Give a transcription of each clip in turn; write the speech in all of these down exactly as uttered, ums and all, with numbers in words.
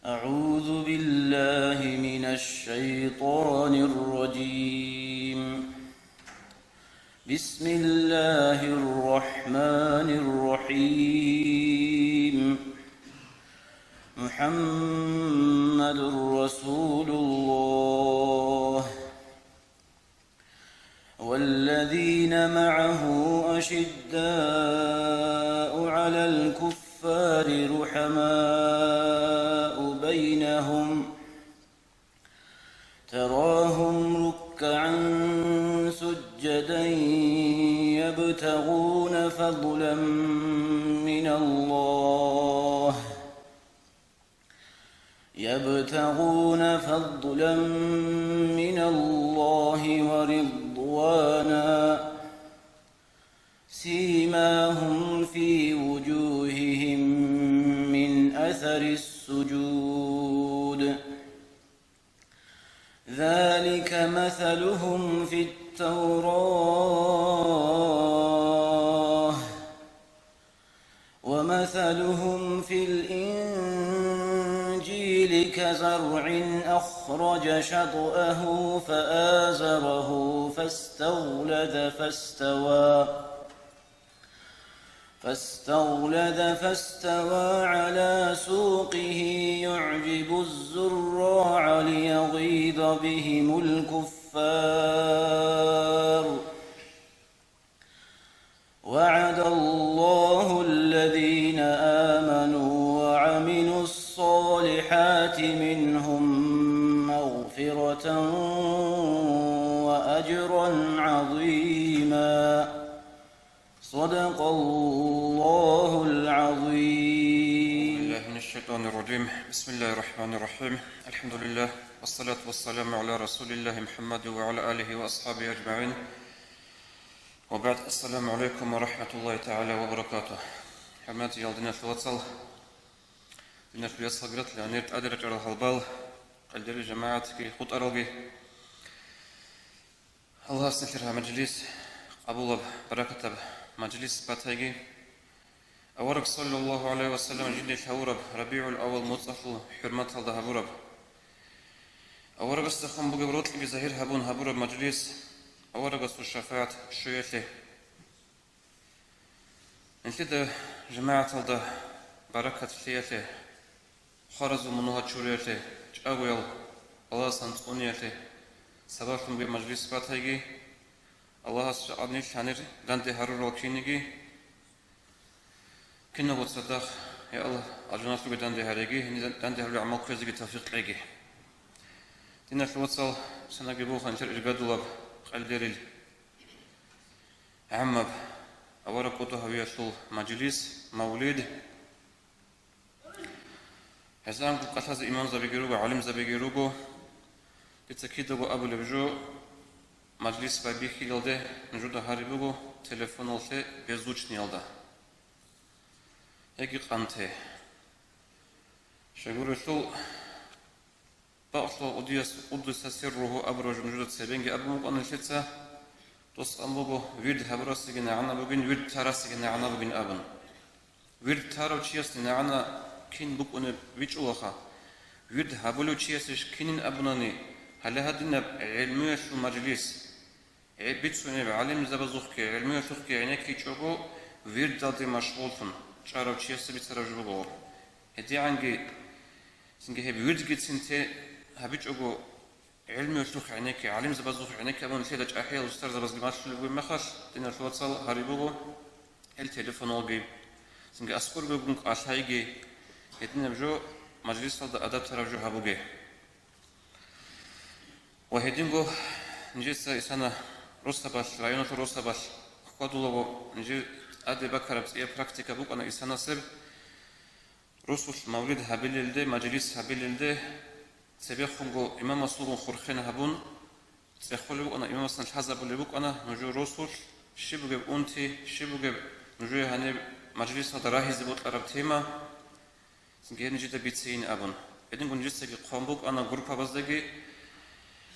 أعوذ بالله من الشيطان الرجيم. بسم الله الرحمن الرحيم. محمد رسول الله. والذين معه أشداء على الكفار رحماء بينهم، تراهم ركعا سجدا يبتغون فضلا من الله، يبتغون فضلا من الله ورضوانا، سيماهم في وجوههم من أثر السجود، ذلك مثلهم في التوراة، ومثلهم في الإنجيل كزرع أخرج شطأه فآزره فاستغلظ فاستوى، فاستغلظ فاستوى على سوقه يعجب الزراع ليغيظ بهم الكفار. وعد الله الذين آمنوا وعملوا الصالحات منهم مغفرة وأجرا عظيما. صدق الله العظيم. بالله من الشيطان الرجيم. بسم الله الرحمن الرحيم. الحمد لله. والصلاة والسلام على رسول الله محمد وعلى آله وأصحابه أجمعين. وبعد. السلام عليكم ورحمة الله تعالى وبركاته. ХӀурматиял диналъул вацал, диналъул яцал гратилан гьанир тӀаде рачӀарал гьалбал, къалдери жамагӀатги хутӀаралги. Аллагьас нилъер гьаб мажлис къабулаб, баракатаб мажлис батайги. Авараг саллаллагьу гӀалайгьи ва саллам жиндие лъавураб РабигӀул-аввал моцӀалъул хӀурматалда гьабураб, аварагасдехун бугеб рокьиги загьир гьабун гьабураб мажлис, аварагасул шафагӀат щвеялъе. Нилъеда, жамагӀаталда, баракат лъеялъе, хваразул мунагьал чуриялъе, чӀагоял балагьасан цӀуниялъе сабаблъун бугеб мажлис батайги, Аллагьас жакъа нилъ гьанир данде гьарурал киниги, киналго цадахъ, я Аллагь, алжаналъуве данде гьареги, гьенир данде гьабулеб гӀамал кквезеги тавфикъ кьеги. Диналъул вацал, цинги буго нилъер иргадулаб къалдерил гӀаммаб авараг кӀодо гьавиялъул мажлис, мавлид. Гьезанго кӀалъазе имамзабиги руго, гӀалимзабиги руго. Дица кидаго абулеб жо, мажлис байбихьилалде нужеда гьариб буго телефоналъе беззвучниялда. Яги къанте. Щайгурелъул, бакълъугьа кӀудияс, къуддуса сирругьу абураб жо нужеда цебенги абун букӀана нилъеца. Дос ан буго, вирд гьабурасеги нагӀана бугин, вирд тарасеги нагӀана бугин абун. Вирд тарав чиясде нагӀана кин букӀунеб бичӀчӀулаха, вирд гьабулев чиясеш кинин абунани, гьале гьадинаб гӀелмуялъул мажлис, гӀе-, бицунеб гӀалимзабазухъги гӀелмуялъухъги гӀенеккичӀого, вирдалде машгъуллъун чӀарав чиясда бицараб жо буго. ГьедигӀанги цинги гьеб вирдгицин те гьабичӀого, гӀелмуялъухъ гӀенекке, гӀалимзабазухъ гӀенекке абун нилъеда чӀахӀиял устарзабазги малъулеб бугеб мехалъ, диналъул вацал, гьариб буго гьел телефоналги, цинги аскӀор бугин кӀалъайги, гьединаб жо, мажлисалда адаб тараб жо гьабуге. Ва гьединго нижеца исана росабалъ, районалъул росабалъ хьвадулаго, нижер тӀаде бакараб цӀияб практика букӀана исанасеб. Росулъ мавлид гьабилелде, мажлис гьабилелде, цебехунго имамасулгун хурхен гьабун, цӀехолеб букӀана, имамасдасан лъазабулеб букӀана нужер росулъ щиб бугеб унти, щиб бугеб нужее гьаниб мажлисалда рагьизе бокьараб тема, цинги гьеб нижеда бицейин абун. Гьединго нижецаги хъван букӀана группабаздаги,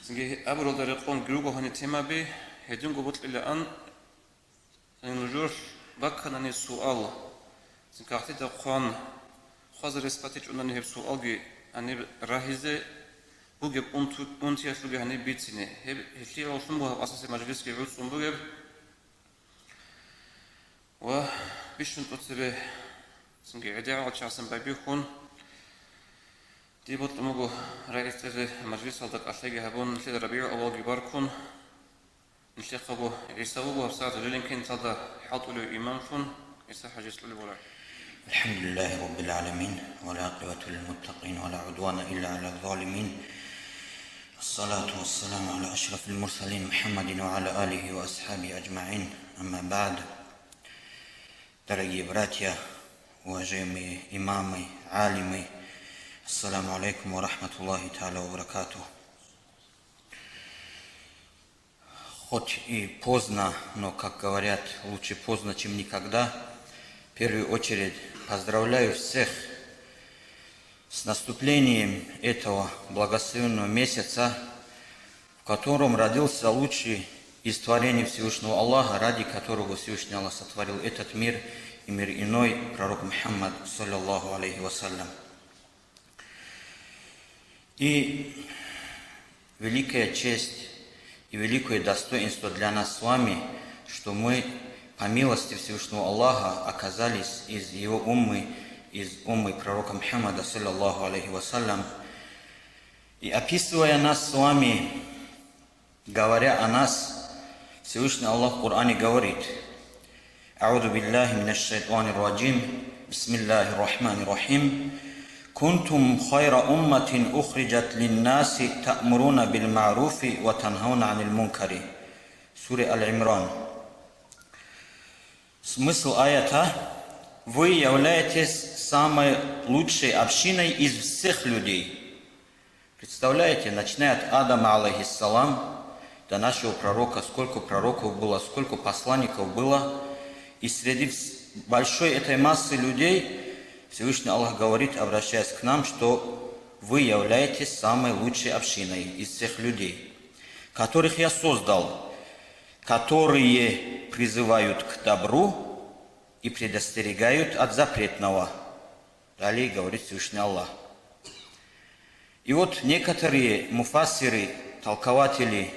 цинги абуралда рекъон руго гьаниб темаби, гьединго бокьилаан. Нужер бакканани суал, цинги гьахъдида хъван, хвазе рес батичӀунани гьеб суалги гьаниб рагьизе бугеб унту-, унтиялъулги гьаниб бицине. Гьеб, гьелъие гӀоллъун буго гьаб асасе мажлисги гӀуцӀун бугеб. Ва бищун тӀоцебе цинги гӀедегӀал чагӀасан байбихьун, дие бокьун буго рагӀи цӀезе мажлисалда кӀалъайги гьабун, нилъеда РабигӀул аввалги баркун, нилъехъаго ГӀиса вуго гьабсагӀат гьелин кинталда хӀалтӀулев имамлъун, ГӀиса ХӀажияс кьолеб бугеб. الحمد لله رب العالمين، والعاقبة للمتقين، ولا عدوان إلا على الظالمين. الصلاة والسلام على أشرف المرسلين محمد وعلى آله وأصحابه أجمعين. أما بعد. Дорогие братья, уважаемые имамы, алимы, ассаламу алейкум ва рахматуллахи тааля ва баракатух. Хоть и поздно, но, как говорят, лучше поздно, чем никогда. В первую очередь поздравляю всех с наступлением этого благословенного месяца, в котором родился лучший из творений Всевышнего Аллаха, ради которого Всевышний Аллах сотворил этот мир и мир иной, пророк Мухаммад, саллаллаху алейхи ва саллям. И великая честь и великое достоинство для нас с вами, что мы, по милости Всевышнего Аллаха, оказались из его уммы, из уммы пророка Мухаммада, саллаллаху алейхи ва саллям. И описывая нас с вами, говоря о нас, Всевышний Аллах в Коране говорит: أعوذ بالله من الشيطان الرجيم. بسم الله الرحمن الرحيم. كنتم خير أمة أخرجت للناس تأمرون بالمعروف وتنهون عن المنكر. Сура Аль-Имран. Смысл аята: вы являетесь самой лучшей общиной из всех людей. Представляете, начиная от Адама, алейхиссалам, до нашего пророка, сколько пророков было, сколько посланников было, и среди вс-, большой этой массы людей Всевышний Аллах говорит, обращаясь к нам, что вы являетесь самой лучшей общиной из всех людей, которых я создал, которые призывают к добру и предостерегают от запретного. Далее говорит Всевышний Аллах. И вот некоторые муфассиры, толкователи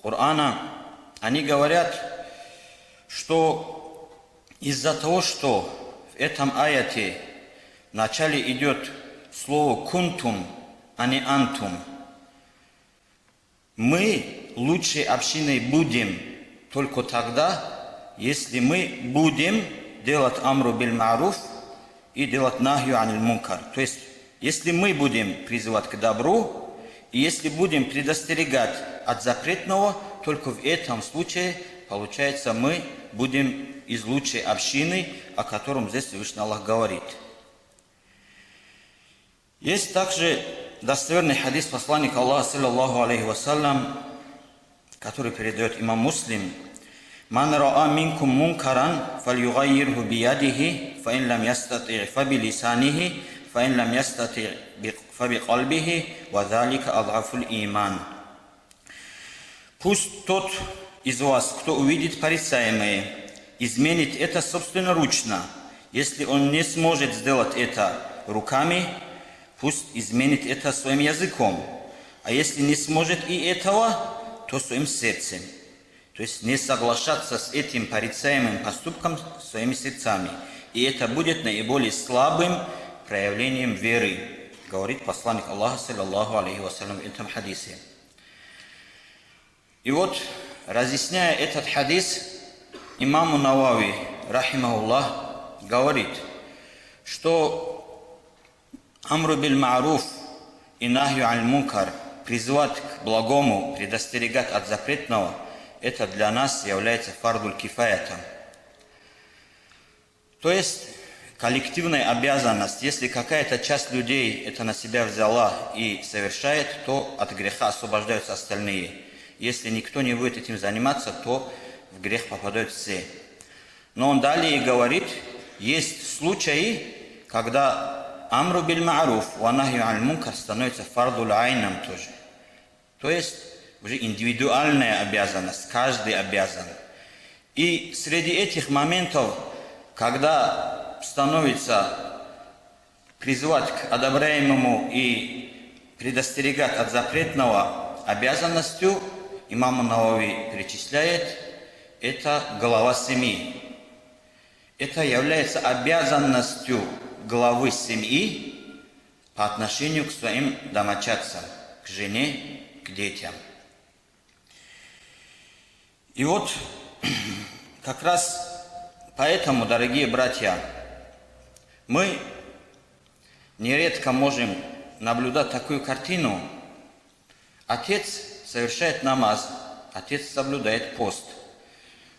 Корана, они говорят, что из-за того, что в этом аяте в начале идет слово «кунтум», а не «антум», мы лучшей общиной будем только тогда, если мы будем делать амру биль ма'руф и делать нахью аниль мункар. То есть, если мы будем призывать к добру, и если будем предостерегать от запретного, только в этом случае, получается, мы будем из лучшей общины, о котором здесь Всевышний Аллах говорит. Есть также достоверный хадис посланника Аллаха, саллаллаху алейхи ва саллям, который передает имам Муслим: «Ман раа минкум мункаран, фальюгаййирху биядихи, фаин лам ястати, фабилисанихи, фаин лам ястати, би-, фабикалбихи, ва залика адъафул иман». Пусть тот из вас, кто увидит порицаемое, изменит это собственноручно. Если он не сможет сделать это руками, пусть изменит это своим языком. А если не сможет и этого, то своим сердцем. То есть не соглашаться с этим порицаемым поступком своими сердцами. И это будет наиболее слабым проявлением веры, говорит посланник Аллаха, саллаллаху алейхи ва саллям, в этом хадисе. И вот, разъясняя этот хадис, имаму Навави, рахимахуллах, говорит, что амру биль ма'руф и нахью аниль мункар, призывать к благому, предостерегать от запретного, это для нас является фардуль кифаятом. То есть коллективная обязанность. Если какая-то часть людей это на себя взяла и совершает, то от греха освобождаются остальные. Если никто не будет этим заниматься, то в грех попадают все. Но он далее говорит, есть случаи, когда амру биль ма'руф ва нахью аниль мункар становится фардуль айном тоже. То есть уже индивидуальная обязанность, каждый обязан. И среди этих моментов, когда становится Призывать к одобряемому и предостерегать от запретного обязанностью, имам Навави перечисляет, это глава семьи. Это является обязанностью главы семьи по отношению к своим домочадцам, к жене, к детям. И вот как раз поэтому, дорогие братья, мы нередко можем наблюдать такую картину. Отец совершает намаз, отец соблюдает пост,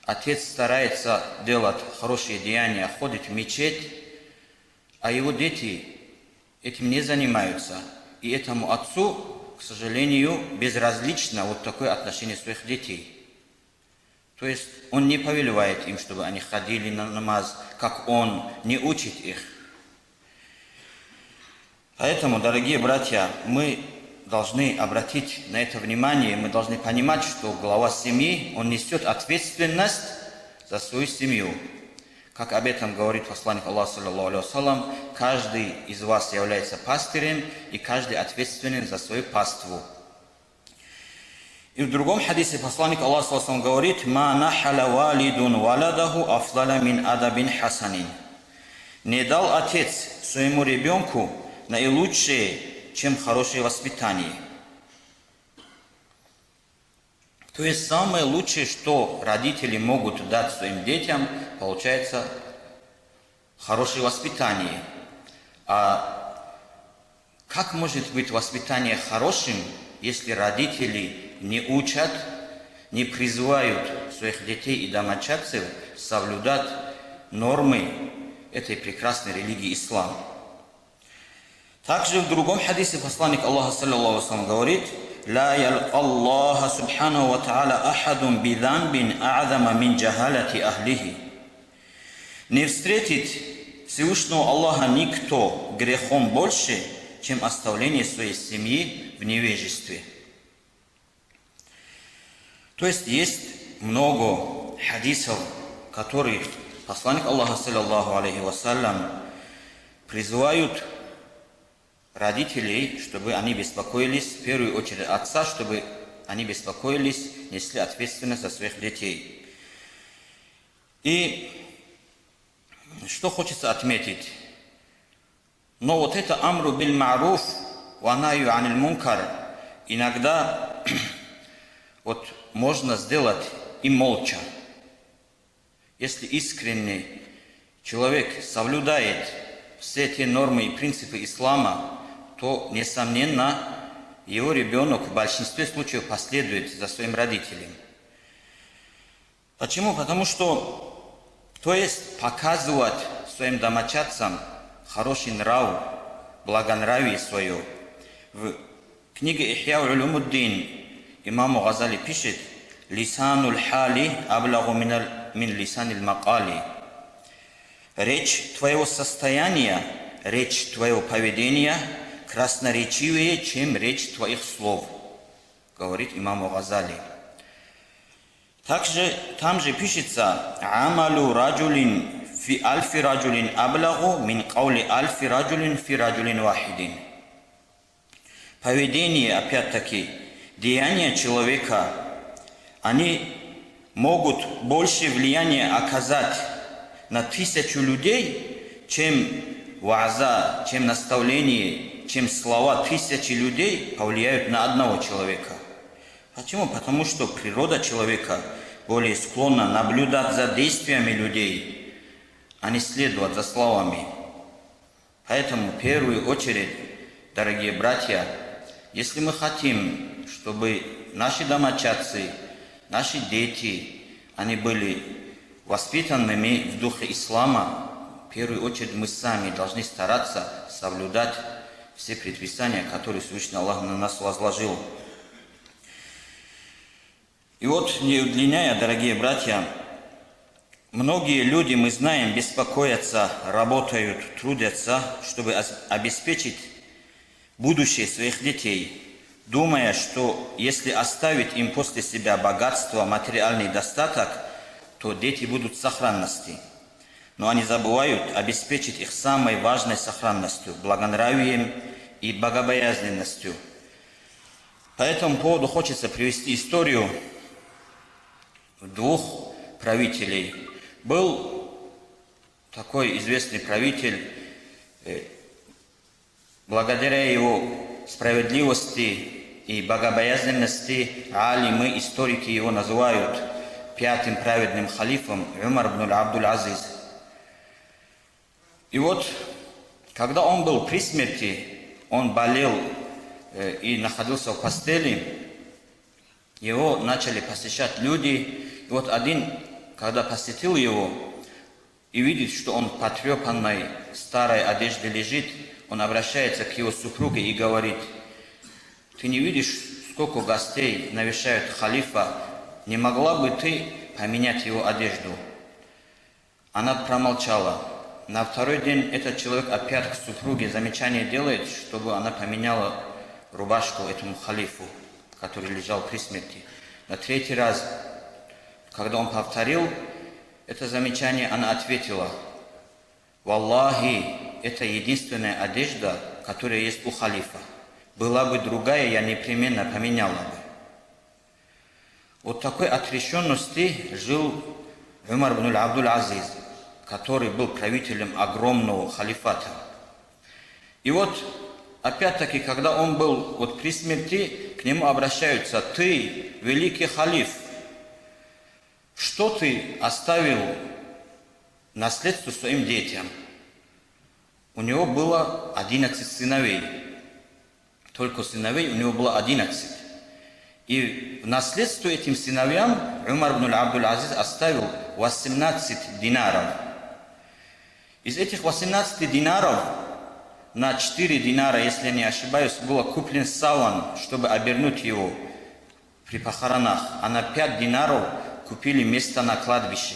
отец старается делать хорошие деяния, ходит в мечеть, а его дети этим не занимаются. И этому отцу, к сожалению, безразлично вот такое отношение своих детей. То есть он не повелевает им, чтобы они ходили на намаз, как он, не учит их. Поэтому, дорогие братья, мы должны обратить на это внимание, мы должны понимать, что глава семьи, он несет ответственность за свою семью. Как об этом говорит посланник Аллаха, саллаллаху алейхи ва саллям: «Каждый из вас является пастырем, и каждый ответственен за свою паству». И в другом хадисе посланник Аллаха, саллаллаху алейхи ва саллям, говорит: «Ма нахаля валидун валадаху афдала мин адабин хасанин». Не дал отец своему ребенку наилучшее, чем хорошее воспитание. То есть самое лучшее, что родители могут дать своим детям, получается хорошее воспитание. А как может быть воспитание хорошим, если родители не учат, не призывают своих детей и домочадцев соблюдать нормы этой прекрасной религии ислам? Также в другом хадисе посланник Аллаха, саллаллаху алейхи ва саллям, говорит: «Ла ялкъаллаха субханаху ва тааля ахадун би занбин а'зама мин джахалати ахлихи». Не встретит Всевышнего Аллаха никто грехом больше, чем оставление своей семьи в невежестве. То есть есть много хадисов, которые посланник Аллаха, саллаллаху алейхи ва саллям, призывают родителей, чтобы они беспокоились, в первую очередь отца, чтобы они беспокоились, несли ответственность за своих детей. И что хочется отметить? Но вот это амру биль ма'руф ва нахью аниль мункар, иногда вот можно сделать и молча. Если искренне человек соблюдает все те нормы и принципы ислама, то, несомненно, его ребенок в большинстве случаев последует за своим родителем. Почему? Потому что, то есть, показывать своим домочадцам хороший нрав, благонравие свое. В книге «Ихья улумуддин» имам Газали пишет: «Лисанул хали аблагу минал, мин лисанил макали». Речь твоего состояния, речь твоего поведения красноречивее, чем речь твоих слов, говорит имам Газали. Также там же пишется: «Амалу раджулин фи альфи раджулин аблагу мин каули альфи раджулин фи раджулин вахидин». Поведение, опять-таки, деяния человека, они могут больше влияния оказать на тысячу людей, чем вааза, чем наставление, чем слова тысячи людей повлияют на одного человека. Почему? Потому что природа человека более склонна наблюдать за действиями людей, а не следовать за словами. Поэтому в первую очередь, дорогие братья, если мы хотим, чтобы наши домочадцы, наши дети, они были воспитанными в духе ислама, в первую очередь мы сами должны стараться соблюдать все предписания, которые Всевышний Аллах на нас возложил. И вот, не удлиняя, дорогие братья, многие люди, мы знаем, беспокоятся, работают, трудятся, чтобы ос-, обеспечить будущее своих детей, думая, что если оставить им после себя богатство, материальный достаток, то дети будут в сохранности. Но они забывают обеспечить их самой важной сохранностью, благонравием и богобоязненностью. По этому поводу хочется привести историю двух правителей. Был такой известный правитель, э, благодаря его справедливости и богобоязненности алимы, историки его называют пятым праведным халифом, Умар ибн Абдул-Азиз. И вот, когда он был при смерти, он болел, э, и находился в постели, его начали посещать люди. И вот один, когда посетил его и видит, что он в потрёпанной старой одежде лежит, он обращается к его супруге и говорит: «Ты не видишь, сколько гостей навещают халифа? Не могла бы ты поменять его одежду?» Она промолчала. На второй день этот человек опять к супруге замечание делает, чтобы она поменяла рубашку этому халифу, который лежал при смерти. На третий раз, когда он повторил это замечание, она ответила: «Валлахи, это единственная одежда, которая есть у халифа. Была бы другая, я непременно поменяла бы». Вот такой отрешённости жил Умар ибн Абдул-Азиз, который был правителем огромного халифата. И вот, опять-таки, когда он был вот при смерти, к нему обращаются: «Ты, великий халиф, что ты оставил наследство своим детям?» У него было одиннадцать сыновей. Только сыновей у него было одиннадцать. И в наследство этим сыновьям Умар ибн Абдул-Азиз оставил восемнадцать динаров. Из этих восемнадцати динаров на четыре динара, если я не ошибаюсь, было куплен саван, чтобы обернуть его при похоронах, а на пять динаров купили место на кладбище.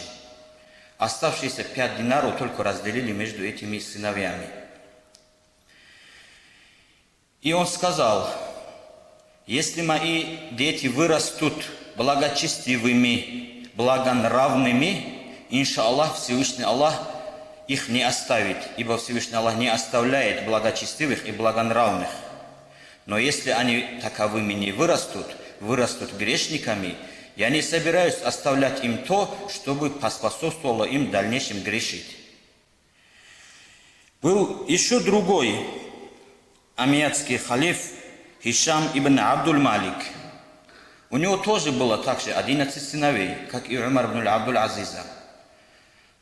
Оставшиеся пять динаров только разделили между этими сыновьями. И он сказал: «Если мои дети вырастут благочестивыми, благонравными, иншааллах, Всевышний Аллах их не оставит, ибо Всевышний Аллах не оставляет благочестивых и благонравных. Но если они таковыми не вырастут, вырастут грешниками, я не собираюсь оставлять им то, чтобы поспособствовало им в дальнейшем грешить». Был ещё другой амиятский халиф Гишам ибн Абдул-Малик. У него тоже было также одиннадцать сыновей, как и Умар ибн Абдул-Азиза.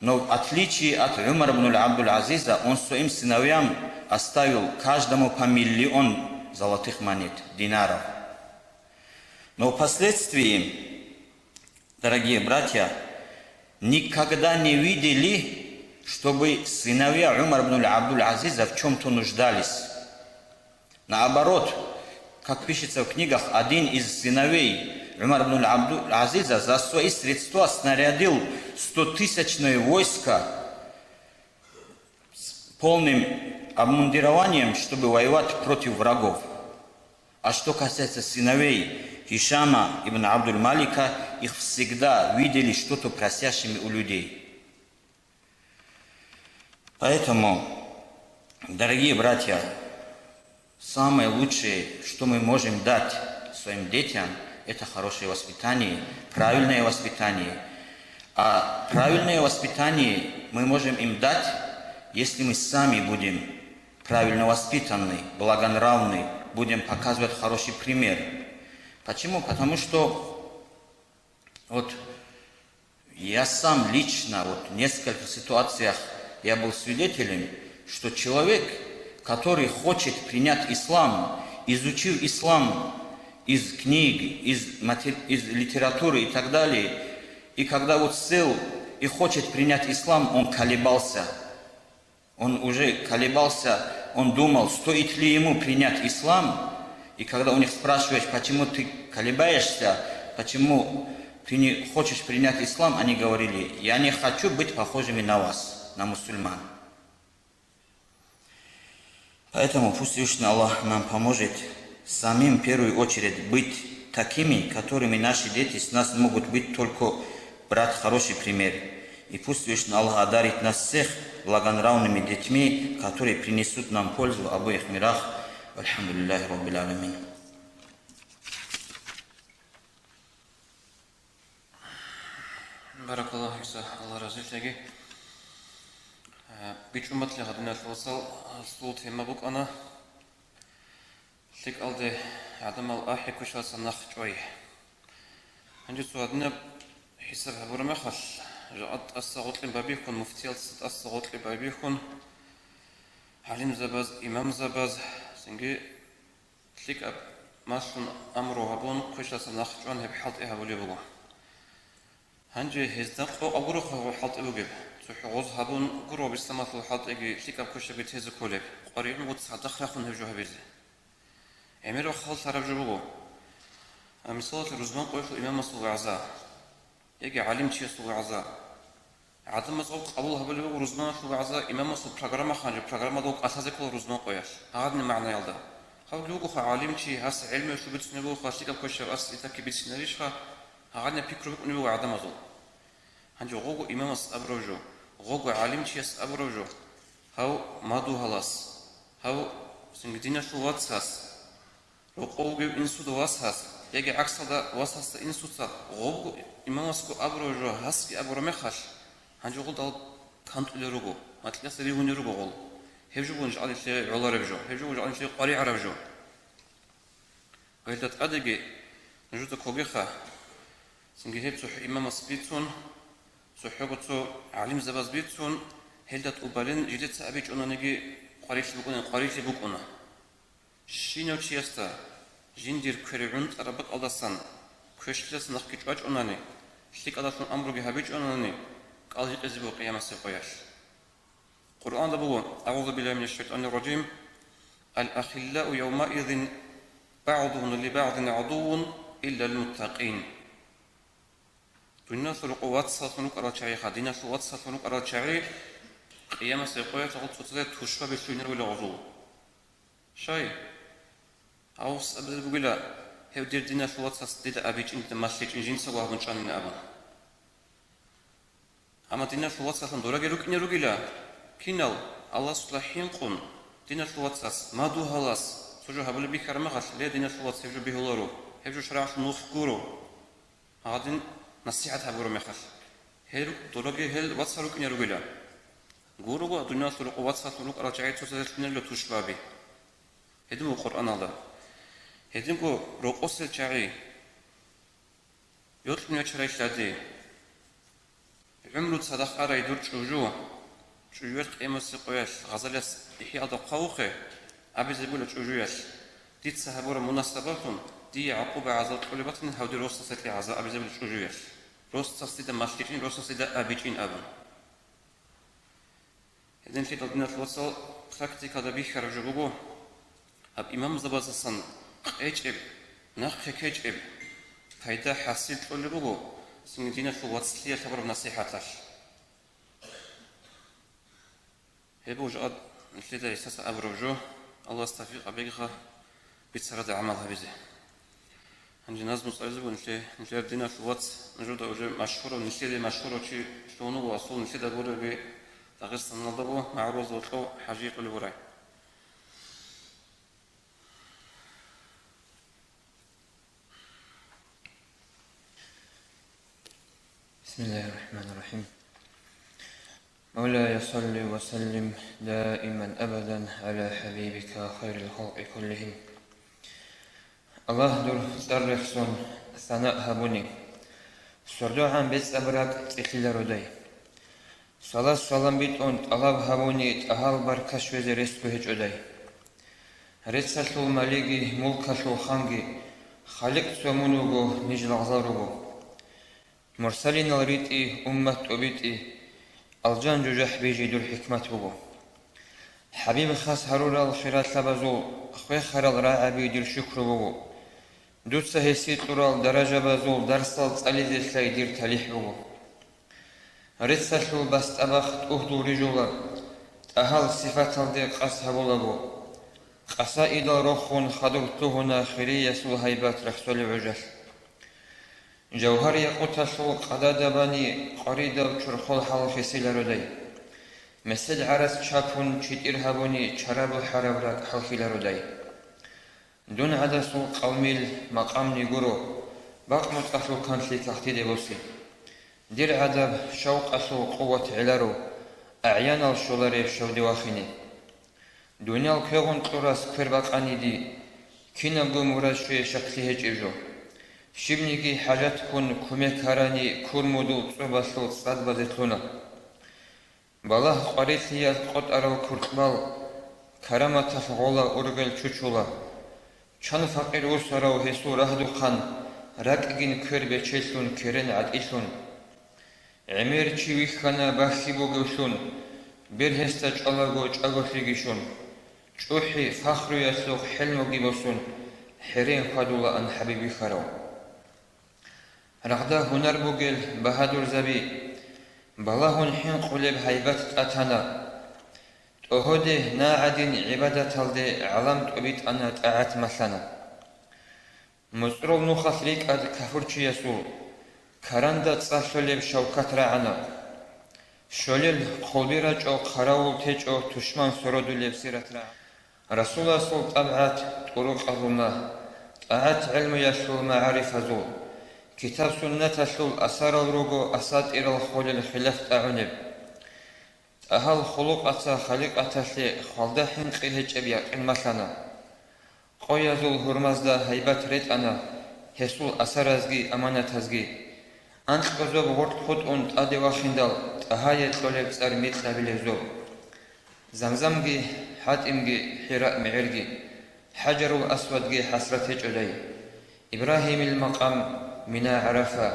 Но в отличие от Умар ибн Абдул-Азиза, он своим сыновьям оставил каждому по миллион золотых монет, динаров. Но впоследствии, дорогие братья, никогда не видели, чтобы сыновья Умар ибн Абдул-Азиза в чём-то нуждались. Наоборот, как пишется в книгах, один из сыновей Умар ибн Абдул-Азиза за свои средства снарядил стотысячное войско с полным обмундированием, чтобы воевать против врагов. А что касается сыновей Гишама ибн Абдул-Малика, их всегда видели что-то просящими у людей. Поэтому, дорогие братья, самое лучшее, что мы можем дать своим детям, это хорошее воспитание, правильное воспитание. А правильное воспитание мы можем им дать, если мы сами будем правильно воспитанный, благонравный, будем показывать хороший пример. Почему? Потому что вот я сам лично, вот в нескольких ситуациях я был свидетелем, что человек, который хочет принять ислам, изучив ислам из книг, из матер-, из литературы и так далее, и когда вот сел и хочет принять ислам, он колебался. Он уже колебался, он думал, стоит ли ему принять ислам. И когда у них спрашиваешь, почему ты колебаешься, почему ты не хочешь принять ислам, они говорили: «Я не хочу быть похожими на вас, на мусульман». Поэтому пусть Всевышний Аллах нам поможет самим в первую очередь быть такими, которыми наши дети с нас могут быть только брать хороший пример. И пусть вечно Аллах одарит нас всех благонравными детьми, которые принесут нам пользу в обоих мирах. Вальхамдулиллахи Раббил Аламин. Баракаллаху фика, Аллагь разилъаги. Э, бичӀчӀуматлъи гьадиналъул вацал, гьасул тема букӀана: лъикӀалде гӀадамал ахӀи квешалъа нахъ чӀвай. Гьанже цо гьадинаб хӀисаб гьабураб мехалъ, жакъа тӀаса гъоркье байбихьун, муфтиялдаса тӀаса гъоркье байбихьун, гӀалимзабаз, имамзабаз, цинги лъикӀаб малъун амру гьабун, квешалъа нахъ чӀван гьеб хӀалтӀи гьабулеб буго. Гьанже гьезда къокъ гуро хӀалтӀи бугеб, цохӀо гъоз гьабун гуро бисламалъул хӀалтӀиги лъикӀаб квешабги тезе кколеб, къваригӀун буго цадахъ рахун гьеб жо гьабизе. ГӀемер ва хал лъараб жо буго. А, мисалалъе, рузман къоялъул имамасул вагӀза яги гӀалимчиясул вагӀза. ГӀадамаз гъаб къабул гьабулеб буго рузманалъул вагӀза, имамасул программа ханжи, программада кӀалъазе ккола рузман къоялъ. Гьагъадни магӀнаялда. Гьабулеб бугоха гӀалимчи, гьас гӀелмуялъул бицине бугоха, лъикӀаб квешаб ас итаки бицинарищха, гьагъадни пикру букӀунеб буго гӀадамазул. Гьанже гъого имамас абураб жо, гъого гӀалимчияс абураб жо, гьав мадугьалас, гьав цинги диналъул вацас, рокъов вугев инсуда васас, яги гӀаксалда васасда инсуца гъобго имамасго абураб жо гьасги абураб мехалъ, гьанже гъолдал кантӀулел руго, макьилъ ригьунел руго гъол. Гьеб жо бугин жакъа нилъее гӀолареб жо, гьеб жо бугин жакъа нилъее къваригӀараб жо. Гьелда тӀадеги нужеца ккогеха, цинги гьеб цохӀо имамас бицун, цохӀого цо гӀалимзабаз бицун, гьелда тӀубалин жидеца абичӀонаниги къварилъи букӀунани, къварилъи букӀуна. Щинав чиясда жиндир квер гӀунтӀараб бакӀалдасан квешлъилас нахъги чӀвачӀунани, лъикӀалдалъун амруги гьабичӀунани, кӀал гьикъизе буго къиямасеб къоялъ. Къуръанда буго: «АгӀузу биллагьи минаш шайтӀанир ражим. Ал-ахиллау явмаизин багӀдугьум либагӀдин гӀадуввун иллал муттакъин». Дуниялалъул рокъов вацаллъун рукӀарал чагӀиха, диналъул вацаллъун рукӀарал чагӀи къиямасеб къоялъ гъол цоцазда тушбаби лъугьинарулел гъозул. Щай? Гьав абизе бугила, гьев дир диналъул вацас дида абичӀин, дида малъичӀин жинцаго гьабун чӀанин абун. Амма диналъул вацаллъун дораги рукӀине ругила, кинал Аллагьасукьа хӀинкъун, диналъул вацас, мадугьалас, цо жо гьабулеб бихьараб мехалъ, ле, диналъул вац, гьеб жо бегьуларо, гьеб жо шаргӀалъул нух гуро. Гьадин насихӀат гьабураб мехалъ, гьел дораги гьел вацал рукӀине ругила. Гурого, дуниялалъул рокъов вацаллъун рукӀарал чагӀи цоцазда лъугьинарила тушбаби. Гьедин буго Къуръаналда. Гьединго рокъосел чагӀи, йокьун ячарай лъади. ГӀумру цадахъ арай дур чӀужу, чӀужуялъ къиямасеб къоялъ гъазалияс ихӀиялда хъвавухъе, абизе бугила чӀужуялъ: «Дица гьабураб мунагь сабаблъун дие гӀакъуба-гӀазаб кьолеб батани, гьав дир росасе кье гӀазаб», абизе бугила чӀужуялъ. Росас дида малъичӀин, росас дида абичӀин абун. Гьединлъидал, диналъул вацал, практикалда бихьараб жо буго, гьаб имамзабаздасан къечӀеб, нахъе ккечӀеб пайда хӀасил кьолеб буго цинги диналъул вацлъиялъ гьабураб насихӀаталъ. Гьеб буго жакъа нилъеда гьесдаса абураб жо, Аллагьас тавфикъ гьабегиха бицарада гӀамал гьабизе. Гьанже назму цӀализе буго нилъе, нилъер диналъул вац, нужеда уже машгьурав, нилъеде машгьурав чи лъугьун вуго, асул нилъеда гуроги Дагъистаналда вуго, магӀарулазда вокьов ХӀажи кьолеб вурай. بسم الله الرحمن الرحيم. مولاي صل وسلم دائما أبدا على حبيبك خير الخلق كلهم. Аллагь, дур цӀар рехсон, сана гьабуни, сордогӀан бецӀаб ракӀ цӀилъилародай. Салат-салам битӀун тӀалаб гьабуни, тӀагьал баркат щвезе ресго гьечӀодай. Реццалъул малиги, мулкалъул ханги, Халикъ цо мун вуго, ниж лагъзал руго. Мурсалинал ритӀи, уммат тӀобитӀи, алжан жужахӀ бижи дур хӀикмат буго. ХӀабиб хас гьарурал хиралъабазул, хвехарал рагӀаби дир шукру буго. Дуца гьесие кьурал даражабазул дарсал цӀализе лъай дир талихӀ буго. Реццалъул бастӀа бахъ тӀугьдул рижула, тӀагьал сифаталде къасд гьабулаго. Къасаидал рохун хадур лъугьуна хириясул гьайбат рехсолеб гӀужалъ. Жавгьар-якъуталъул къадада бани къваридаб чорхол хӀал хисилародай. Месед гӀарац чапун читӀир гьабуни чарабул хӀараб ракӀ хӀалхилародай. Дун гӀадасул къавмил макъамни гуро, бакъ-моцӀалъул канлъи кагътиде босе. Дир гӀадаб шавкъалъул къуват гӀеларо, агӀянал щолареб шавде вахине. Дуниял квегъун кьурас квер бакъаниди, кинабго мурад щвее щаклъи гьечӀеб жо. Щибниги хӀажатккун кумек гьарани курмудул цӀобалъул цӀад базе лъуна. Балагь къварилъиялъ къотӀарал куркьбал, караматалъ гъола ургъел чучула. Чан факъир вусарав гьесул рагьдухъан, ракӀгин квер бечелъун керен гӀатӀилъун. ГӀемер чи вихьана бахьи бугевлъун, бергьесда чӀвалаго чӀаголъиги щун, чӀухӀи фахруялъухъ хӀелмуги босун, хӀерен хьвадулаан ХӀабиб вихьарав. Рагъда гьунар бугел багьадурзаби, балагьун хӀинкъулеб гьайбат тӀатана. ТӀогьоде нагӀадин гӀибадаталде гӀалам тӀобитӀана, тӀагӀат малъана. МуцӀрул нухалъ рикӀад кафурчиясул каранда цӀа лъолеб шавкат рагӀана. Щолел хъолби рачӀо, хъаравул течӀо, тушман сородулеб сират рагӀана. Расуласул тӀабгӀат тӀурукъалъуна, тӀагӀат гӀелмуялъул магӀарифазул, китаб-суннаталъул асарал руго асатӀирал холел хилаф тӀагӀунеб. ТӀагьал хулукъаца халикъаталъе хвалда хӀинкъи гьечӀеб якъин малъана. Къоязул гьурмазда гьайбат ретӀана, гьесул асаразги аманатазги. Анкьазоб гъоркь хутӀун тӀаде вахиндал, тӀагьае кьолеб цӀар микьабилеб зоб. Замзамги, ХӀатӀимги, ХӀира мегӀерги, ХӀажарул Асвадги хӀасрат гьечӀодай. Ибрагьимил макъам, Мина, ГӀарафа,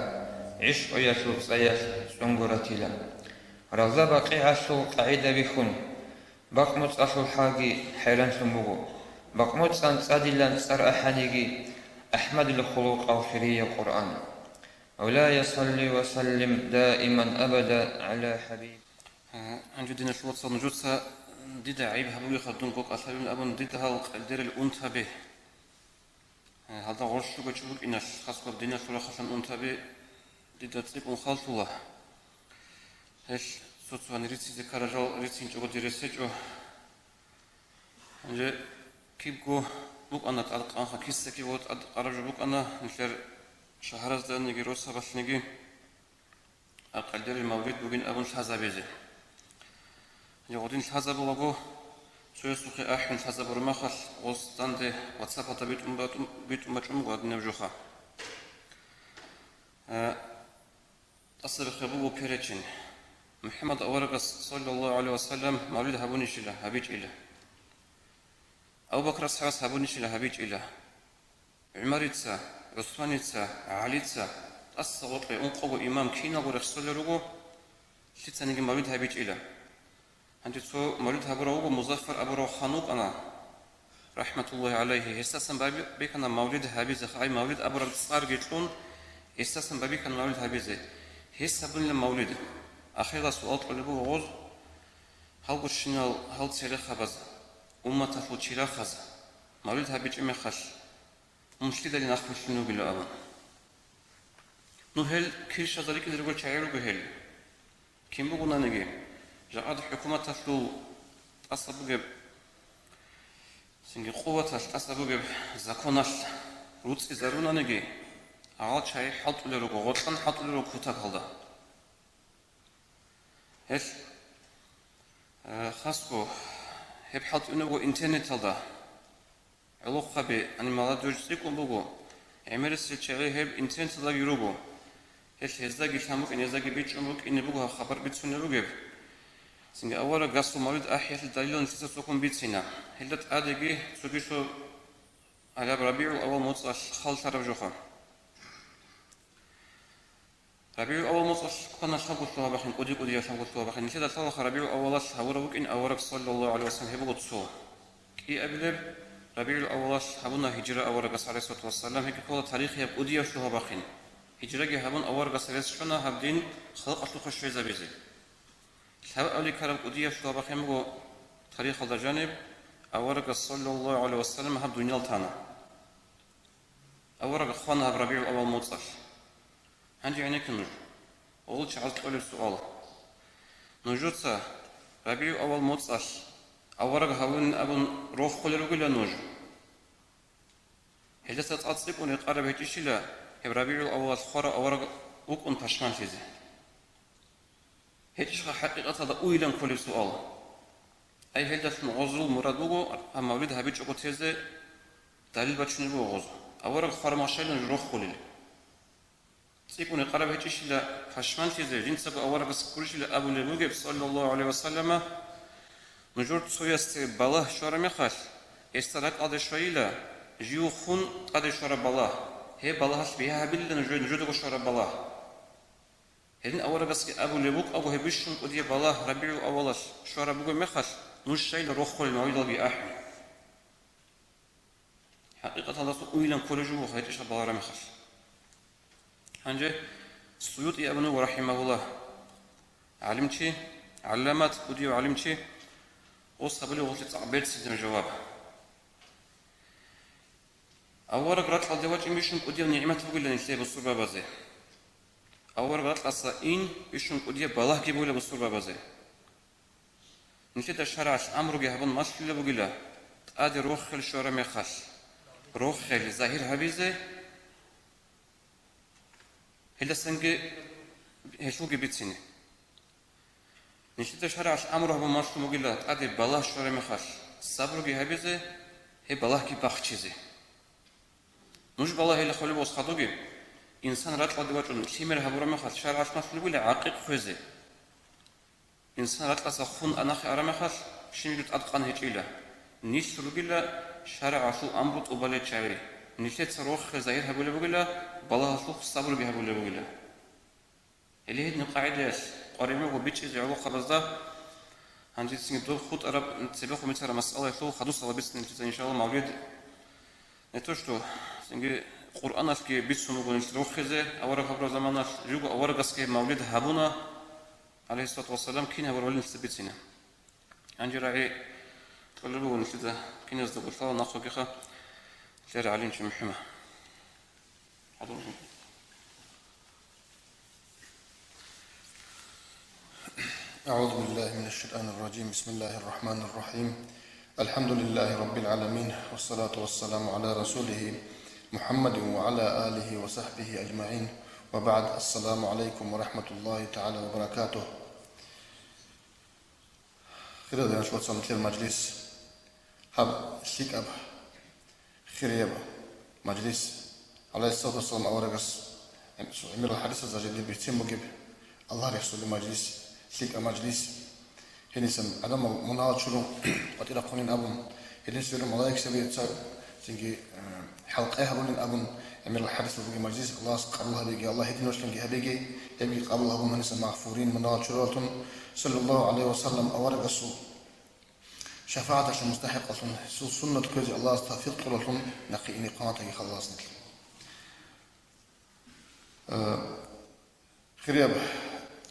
гӀишкъуялъул цӀаялъ цӀунго ратила. Равза-БакъигӀалъул къагӀида бихьун, бакъ-моцӀалъул хӀалги хӀайранлъун буго. Бакъ-моцӀан цӀадилан цӀар ахӀаниги, АхӀмадил хулукъал хирияб Къуръан. Мавлая, салли ва саллим даиман абада гӀала хӀабиб. Гьанже, диналъул вацал, нужеца дида гӀайиб гьабугеха, дун кӀалъалевин абун, дида гьал къелдерил унтаби, гьалда гъоркьлъугачӀо букӀиналъ, хасго диналъул рахъалъан унтаби дида цӀикӀкӀун хал лъула. Гьел цо-цо гьанир рицине ккарал жал рицинчӀого дир рес гьечӀо. Гьанже кибго букӀана тӀадкъанха, киса-кибго тӀадкъараб жо букӀана, нилъер шагьаразданиги росабалъниги. Къелдерил мавлид бугин абун лъазабизе. Гьанже гъодин лъазабулаго, цоясухъе ахӀун лъазабураб мехалъ, гъос данде WhatsApp-алда битӀун батӀун-, битӀун бачӀун буго гьадинаб жоха. Э, тӀасабихъе буго перечень. МухӀаммад аварагас, саллаллагьу гӀалайгьи ва саллам, мавлид гьабунищила, гьабичӀила. Абу Бакр асхӀабас гьабунищила, гьабичӀила. ГӀумарица, ГӀусманица, ГӀалица, тӀаса гъоркье ункъого имам киналго рехсолел руго, лъицаниги мавлид гьабичӀила. Гьанже цо мавлид гьабурав вуго, Музаффар абурав хан вукӀана, рахӀматуллагьи гӀалайгьи, гьесдасан баби-, бихьана мавлид гьабизе, хай мавлид абураб цӀарги кьун, гьесдасан бабихьана мавлид гьабизе. Гьес гьабунила мавлид. Ахиралда суал кьолеб буго гъоз, гьалгощинал гьал церехъабаз, умматалъул чирахъаз, мавлид гьабичӀеб мехалъ, мун лъидалин ахӀуллъун вугила абун. Ну, гьел килщазда рикӀкӀине ругел чагӀи руго гьел. Кин бугонаниги, жакъад хӀукуматалъул тӀаса бугеб, цинги къуваталъ тӀаса бугеб законалъ руцӀцӀизарунаниги, гьал чагӀи хӀалтӀулел руго, гъоркьан хӀалтӀулел руго кутакалда. Гьел, э, хасго гьеб хӀалтӀулел руго интернеталда. ГӀолохъаби, яни молодёжь цӀикӀкӀун буго, гӀемерисел чагӀи гьеб интернеталдаги руго. Гьел гьездаги лъан букӀин, гьездаги бичӀчӀун букӀине буго гьаб хабар бицунеб бугеб. Цинги аварагасул мавлид ахӀиялъе далилал нилъеца цохӀун бицина. Гьелда тӀадеги цоги цо гьалаб РабигӀул-аввал моцӀалъ хал лъараб жоха. РабигӀул-аввал моцӀалъ квана лъабго лъугьа-бахъин, кӀуди-кӀудияб лъабго лъугьа-бахъин. Нилъеда лъала ха РабигӀул-аввалалъ гьабураб букӀин авараг, саллаллагьу гӀалайгьи ва саллам, гьеб буго цо. КӀиабилеб РабигӀул-аввалалъ гьабуна гьижра аварагас, гӀалайгьиссалату вассалам, гьебги ккола тарихияб кӀудияб лъугьа-бахъин. Гьижраги гьабун, аварагас рес щвана гьаб дин халкъалъухъе щвезабизе. Лъабабилеб ккараб кӀудияб лъугьа-бахъин буго тарихалда жаниб, аварагас, саллаллагьу гӀалайгьи ва саллам, гьаб дуниял тана. Авараг хвана гьаб РабигӀул-аввал моцӀалъ. Гьанже гӀенекке нуж. Гъол чагӀаз кьолеб суал. Нужеца РабигӀул-аввал моцӀалъ авараг гьавунин абун рохулел ругила нуж? Гьелдаса цӀа цӀикӀкӀун рекъараб гьечӀищила гьеб РабигӀул-аввалалъ хварав авараг вукӀун пашманлъизе? ГьечӀищха хӀакъикъаталда уйилан кколеб суал? Ай, гьелдалъун гъозул мурад буго, гьаб мавлид гьабичӀого тезе далил бачунеб буго гъоз. Авараг хвараб мехалъ нуж рохулел. ЦӀикӀкӀун рекъараб гьечӀищила пашманлъизе, жинцаго аварагас гурищила абулеб бугеб, саллаллагьу гӀалайгьи ва саллама, нужер цоясде балагь щвараб мехалъ, гьесда ракӀалде щвайила, жив хун тӀаде щвараб балагь, гьеб балагьалъ бигьа гьабилила нужее нужедаго щвараб балагь. Гьедин аварагасги абулеб букӀаго, гьеб бищун кӀудияб балагь РабигӀул-аввалалъ щвараб бугеб мехалъ, нуж щайила рохулел мавлидалги ахӀун. ХӀакъикъаталдаса уйилан кколеб жо буго гьечӀищха балагь гьараб мехалъ. Гьанже СуютӀи абун вуго, рахӀимагьуллагь, гӀалимчи, гӀалламат, кӀудияв гӀалимчи, гъос гьабулеб гъорлъе цӀакъ берцинаб жаваб. Авараг ракьалде вачӀин бищун кӀудияб нигӀмат бугила нилъее бусурбабазе. Авараг ракьалдаса ин бищун кӀудияб балагьги бугила бусурбабазе. Нилъеда шаргӀалъ амруги гьабун малъулеб бугила, тӀаде рохел щвараб мехалъ, рохел загьир гьабизе, гьелдасанги гьелъулги бицине. Нилъеда шаргӀалъ амру гьабун малъун бугила, тӀаде балагь щвараб мехалъ, сабруги гьабизе, гьеб балагьги бахчизе. Нуж балагьила хъулеб ос хадуги, инсан ракьалде вачӀун лъимер гьабураб мехалъ, шаргӀалъ малъун бугила гӀакъикъ хвезе. Инсан ракьалдаса хун анахъе араб мехалъ, щибниги тӀадкъан гьечӀила. Нилъ ругила шаргӀалъул амру тӀубалел чагӀи. Нилъеца рохел загьир гьабулеб бугила, балагьалъухъ сабруги гьабулеб бугила. Гьеле гьедин къагӀидаялъ къваригӀун вуго бичӀчӀизе гӀолохъабазда, гьанжецинги доб хутӀараб, цебехун бицараб масъалаялъул хадусала бицина нилъеца, иншаллагь, мавлид. Не то что, цинги Къуръаналъги бицун буго нилъ рохизе авараг гьабураб заманалъ, живго аварагасги мавлид гьабуна, гӀалайгьиссалату вассалам, кин гьабурабали нилъеца бицина. Гьанже рагӀи кьолеб буго нилъеда киназдаго лъала нахъогиха лъера гӀалимчи МухӀамад. أعوذ بالله من الشيطان الرجيم. بسم الله الرحمن الرحيم. الحمد لله رب العالمين، والصلاة والسلام على رسوله محمد وعلى آله وصحبه أجمعين. وبعد، السلام عليكم ورحمة الله تعالى وبركاته. Хириял диналъул вацал, нилъер мажлис, гьаб лъикӀаб хирияб мажлис, гӀалайгьиссалату вассалам аварагас гӀемерал хӀадисазда жиндир бицин бугеб, Аллагь рехсулеб мажлис, лъикӀаб мажлис. Гьенисан гӀадамал мунагьал чурун къватӀирахъунин абун, гьедин сверун малаикзабица цинги, э, хӀалкъи гьабунин абун, гӀемерал хӀадисал бугеб мажлис Аллагьас къабул гьабеги, Аллагь гьедин вацлъунги гьабеги, гьебги къабул гьабун, гьаниса магъфурин, мунагьал чураллъун, саллаллагьу гӀалайгьи ва саллам аварагасул шафагӀаталъе мустахӀикъалъун, гьесул суннат кквезе Аллагьас тавфикъ кьуралъун нахъе ине хъван батаги халалас нилъ. Э, Хирияб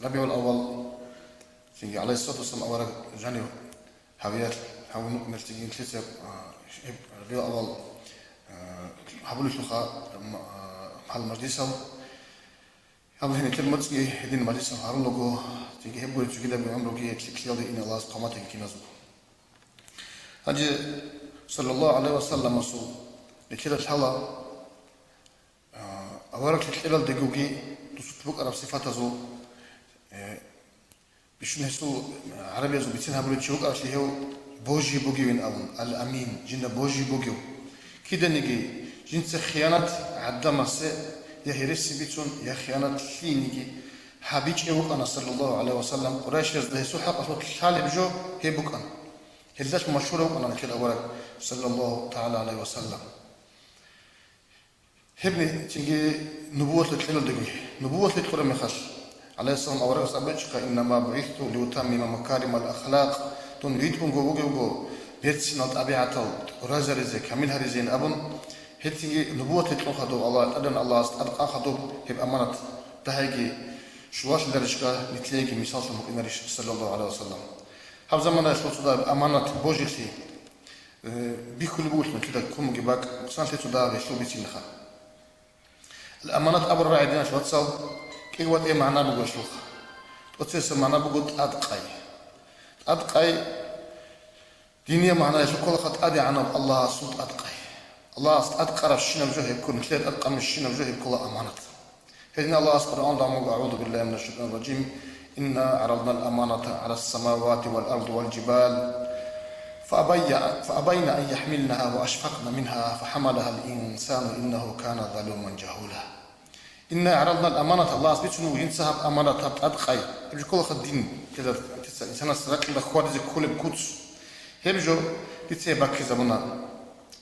РабигӀул-аввал, цинги гӀалайгьиссалату вассалам авараг жанив гьавиялъ, гьавун вукӀиналъ цинги нилъеца, а, гьеб РабигӀул-аввал, а, гьабулелъулха, м-, а, гьал мажлисал. Гьаб гьениб нилъер моцӀги гьедин мажлисал гьарулаго, цинги гьеб гуреб цогидабги гӀумруги лъикӀлъиялде ина Аллагьас хъван батаги киназго. Гьанже, саллаллагьу гӀалайгьи ва салламасул, нилъеда лъала, А, авараг лъикӀлъиялдегоги дусулъ букӀараб сифатазул, э, бищун гьесул, э, гӀарабиязул бицин гьабулев чи вукӀаралъе гьев божи бугевин абун, ал-Амин, жинда божи бугев. Киданиги жинца хиянат гӀадамасе я гьереси бицун, я хиянат лъиениги гьабичӀев вукӀана, саллаллагьу гӀалайгьи ва саллам, Къурайшиязда гьесул хӀакъалъулъ лъалеб жо гьеб букӀана. Гьелдалъун машгьурав вукӀана нилъер авараг, саллаллагьу тагӀала гӀалайгьи ва саллам. Гьебни цинги нубувалъе кьелалдеги. Нубувалъе кьураб мехалъ, гӀалайгьиссалам аварагас абичӀха: «Иннама бугӀисту лиутаммима макаримал ахлакъ», дун витӀунго вугевго, берцинал тӀабигӀатал тӀуразаризе, камил гьаризейин абун, гьеб цинги нубувалъе кьун хадуб, Аллагь, тӀадегӀан Аллагьас тӀадкъан хадуб гьеб аманат дагьайги щулалъиларищха, нилъееги мисаллъун букӀинарищ, саллаллагьу гӀалайгьи ва саллам. Гьаб заманаялъул цо дагьаб аманат божилъи, э, бихьулеб бугелъул нилъеда ккун бугеб бакӀ, хъсанлъи цо дагьаб гьелъул бицинха. Аманат абураб рагӀи, диналъ вацал, кӀикӀ ва тӀе магӀна буго гьелъулха. ТӀоцебесеб магӀна буго тӀадкъай. ТӀадкъай диниял магӀнаялъул кколаха ТӀадегӀанав Аллагьасул тӀадкъай. Аллагьас тӀадкъарабщинаб жо гьеб ккун, нилъер тӀадкъабщинаб жо гьеб ккола аманат. Гьедин Аллагьас Къуръаналда абун буго: «أعوذ بالله من الشيطان الرجيم. إنا عرضنا الأمانة على السماوات والأرض والجبال فأبي-، فأبين أن يحملنها وأشفقن منها فحملها الإنسان إنه كان ظلوما جهولا». «إنا عرضنا الأمانة», Аллагьас бицун буго жинца гьаб аманат, гьаб тӀадкъай, гьеб жо кколаха дин, кьеда, дица инсанас ракьалда хьвадизе кколеб куц. Гьеб жо дица гьеб баккизабуна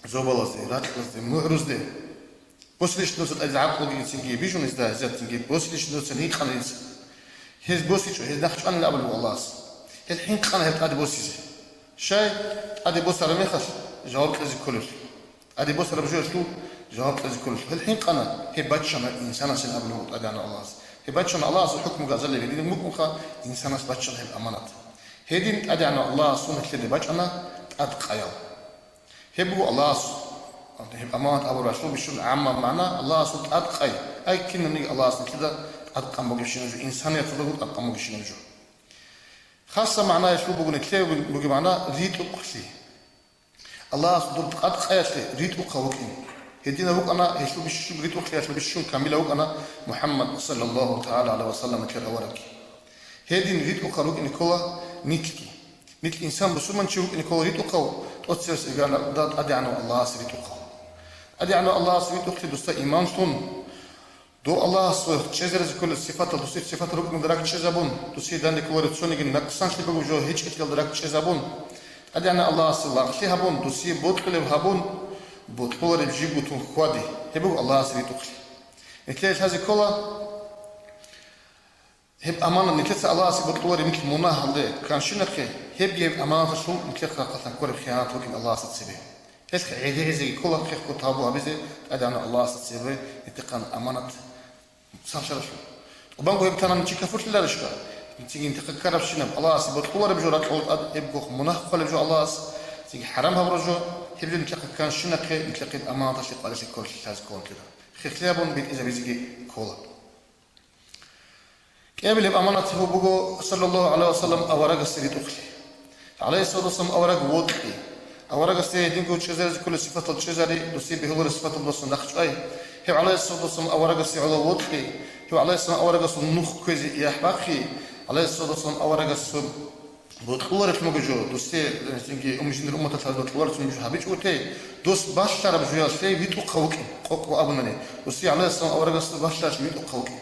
зобалазде, ракьазде, мугӀрузде. Босилищ дуца тӀаде гӀакълуги цинги бижун гьезда, гьезда цинги босилищ дуца гьикъана дица. Гьез босичӀо, гьез нахъ чӀванилан абулеб Аллагьас. Гьел хӀинкъана гьеб тӀаде босизе. Щай? ТӀаде босараб мехалъ жаваб кьезе кколелъул. ТӀаде босараб жоялъул жаваб кьезе кколелъул. Гьел хӀинкъана, гьеб баччана инсанасин абулеб буго ТӀадегӀанав Аллагьас. Гьеб баччана Аллагьасул хӀукму газалиги дин мукӀунха, инсанас баччана гьеб аманат. Гьедин ТӀадегӀанав Аллагьасул нилъеде бачӀана тӀадкъаял. Гьеб буго Аллагьас, гьеб аманат абуралъул бищун гӀаммаб магӀна, Аллагьасул тӀадкъай, ай кинабниги Аллагьас нилъеда тӀадкъан бугебщинаб жо, инсанияталдаго тӀадкъан бугебщинаб жо. Хасаб магӀнаялъул буго нилъее бугеб магӀна ритӀухълъи. Аллагьас дур тӀадкъаялъе ритӀухъав вукӀин. Гьединав вукӀана гьелъул бищун ритӀухълъиялъул бищун камилав вукӀана МухӀаммад саллаллагьу тагӀала гӀалайгьи ва саллам, нилъер аварагги. Гьедин ритӀухъав рукӀине ккола нилъги. Нилъ инсан бусурманчи вукӀине ккола ритӀухъав, тӀоцебесеб гьанже ТӀадегӀанав Аллагьасе ритӀухъав. ТӀадегӀанав Аллагьасе ритӀухълъи дусда иман лъун, дов Аллагьасул чӀезаризе кколел сипатал, дусул сипатал рукӀиналда ракӀчӀезабун, дусие данде кколареб цониги накъсанлъи бугеб жо гьечӀелъиялда ракӀчӀезабун, ТӀадегӀанав Аллагьасе лагълъи гьабун, дусие бокьулеб гьабун, бокьулареб жибго тун хьвади, гьеб буго Аллагьасе ритӀухълъи. Нилъее лъазе ккола, гьеб аманат нилъеца Аллагьасе бокьулареб нилъ мунагьалде кканщинахъе, гьебги гьеб аманаталъул нилъехъ рахъалъан кколеб хиянат букӀин Аллагьасда цебе. Гьелъ гӀедегӀизеги ккола хехго тавбу гьабизе ТӀадегӀанав Аллагьасда цебе нилъехъан аманат саллъаралъул. ТӀубанго гьеб тана нилъ чи кафурлъиларищха? Нилъеца нилъехъа ккарабщинаб Аллагьасе бокьулареб жо ракьалда тӀад, гьебго мунагь хъвалеб жо Аллагьас, цинги хӀарам гьабураб жо, гьеб жо нилъехъа кканщинахъе, нилъехъе аманаталъе къварилъи кколелъ лъазе ккола нилъеда. Хехлъи гьабун битӀизабизеги ккола. КӀиабилеб аманат гьеб буго, саллаллагьу гӀалайгьи ва саллам, аварагасе ритӀухълъи. ГӀалайгьиссалату вассалам авараг вокьи. Аварагасде гьединго чӀезаризе кколел сипатал чӀезари, досие бегьулареб сипатал досун нахъчӀвай. Гьев, гӀалайгьиссалату вассалам, аварагасе гӀоло вокьи. Гьев, гӀалайгьиссалам, аварагасул нух кквезе яхӀ бахъи. ГӀалайгьиссалату вассалам аварагасул бокьуларелъун буго жо, досие, э, цинги ум-, жиндир умматалъ гьаб бокьуларелъун буго жо гьабичӀого те, дос балъараб жоялъе витӀухъав вукӀин, къокъго абунани, досие, гӀалайгьиссалам, аварагасул балъаралъе витӀухъав вукӀин.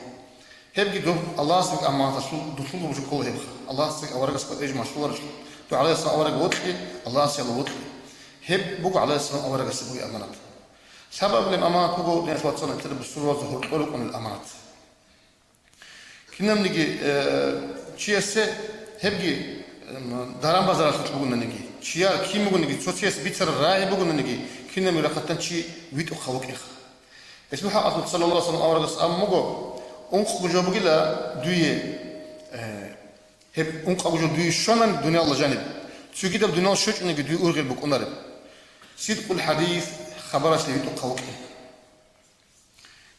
Гьебги доб Аллагьасул аманаталъул дулъул жо ккола гьебха. Аллагьасдаги аварагасдаги кӀватӀире жо малъуларелъул. Доб, гӀалайгьиссалам, авараг вокьи, Аллагьасе гӀоло вокьи. Гьеб буго, гӀалайгьиссалам, аварагасе бугеб аманат. Лъабабилеб аманат буго, диналъ вацал, нилъер бусурбабазда гьоркьор рукӀунел аманат. Кинабниги, э, чиясе гьебги, эм, даран-базаралъулъ бугонаниги, чияр кин бугониги, цо чияс бицараб рагӀи бугонаниги, кинабниги рахъалъан чи витӀухъав вукӀинха. Гьелъул хӀакъалъулъ, саллаллагьу гӀалайгьи ва саллам, аварагас абун буго: «Ункъго жо бугила дуе, э, гьеб ункъго жо дуе щванани дуниялалда жаниб, цогидаб дуниял щвечӀониги дуе ургъел букӀунареб. Сидкъул хӀадис, хабаралъе витӀухъав вукӀин».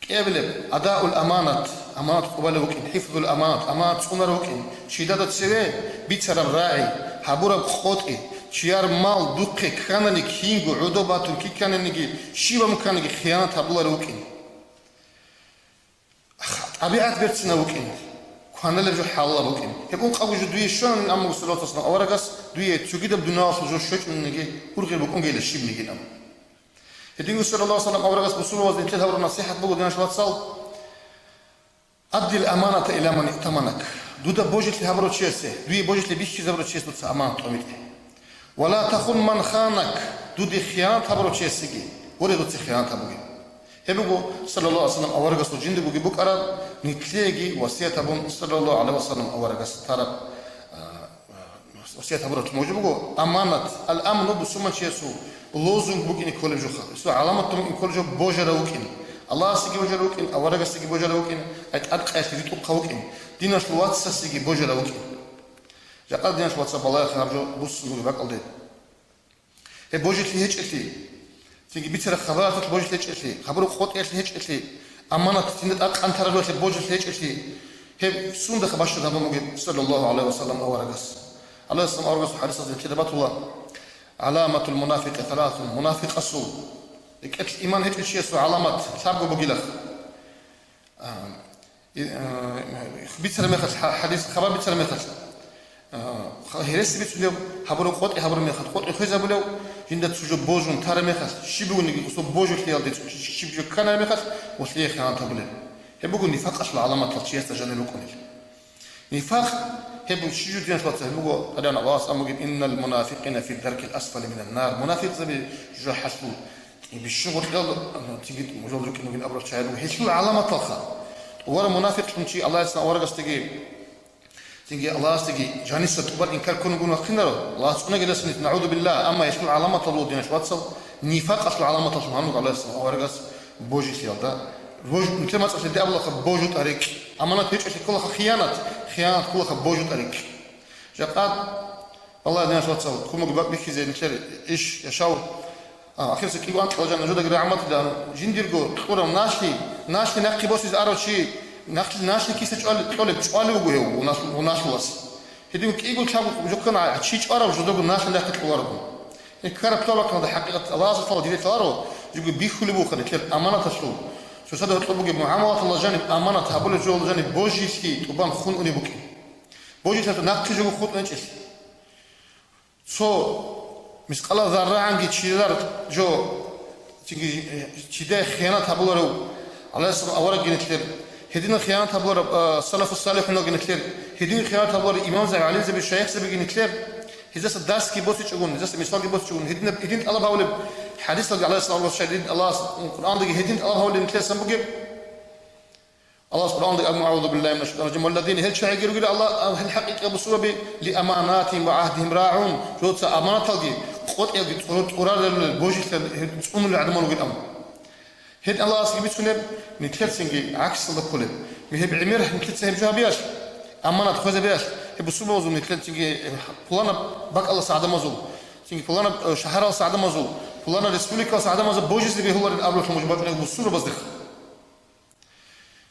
КӀиабилеб, адаул аманат, аманат къубалев вукӀин, хӀифзул аманат, аманат цӀунарев вукӀин, чидада цеве бицараб рагӀи, гьабураб къотӀи, чияр мал духъе кканани кинго гӀодоб батун кканиги, щибаб кканиги хиянат гьабуларев вукӀин. ТӀабигӀат берцинав вукӀин, кваналеб жо хӀалалаб букӀин. Гьеб ункъго жо дуе щванани, амма, саллаллагьу гӀалайгьи ва саллам, аварагас дуе цогидаб дуниялалъул жо щвечӀониги ургъел букӀунгейилан щибниги абун. Гьединго, саллаллагьу гӀалайгьи ва саллам, аварагас бусурбабазда нилъеда гьабураб насихӀат буго, диналъ вацал: «Аддил аманата иля ман иътаманак». Дуда божилъи гьабурав чиясе, дуе божилъи бихьизабурав чиясе дуца аманат тӀамитӀе. «Ва ла тахун ман ханак», дуде хиянат гьабурав чиясеги, гуре, дуца хиянат гьабуге. Гьеб буго, саллаллагьу гӀалайгьи ва саллам, аварагасул жинда бугеб букӀараб, нилъееги васият гьабун, саллаллагьу гӀалайгьи ва саллам, аварагас тараб, а, а, васият гьабураб мужи буго, аманат, ал-амну, бусурманчиясул лозунг букӀине кколеб жоха. Гьесул гӀаламат букӀине кколеб жо божарав вукӀин. Аллагьасеги божарав вукӀин, аварагасеги божарав вукӀин, ай тӀадкъаялъе ритӀухъав вукӀин, диналъул вацасеги божарав вукӀин. Жакъа, диналъ вацал, балагье гьаб жо буссун бугеб бакӀалде. Гьеб божилъи гьечӀелъи, цинги бицараб хабаралъулъ божилъи гьечӀелъи, хабураб къотӀиялъи гьечӀелъи, Аманат цинда тӀад къантараб жоялъе божилъи гьечӀелъи, гьеб сундаха бащад гьабун бугеб, саллаллагьу гӀалайгьи ва саллам, аварагас. Гьале саллам аварагасул хӀадисалда нилъеда батула: «ГӀаламатул мунафикъи саласун», мунафикъасул, рекӀелъ иман гьечӀев чиясул гӀаламат лъабго бугилаха. А, и, а, бицараб мехалъ, хӀа-, хӀадис хабар бицараб мехалъ, а, ха-, гьереси бицунев, гьабураб къотӀи гьабураб мехалъ, къотӀи хвезабулев, жинда цо жо божун тараб мехалъ, щиб бугониги гъосул божилъиялде щиб жо кканараб мехалъ, гъолъие хиянат гьабулеб. Гьеб буго нифакъалъул гӀаламатал чиясда жанир рукӀунел. Нифакъ, гьеб щиб жо, диналъул вацал, гьеб буго, Аллагьас абун бугеб: «Иннал мунафикъина фи даркил асфали минан нар». Мунафикъзаби жужахӀалъул бищун гъоркьел, а, цинги мужал рукӀин бугин абурал чагӀи буго. Гьелъул гӀаламаталха. ТӀувараб мунафикълъун чи Аллагьасул аварагасдаги, цинги Аллагьасдаги жаниса тӀубан инкар ккун бугин вахъинаро, Аллагьас цӀунагиласан, нагӀузубиллагь, амма гьелъул гӀаламатал буго, диналъул вацал, нифакъалъул гӀаламаталлъун гьануго Аллагьасул аварагас божилъиялда. Бож-, нилъер мацӀалъ гьедин абулаха: божутӀа рекӀкӀ. Аманат гьечӀолъи кколаха хиянат, хиянат кколаха божутӀа рекӀкӀ. Жакъа, валлагь, диналъул вацал, кумуги бакӀ бихьизе нилъер иш, яшав. А, ахирса кӀиго анкьал жан нужедаги рагӀматилан, жиндирго кьурав налъи, налъи нахъе босизе арав чи, налъи, налъи киса чӀвали-, кьолеб чӀвали вуго гьев, гьуналъ-, гьуналъулас. Гьедин кӀиго лъабго жоккана чи чӀварав жодого налъи нахъе кьоларого. Гьеб ккараб лъабахъалда хӀакъикъат Аллагьасул диде лъаларо, жого бихьулеб буха нилъер аманаталъул. Цоцазда гьоркьоб бугеб мугӀамалаталда жаниб аманат гьабулеб жоялда жаниб божилъи тӀубан хун унеб букӀин. Божилъалъул нахъе жого хутӀун гьечӀелъи. Цо мискъала заррагӀанги чияр жо, цинги, э, чидай хиянат гьабуларев, гӀалайгьиссалам, аварагги нилъер, гьединал хиянат гьабулареб, а, салафу салихӀунги нилъер, гьедин хиянат гьабулареб имамзаби, гӀалимзаби, шайихзабиги нилъер, гьезаса дарсги босичӀогун, гьезаса мисалги босичӀогун, гьединаб, гьедин тӀалаб гьабулеб, хӀадисалги, гӀалайгьиссалам, Аллагьас, Къуръандеги гьедин тӀалаб гьабулеб нилъесан бугеб? Аллагьас Къуръанда абун: «АгӀузу биллагьи минаш шайтанир ражим. Валлазина», гьел чагӀиги ругел Аллагь, гьел хӀакъикъияб бусурбаби, «ли аманатигьим ва гӀагьдигьим рагӀун», жуца аманаталги, къотӀиялги цӀур-, цӀурарел божилъи гьел цӀунулел гӀадамал ругел абун. Гьел Аллагьасги бицунеб, нилъецинги гӀаксалда кколеб. Гьеб гӀемер нилъеца гьеб жо гьабиялъ, аманат хвезабиялъ, гьеб бусурбабазул нилъецинги, э, пуланаб бакӀалдаса гӀадамазул, цинги пуланаб, э, шагьаралдаса гӀадамазул, пуланаб республикалдаса гӀадамазул божизе бегьуларин абулелъун мужбачӀунеб бусурбаздехъ.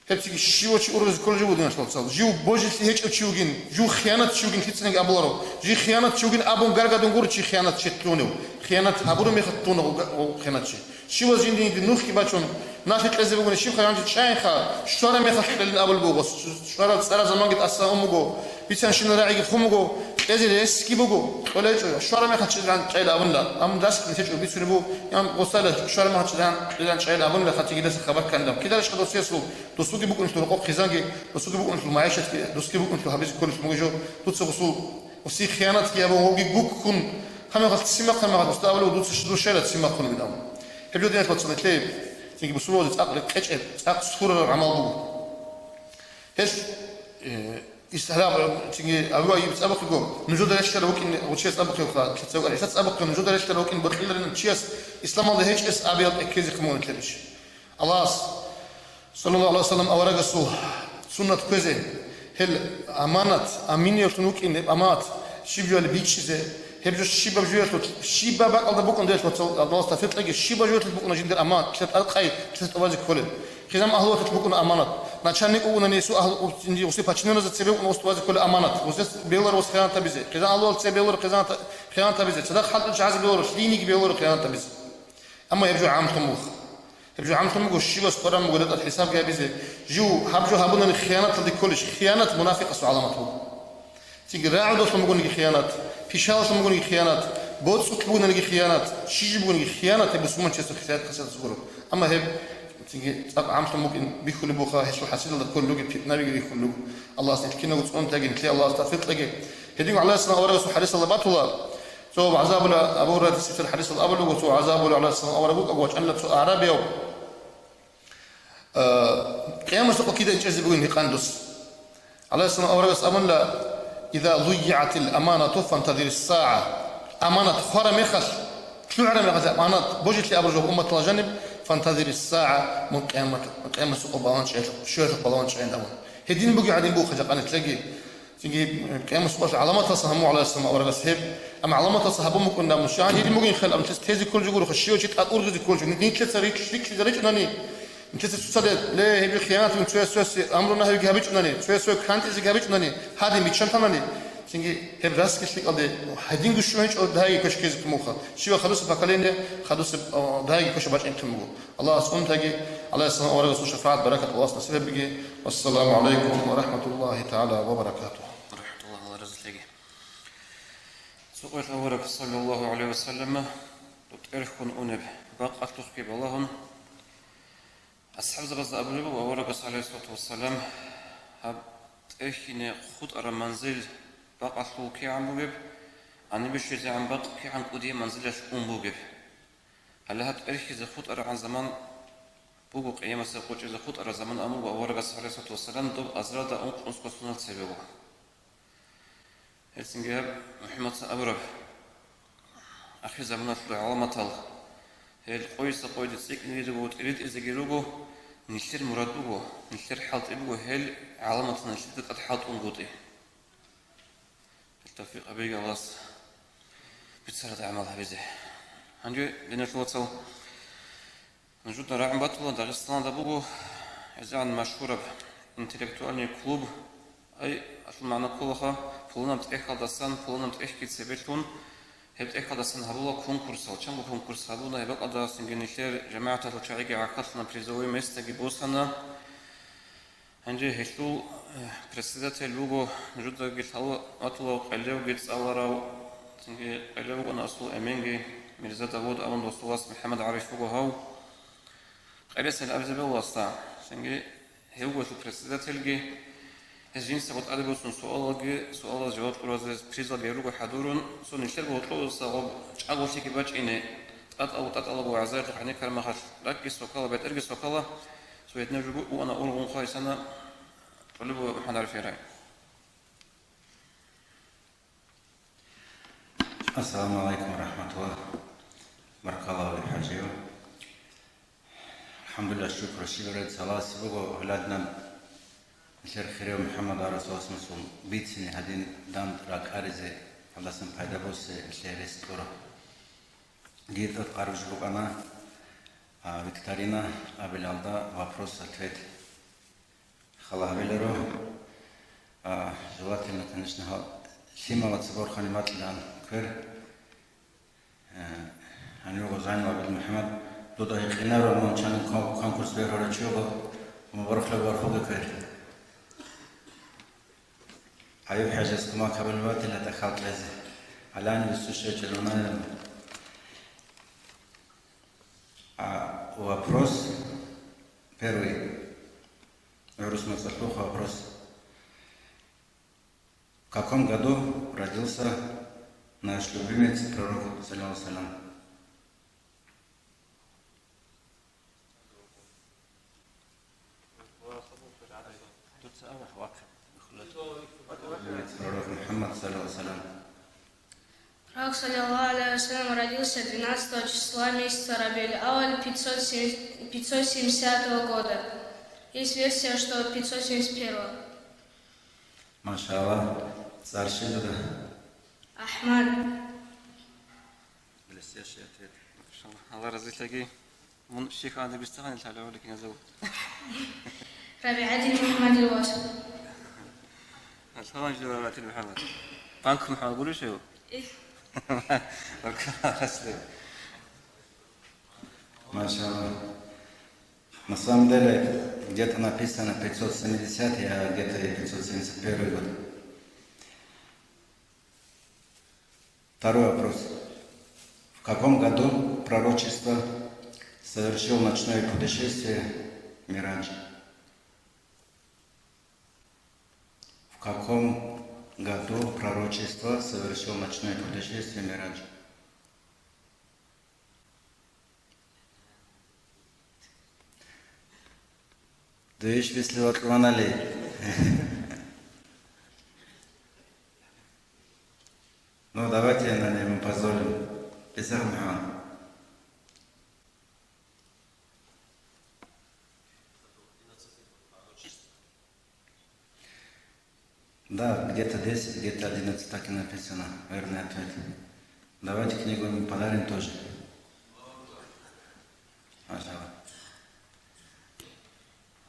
Гьеб цинги щивав чи ургъизе кколев жо вугин, диналъул вацал. Жив божилъи гьечӀев чи вугин, жив хиянатчи вугин лъицаниги абуларо. Жив хиянатчи вугин абун гаргадун гуро чи хиянатчи лъунев. Хиянат гьабураб мехалъ лъуна гъо-, гъо-, хиянатчи. Щиваз жинди-жинди нухги бачун, налъи кьезе бугони, щибха гьанже чӀайинха, щвараб мехалъ кьелин абулеб буго. Щвараб цӀараб заманги тӀасан ун буго. Бицанщина рагӀиги хъун буго, кьезе ресги буго, кьолечӀо, щвараб мехалъ чӀезегӀан кьейила абунила, амма дасги нилъечӀо бицунеб буго, я гъосдайила щвараб мехалъ чӀезегӀан кьезегӀан кьейила абунила, хатиги дица хабар кканила. Кидарищха досиясул, досулги букӀунелъул рокъоб хъизанги, досулги букӀунелъул магӀишатги, досулги букӀунелъул гьабизе кколелъул бугеб жо, дуца гъосул, гъосие хиянатги гьабун, гьевги гуккун, гьамехалъ ццин бахъ, гьамехалъ гъосда абулеб, дуца щ-, дур щайила ццин бахъун бугин абун. Гьеб жо, диналъул вацал, нилъее, цинги бусурбабазе цӀакъ рекъечӀеб, цӀакъ сурараб гӀамал буго. Гьелъ, э, Ис гьаб-, цинги Абу Айюб цӀабахъего, нужеда релълъарав вукӀин гъочияс абухъевха, лъицавгар ГӀиса цӀабахъего, нужеда релълъарав вукӀин бокьиларин чияс исламалда гьечӀес абиялда ккезе хъумугьун лъебищ? Аллагьас, саллаллагьу гӀалайгьи ва саллам, аварагасул суннат кквезе, гьел аманат, аминавлъун вукӀин гьеб аманат, щиб жояли бичӀчӀизе, гьеб жо щибаб жоялъул, щибаб бакӀалда букӀун дерх, Аллагьас тавфикъ кьеги, щибаб жоялъул букӀуна жиндир аманат, лъица тӀадкъай, лъица тӀубазе кколел. Хъизан агьлу ваталъ букӀуна аманат. Начальник вугони гьесул агьлу-, гьесул подчиненныйзаца букӀуна гъос тӀубазе кколел аманат. Гъосдаса бегьуларо гъос хиянат гьабизе. Хъизан агьлуялъ цебе бегьуларо хиянат, хиянат гьабизе. Цадахъ хӀалтӀулъ чагӀазе бегьуларо, лъиениги бегьуларо хиянат гьабизе. Амма гьеб жо гӀамлъун буго. Гьеб жо гӀамлъун буго, щивас кьураб буго гьелда тӀад хӀисабги гьабизе. Жив гьаб жо гьабунани хиянаталде кколищ? Хиянат мунафикъасул гӀаламат буго. Цинги рагӀудалъун бугониги хиянат, пишаялъун бугониги хиянат, боцӀулъ бугониги хиянат, щиб бугониги хиянат, гьеб бусурманчиясул хисият-хасиятаз гуро. Амма гьеб цинги цӀакъ гӀамлъун букӀин бихьулеб буха, гьелъул хӀасилалда кколел ругел питнабиги рихьулел руго. Аллагьас нилъ киналго цӀуне тагин, нилъее Аллагьас тавфикъ кьеги. Гьединго ГӀалайгьиссалам аварагасул хӀадисалда батула, цо вагӀза абула, Абу Гьурайрат сихӀат хӀадисалда абулеб буго, цо вагӀза абула ГӀалайгьиссалам авараг вукӀаго вачӀанила цо агӀрабияв. Э, Къиямасеб къо кида чӀезе бугин гьикъан дус. ГӀалайгьиссалам аварагас абуна: «Иза зуйигӀатил аманату фантазирис сагӀа». Аманат хвараб мехалъ, лъугӀараб мехалъ аманат божилъи абураб жо умматалда жаниб, «фантазирис сагӀа», мун къиямат, къиямасеб къо балагьун чӀеялъухъ, щвеялъухъ балагьун чӀейин абун. Гьедин бугеб гӀадин буха жакъа нилъеги. Цинги, э, Къиямасеб къоялъул гӀаламаталдаса гьаму ГӀалайгьиссалам аварагас гьеб. Амма гӀаламаталдаса гьабун букӀун абун, щай гьедин бугин хал, амма лъица тезе кколел жо гуро, щивав чи тӀад ургъизе кколел жо, нилъеца рикь-, рикьлъизе ричӀунани, Инчасе цоцалъе, ле, гьеб хиянатун цояс-цоясе амру-нагьиги гьабичӀунани, цояс-цояс кантӀизе гьабичӀунани, гьадин биччан танани, цинги гьеб рас ккелъикӀалде гьадин гущун гьечӀо дагьаги квешккезе ккун буго. Щивав хадусеб поколение, хадусеб, о, дагьаги квешаб бачӀинехъин буго. Аллагьас унтаги, гӀалайгьиссалам аварагасул шафагӀат, баракат Аллагьас насиб гьабиги. Вассаламу гӀалайкум ва рахӀматуллагьи тагӀала ва баракатугь. ВарахӀматуллагь, Аллагь разилъеги. Цо къоялъ авараг, саллаллагьу гӀалайгьи ва саллама, тӀерхьун унеб бакъалъухъги балагьун, асхӀабзабазда абулеб буго, аварагас, гӀалайгьиссалату вассалам, гьаб тӀерхьине хутӀараб манзил бакъалъул кигӀан бугеб, гьанибе щвезегӀан бакъ кигӀан кӀудияб манзилалъ ун бугеб. Гьале гьаб тӀерхьизе хутӀарагӀан заман буго, къиямасеб къо чӀезе хутӀараб заман абун буго аварагас, гӀалайгьиссалату вассалам, доб азаралда ункънусго соналъ цебего. Гьелцинги гьаб МухӀаммадица абураб ахирзаманалъул гӀаламатал, гьел къойиса къойде цӀикӀкӀинеги руго, тӀиритӀизеги руго, нилъер мурад буго, нилъер хӀалтӀи буго гьел гӀаламатал нилъеда тӀад хӀалтӀунгутӀи. Гьел тавфикъ гьабеги Аллагьас, бицараб гӀамал гьабизе. Гьанже, диналъул вацал, нужеда рагӀун батула, Дагъистаналда буго гӀезегӀан машгьураб интеллектуальный клуб, ай, алъул магӀна кколаха, пуланаб тӀехьалдасан, пуланаб тӀехьги цебелъун, гьеб тӀехьалдасан гьабула конкурсал, чанго конкурс гьабуна, гьеб бакӀалдасанги нилъер жамагӀаталъул чагӀиги гӀахьаллъана, призовое местаги босана. Гьанже гьелъул, э, председатель вуго, нужедаги лъала-, ватулав къелевги цӀаларав, цинги къелев вукӀана асул эменги, Мирза Давуд абун досул вас МухӀаммад ГӀариф вуго гьав. Къересел абизе бегьуласда, цинги гьев вуго гьелъул председательги, гьез жинцаго тӀаде босун суалалги, суалалъе жаваб кьуразе призалги гьел руго хӀадурун, цо нилъерго гьоркьоваса гъоб чӀаголъиги бачӀине, тӀатӀал-, тӀатӀалаго вагӀзаялъухъ гьанеккараб мехалъ, ракӀги сокала, бетӀерги сокала, Цо гьединаб жо бугоана ургъун хъвайсана тӀолеб МухӀаммад ГӀариф Ярагъи. Ассаламу гӀалайкум ва рахӀматуллагь. Баркалла, Вали ХӀажиев. АлхӀамдулиллагь, шукру, щибаб рецц Аллагьасе буго, гьале гьадинаб нилъер хирияв МухӀаммад ГӀариф Саласмасул бицине гьадин дандчӀвазе, гьелдасан пайда босизе нилъее рес кьура. Дие тӀад къаруж букӀана, а, викторина абилалда вопрос-ответ. Хала гьабиларо, а, желательно, конечно, гьал-, лъималаца борхани макьилаан квер. Э, гьанив Гъозани ва ГӀабдулмухӀаммад, дуда гьикъинаро, мун чанин кон-, конкурс бергьарав чи вуго, мун борхлеб борхуге квер. Аюб ХӀажияс кумек гьабулеб батила тӀахьал кьезе. Алан вису щвечӀел унанилан. А, вопрос первый. ГӀурус мацӀалъухъ вопрос. В каком году родился наш любимец, пророк, саллаллаху алейхи ва саллям? Любимец, пророк Мухаммад, саллаллаху алейхи ва саллям. Пророк, саллаллаху алейхи ва саллям, родился двенадцатого числа месяца Рабиуль-Аваль пятьсот семь, пятьсот семьдесят пятого года. Есть версия, что пятьсот семьдесят первого. Машалла, цӀар щиб дуда? Ахмад. Блестящий ответ. Машалла, Аллагь разилъаги. Мун щихъа ана бицахъани лъалев гьаликин гьазав. РабигӀатил МухӀаммадил вас. Алхамдулиллагь, РабигӀатил МухӀаммад. Панк МухӀаммад гурищ гьев? Эх. Баркалла, асле. Машалла. На самом деле, где-то написано пятьсот семидесятый, а где-то и пятьсот семьдесят первый год. Второй вопрос. В каком году пророчество совершил ночное путешествие Мирадж? В каком году пророчество совершил ночное путешествие Мирадж? Дуеш бислъи вакьлуанали. Ну, давайте, наверное, ему позволим. Писах Мухаммад. Да, где-то десять, где-то одиннадцать, так и написано. Верный ответ. Давайте книгу ему подарим тоже. Пожалуйста.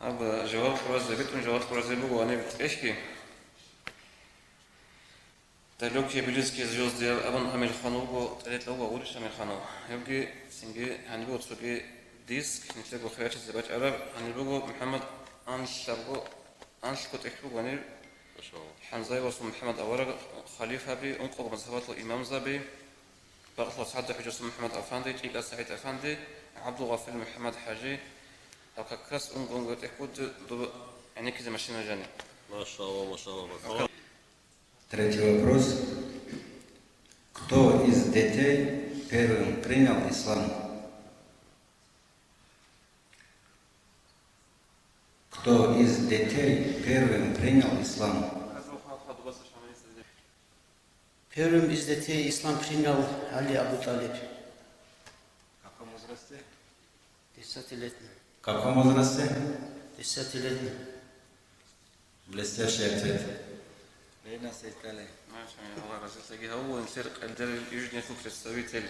Аб жаваб къуразе, битӀун жаваб къуразе буго гьаниб тӀехьги. Далёкие близкие звёзды абун Амирханов вуго, тӀерекьав вуго Гъуриш Амирханов. Гьебги цинги гьаниб цоги диск, нилъерго хирачизе бачӀараб, гьаниб буго МухӀаммад анлъабго, анлъго тӀехь буго гьаниб. Машалла. ХӀанзаевасул МухӀаммад авараг, халифаби, ункъого мазгьабалъул имамзаби, бакълъа ЦадахӀ-ХӀужасул МухӀаммад афанди, ЧӀикӀа СагӀид афанди, ГӀабдулгъафил МухӀаммад хӀажи, гьаб какас унго-унго тӀехь буго доб гӀенеккизе машина жаниб. Машалла, машалла, машалла. Третий вопрос. Кто из детей первым принял ислам? Кто из детей первым принял ислам? Первым из детей ислам принял Али Абу Талиб. В каком возрасте? Десятилетний. В каком возрасте? Десятилетний. Блестящий ответ. Лена Сейтали. Машалла, Аллагь разилъаги гьаву, нилъер къелдер южнехун представитель.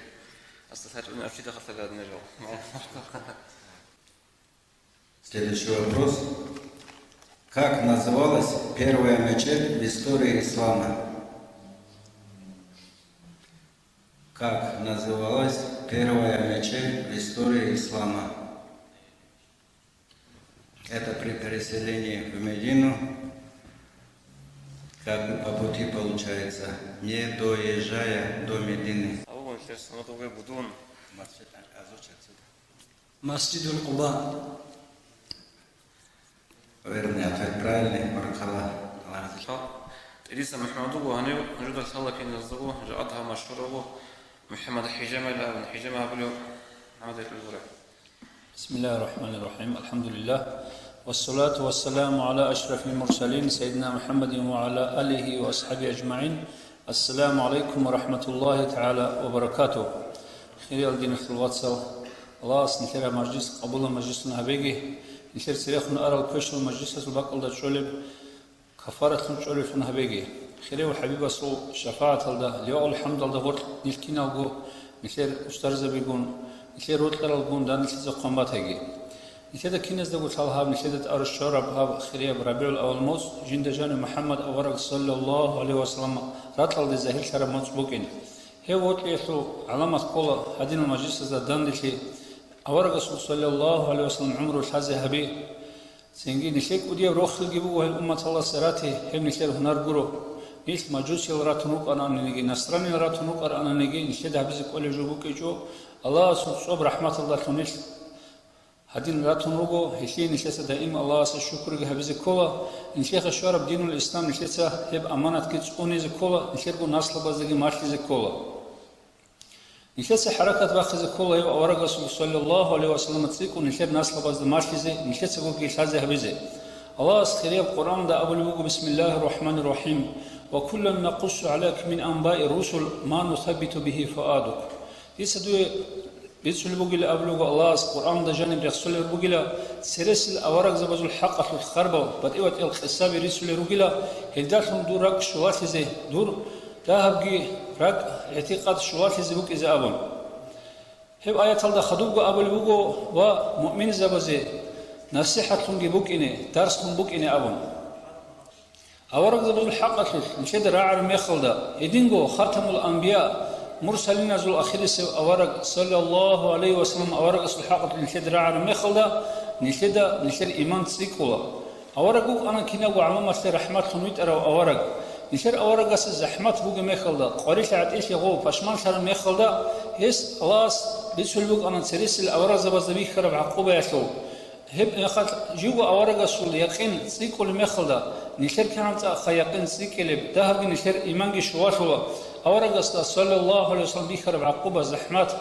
Аста сачӀуни абчида хатагаднежал. Следующий вопрос. Как называлась первая мечеть в истории ислама? Как называлась первая мечеть в истории ислама? Это при переселении в Медину, как бы по пути получается, не доезжая до Медины. Гьаву, нилъер санадулги будун. Масжид Аль-Азуч отсюда. Масжидул Къуба. Верный ответ, правильный, баракалла. Аллагь разилъа. ТӀириса МухӀаммад вуго, гьанив нужеда лъала киназдаго, жагьад гьав машгьур вуго, МухӀаммад ХӀижамал абун, ХӀижама абулев МухӀаммад гьечӀого гуро. بسم الله الرحمن الرحيم. الحمد لله. والصلاة والسلام على أشرف المرسلين سيدنا محمد وعلى آله وأصحابه أجمعين. السلام عليكم ورحمة الله تعالى وبركاته. Хириял диналъул вацал, Аллагьас нилъер мажлис къабулаб мажлислъун гьабеги, нилъер церехун арал квешал мажлисазул бакӀалда чӀолеб кафаратлъун чӀолеблъун гьабеги. Хирияв ХӀабибасул шафагӀаталда, ливаул хӀамдалда гъоркь нилъ киналго, нилъер устарзабигун, нилъер рокьаралгун данделъизе хъван батаги. Нилъеда киназдаго лъала гьаб нилъеда тӀаруш щвараб гьаб хирияб РабигӀул авал моцӀ, жинда жанив МухӀаммад авараг саллаллагьу гӀалайгьи вассалам ракьалде загьирлъараб моцӀ букӀин. Гьев вокьиялъул гӀаламат ккола гьадинал мажлисазда данделъи, аварагасул саллаллагьу гӀалайгьи вассалам гӀумру лъазе гьаби. Цинги нилъер кӀудияб рохелги буго гьел умматалдаса рати, гьеб нилъер гьунар гуро. Нилъ мажусиял ратун рукӀараниги, насраниял ратун рукӀараниги, нилъеда гьабизе кӀолеб жо букӀичӀо, Аллагьасул цӀоб рахӀматалдалъун нилъ гьадин ратун руго, гьелъие нилъеца даим Аллагьасе шукруги гьабизе ккола, нилъеха щвараб динул ислам нилъеца гьеб аманатги цӀунизе ккола, нилъерго наслабаздаги малъизе ккола. Нилъеца хӀаракат бахъизе ккола гьев аварагасул саллаллагьу гӀалайгьи вассалам цӀикӀкӀун нилъер наслабазда малъизе, нилъеца гурги лъазе гьабизе. Аллагьас хирияб Къуръанда абулеб буго, бисмиллагьир рахӀманир рахӀим, «Ва куллан накъуссу гӀалайка мин анбаир русул ма нусаббиту бигьи фуадак». Дица дуе бицулеб бугила абулеб буго Аллагьас, Къуръанда жаниб рехсолеб бугила, цересел аварагзабазул хӀакъалъулъ харбал, батӀи-батӀиял къисаби рицулел ругила, гьелдалъун дур ракӀ щулалъизе, дур дагьабги ракӀ-гӀитикъад щулалъизе букӀизе абун. Гьеб аяталда хадубго абулеб буго ва муъминзабазе насихӀатлъунги букӀине, дарслъун букӀине абун. Аварагзабазул хӀакъалъулъ нилъеда рагӀараб мехалда, гьединго хатамул анбия, мурсалиназул ахирисев авараг, саллаллагьу гӀалайгьи вассалам, аварагасул хӀакъалъулъ нилъеда рагӀараб мехалда, нилъеда нилъер иман цӀикӀкӀула. Авараг вукӀана кинабго гӀаламалъе рахӀматлъун витӀарав авараг. Нилъер аварагасе захӀмат бугеб мехалда, къварилъи гӀатӀилъи гъов пашманлъараб мехалда, гьес Аллагьас бицулеб букӀана цересел аварагзабазда бихьараб гӀакъубаялъул. Гьеб мехалъ живго аварагасул якъин цӀикӀкӀулеб мехалда, нилъер кигӀан цӀакъха якъин цӀикӀкӀилеб, дагьабги нилъер иманги щулалъула. Аварагасда, саллаллагьу гӀалайгьи вассалам, бихьараб гӀакъуба, захӀмат,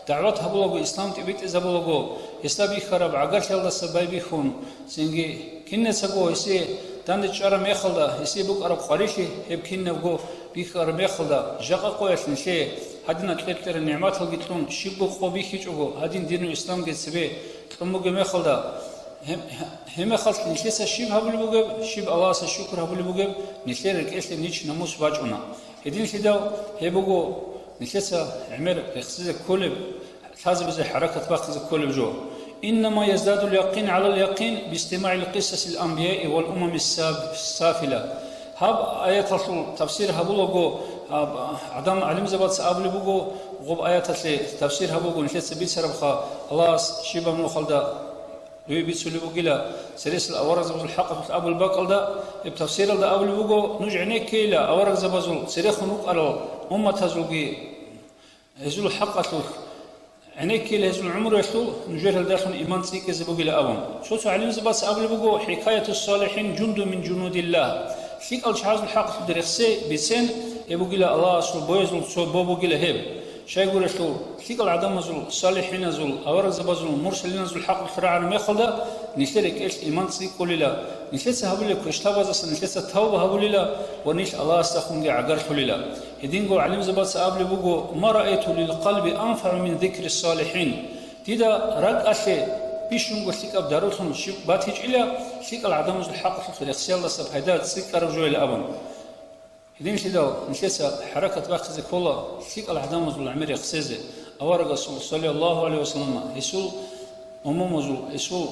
дагӀват гьабулаго, ислам тӀибитӀизабулаго, гьесда бихьараб гӀагарлъиялдаса байбихьун, цинги кинецаго гьесие данде чӀараб мехалда, гьесие букӀараб къварилъи гьеб кинабго бихьараб мехалда, жакъа къоялъ нилъее гьадинаб кьер-кьерал нигӀматалги кьун, щибго къо бихьичӀого, гьадин динул исламги цебе кьун бугеб мехалда, гьеб-, гьеб мехалъ нилъеца щиб гьабулеб бугеб, щиб Аллагьасе шукр гьабулеб бугеб, нилъер рекӀелъе нич намус бачӀуна. Гьединлъидал гьеб буго нилъеца гӀемер рехсизе кколеб, лъазабизе хӀаракат бахъизе кколеб жо. إنما يزداد اليقين على اليقين باستماع قصص الأنبياء والأمم الساف-، السافلة. Гьаб аяталъул тафсир гьабулаго, гьаб, гӀадам гӀалимзабаца абулеб буго, гъоб аяталъе тафсир гьабуго нилъеца бицарабха, Аллагьас щибаб нухалда дуе бицулеб бугила, цересел аварагзабазул хӀакъалъулъ абулеб бакӀалда, гьеб тафсиралда абулеб буго, нуж гӀенеккейила аварагзабазул церехун рукӀарал умматазулги, гьезул хӀакъалъулъ, гӀенеккейила гьезул гӀумруялъул, нужер гьелдалъун иман цӀикӀкӀизе бугила абун. Цо-цо гӀалимзабаца абулеб буго, хӀикаятус салихӀин жундун мин жунудиллагь, лъикӀал чагӀазул хӀакъалъулъ рехсей бицен, гьеб бугила Аллагьасул боязул цо бо бугила гьеб. Щайгурелъул, лъикӀал гӀадамазул, салихӀиназул, аварагзабазул, мурсалиназул хӀакъалъулъ рагӀараб мехалда, нилъер рекӀелъ иман цӀикӀкӀулила, нилъеца гьабулеб квешлъабаздасан нилъеца тавба гьабулила ва нилъ Аллагьасдехунги гӀагарлъулила. Гьединго гӀалимзабаца абулеб буго, «Ма раайту лил къалби анфагӀу мин зикри салихӀин». Дида ракӀалъе бищунго лъикӀаб дарулъун щиб батичӀила, лъикӀал гӀадамазул хӀакъалъулъ рехсиялдаса пайда цӀикӀкӀараб жоял абун. Гьединлъидал нилъеца хӀаракат бахъизе ккола лъикӀал гӀадамазул гӀемер рехсезе, аварагасул, саллаллагьу гӀалайгьи вассалам, гьесул умумузул, гьесул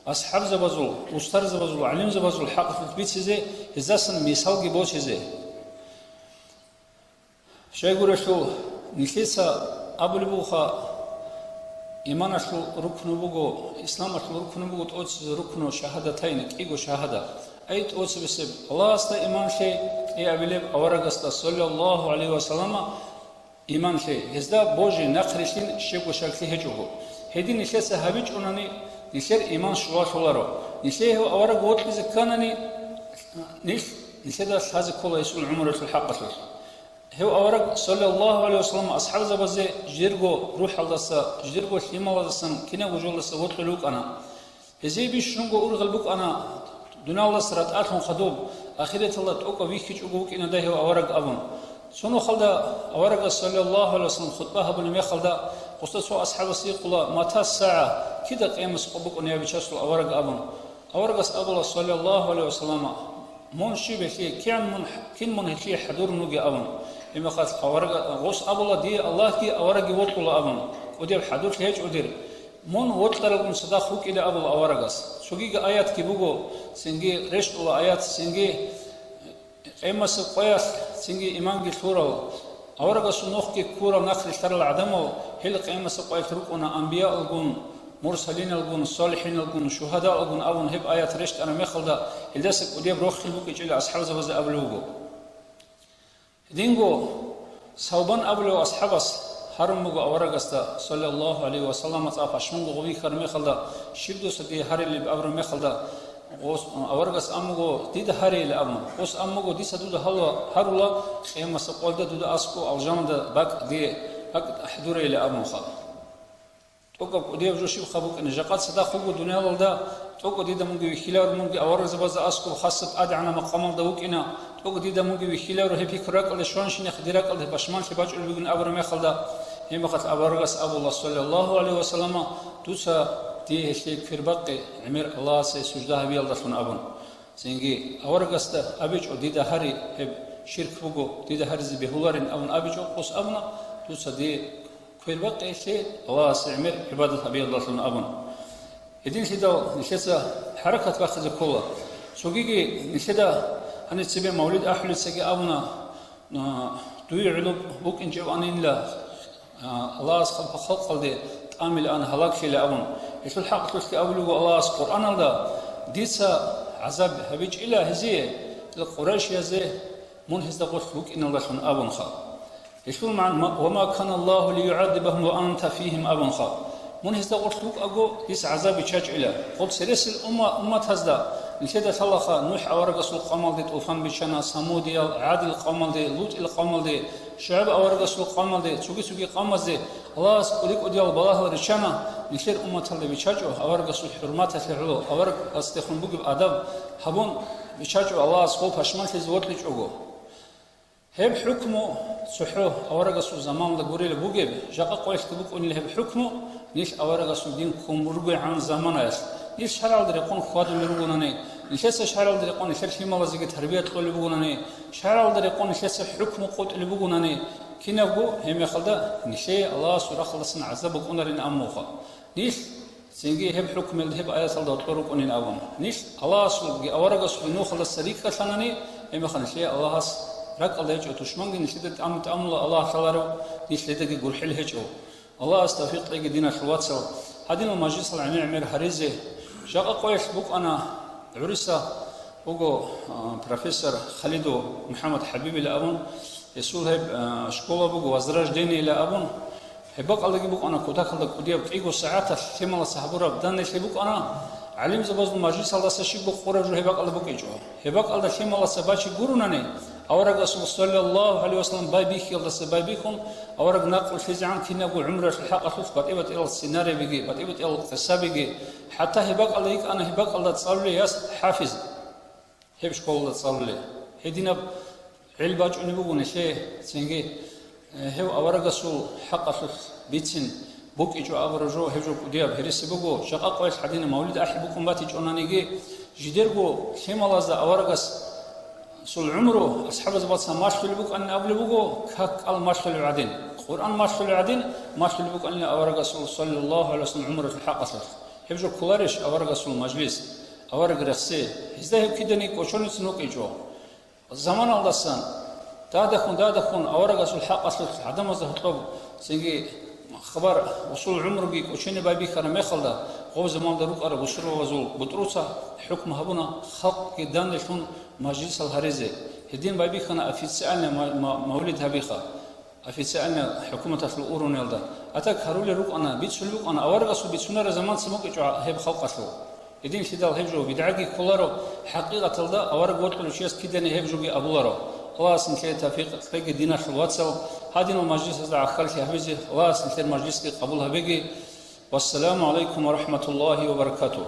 асхӀабзабазул, устарзабазул, гӀалимзабазул хӀакъалъулъ бицизе, гьездасан мисалги босизе. Щайгурелъул, нилъеца абулеб бугоха, иманалъул рукну буго, исламалъул рукну буго тӀоцебе рукну шагьадатайн, кӀиго шагьада. Ай тӀоцебесеб Аллагьасда иман лъей, кӀиабилеб аварагасда, саллаллагьу гӀалайгьи вассалама, иман лъей, гьезда божи нахърилълъин щибго шаклъи гьечӀого. Гьедин нилъеца гьабичӀунани, нилъер иман щулалъуларо. Нилъее гьев авараг вокьизе кканани, нилъ, нилъеда лъазе ккола гьесул гӀумруялъул хӀакъалъулъ. Гьев авараг, саллаллагьу гӀалайгьи вассалам, асхӀабзабазе жидерго рухӀалдаса, жидерго лъималаздасан, кинабго жоялдаса вокьулев вукӀана. Гьезие бищунго ургъел букӀана, дуниялалдаса ратӀалъун хадуб, ахираталда тӀокӀав вихьичӀого вукӀинада гьев авараг абун. Цо нухалда аварагас, саллаллагьу гӀалайгьи вассалам, хутӀба гьабулеб мехалда, гъосда цо асхӀабас гьикъула, «Мата сагӀа, кида къиямас къо букӀунеб бичасул авараг?» абун. Аварагас абула, саллаллагьу гӀалайгьи вассалама, «Мун щиб гьелъие, кин мун, кин мун гьелъие хӀадурун вугев?» абун. Гьебмехалъ аварага-, гъос абула, «Дие Аллагьги аварагги вокьула», абун. «КӀудияб хӀадурлъи гьечӀо дир. Мун вокьаралгун цадахъ вукӀила», абула аварагас. Цогиги аятги буго, цинги рещтӀула аят, цинги къемасеб къоялъ, цинги иманги лъурал, аварагасул нухги ккурал нахърилълъарал гӀадамал, гьел къемасеб къоялъ рукӀуна анбияалгун, мурсалиналгун, салихӀиналгун, шугьадаалгун абун гьеб аят рещтӀараб мехалда, гьелдаса кӀудияб рохел букӀинчӀила асхӀабзабазе абулеб буго. Гьединго Савбан абулев асхӀабас гьарун буго аварагасда, саллаллагьу гӀалайгьи вассалам, цӀа пашманго гъов вихьараб мехалда, щиб дуца дие гьарилеб абураб мехалда, гъос-, аварагас абун буго, дида гьарейилан абун. Гъос абун буго, дица дуда гьалула, гьарула, къиямасеб къоялда дуда аскӀоб алжаналда бакӀ дие, бакӀ хӀадурейилан абунха. ТӀокӀаб кӀудияб жо щибха букӀине, жакъа цадахъ вуго дуниялалда, тӀокӀаб дида мунги вихьиларо, мунги аварагзабазда аскӀоб хасаб тӀадегӀанаб макъамалда вукӀина, тӀокӀаб дида мунги вихьиларо, гьеб пикру ракӀалде щванщинахъ, дир ракӀалда гьеб пашманлъи бачӀулеб бугин абураб мехалда, гьебмехалъ аварагас абула, саллаллагьу гӀалайгьи вассалама, дуца дие гьелъие квербакъи, гӀемер Аллагьасе сужда гьабиялдалъун абун. Цинги аварагасда абичӀо, дида гьари, гьеб ширк буго, дида гьаризе бегьуларин абун абичӀо, гъос абуна, дуца дие квербакъи гьелъие Аллагьасе гӀемер гӀибадат гьабиялдалъун абун. Гьединлъидал нилъеца хӀаракат бахъизе ккола. Цогиги нилъеда гьаниб цебе мавлид ахӀулецаги абуна, а, дуе гӀоло букӀинчӀебанила, а, Аллагьас халкъ-, халкъалде тӀамилан гьалаглъила абун. Гьелъул хӀакъалъулъги абулеб буго Аллагьас Къуръаналда, дица гӀазаб гьабичӀила гьезие, Къурайшиязе, мун гьезда гъорлъ вукӀиналдалъун абунха. Гьелъул магӀна, «Ва ма кана Аллагьу лиюгӀаззибагьум ва анта фигьим» абунха. Мун гьезда гъорлъ вукӀаго, дица гӀазаб биччачӀила. Гъоб цересел умма-, умматазда, нилъеда лъалаха НухӀ аварагасул къавмалде тӀуфан биччана, Самудиял, ГӀадил къавмалде, ЛутӀил къавмалде, ШугӀайб аварагасул къавмалде, цоги-цоги къавмазде Аллагьас кӀуди-кӀудиял балагьал риччана, нилъер умматалда биччачӀо, аварагасул хӀурматалъе гӀоло, аварагасдехун бугеб адаб гьабун биччачӀо, Аллагьас гъов пашманлъизе вокьичӀого. Гьеб хӀукму цохӀо аварагасул заманалда гурелаб бугеб, жакъа къоялъги букӀунила гьеб хӀукму, нилъ аварагасул дин ккун ругогӀан заманаялъ, нилъ шаргӀалда рекъон хьвадулел ругонани, нилъеца шаргӀалда рекъон нилъер лъималазеги тарбия кьолеб бугонани, шаргӀалда рекъон нилъеца хӀукму къотӀулеб бугонани, кинабго гьеб мехалда нилъее Аллагьасул рахъалдасан гӀазаб букӀунарин аммуха. Нилъ Цинги гьеб хӀукмуялда гьеб аяталда гьоркьор рукӀунин абун. Нилъ Аллагьасулги аварагасулги нухалдаса рикӀкӀалъанани, гьебмехалъ нилъее Аллагьас ракӀалда гьечӀо, тушманги нилъеда тӀам-, тӀамула Аллагь лъаларев, нилъедаги гурхӀел гьечӀо. Аллагьас тавфикъ кьеги, диналъул вацал, гьадинал мажлисал гӀемер-гӀемер гьаризе. Жакъа къоялъ букӀана, гӀуриса буго, а, профессор Халидов МухӀаммад ХӀабибила абун, гьесул гьеб, а, школа буго Возрождениела абун, гьеб бакӀалдаги букӀана кутакалда кӀудияб кӀиго сагӀаталъ лъималаса гьабураб данделъи букӀана, гӀалимзабазул мажлисалдаса щибго къураб жо гьеб бакӀалда букӀинчӀо. Гьеб бакӀалда лъималаса бачи гурунани, аварагасул саллаллагьу гӀалайгьи вассалам байбихьиялдаса байбихьун, авараг накълулъизегӀан кинабго гӀумруялъул хӀакъалъулъ батӀи-батӀиял сценариябиги, батӀи-батӀиял къисабиги, хӀатта гьеб бакӀалда йикӀана гьеб бакӀалда цӀалулей яс хӀафиз. Гьеб школалда цӀалулей. Гьединаб гӀел бачӀунеб буго нилъее, цинги, э, гьев аварагасул хӀакъалъулъ бицин букӀичӀо абураб жо, гьеб жо кӀудияб гьереси буго. Жакъа къоялъ гьадинаб мавлид ахӀи букӀун батичӀонаниги, жидерго лъималазда аварагасул гӀумру асхӀабазда бацан малъулеб букӀанин абулеб буго, как-кӀал малъулеб гӀадин, Къуръан малъулеб гӀадин, малъулеб букӀанила аварагасул саллаллагьу гӀалайгьи вассалам гӀумруялъул хӀакъалъулъ. Гьеб жо кколарищ аварагасул мажлис, авараг рехси? Гьезда гьеб киданиги кӀочоницин вукӀинчӀо. Заманалдасан дадахун-дадахун аварагасул хӀакъалъулъ гӀадамазда гьоркьоб цинги хабар, гьесул гӀумруги кӀочене байбихьараб мехалда, гъоб заманалда рукӀарал бусурбабазул бутӀруца хӀукму гьабуна халкъги данделъун мажлисал гьаризе. Гьедин байбихьана официальный ма-, ма-, мавлид гьабиха. Официально хӀукуматалъул уровнялда. А так гьарулел рукӀана, бицулеб букӀана, аварагасул бицунареб заманцин букӀинчӀо гьеб халкъалъул. Гьединлъидал гьеб жо бидгӀаги кколаро, хӀакъикъаталда авараг вокьулев чияс кидани гьеб жоги абуларо. Аллагьас нилъее тавфикъ кьеги, диналъул вацал, гьадинал мажлисазда гӀахьаллъи гьабизе, Аллагьас нилъер мажлисги къабул гьабеги. Вассаламу гӀалайкум ва рахӀматуллагьи ва баракатугь.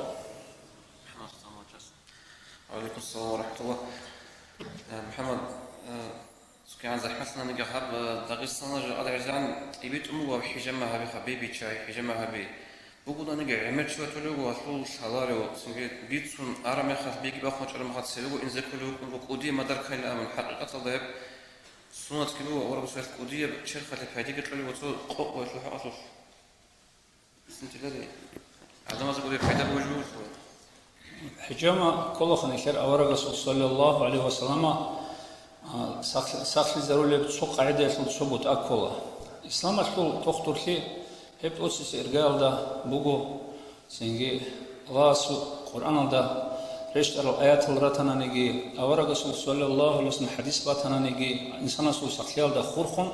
Ва гӀалайкум салам ва рахӀматуллагь. Э, МухӀаммад, э, ЦӀикӀкӀараб захӀмалъунаниги гьаб, э, Дагъистаналда жакъа гӀезегӀан тӀибитӀун буго гьаб хӀижама гьабиха, бебичай, хӀижама гьаби. Бугоданиги гӀемер чи ватулев вуго гьалъул лъаларев, цинги бицун араб мехалъ, беги бахъун вачӀараб мехалъ цевего инзе кколев вукӀун буго кӀудияб мадар ккайилан абун. ХӀакъикъаталда гьеб сунатги буго, аварагасул кӀудияб черхалъе пайдаги кьолеб буго цо къокъ вугелъул хӀакъалъулъ. ХӀижама кколаха нилъер аварагасул саллаллагьу гӀалайгьи вассалама, а, сахлъи-, сахлъизарулеб цо къагӀидаялъул цо бутӀа ккола. Исламалъул тухтурлъи гьеб тӀоцебесеб иргаялда буго, цинги Аллагьасул Къуръаналда рещтӀарал аятал ратананиги, аварагасул саллаллагьу гӀалайгьи вассалам хӀадис батананиги, инсанасул сахлъиялда хурхун,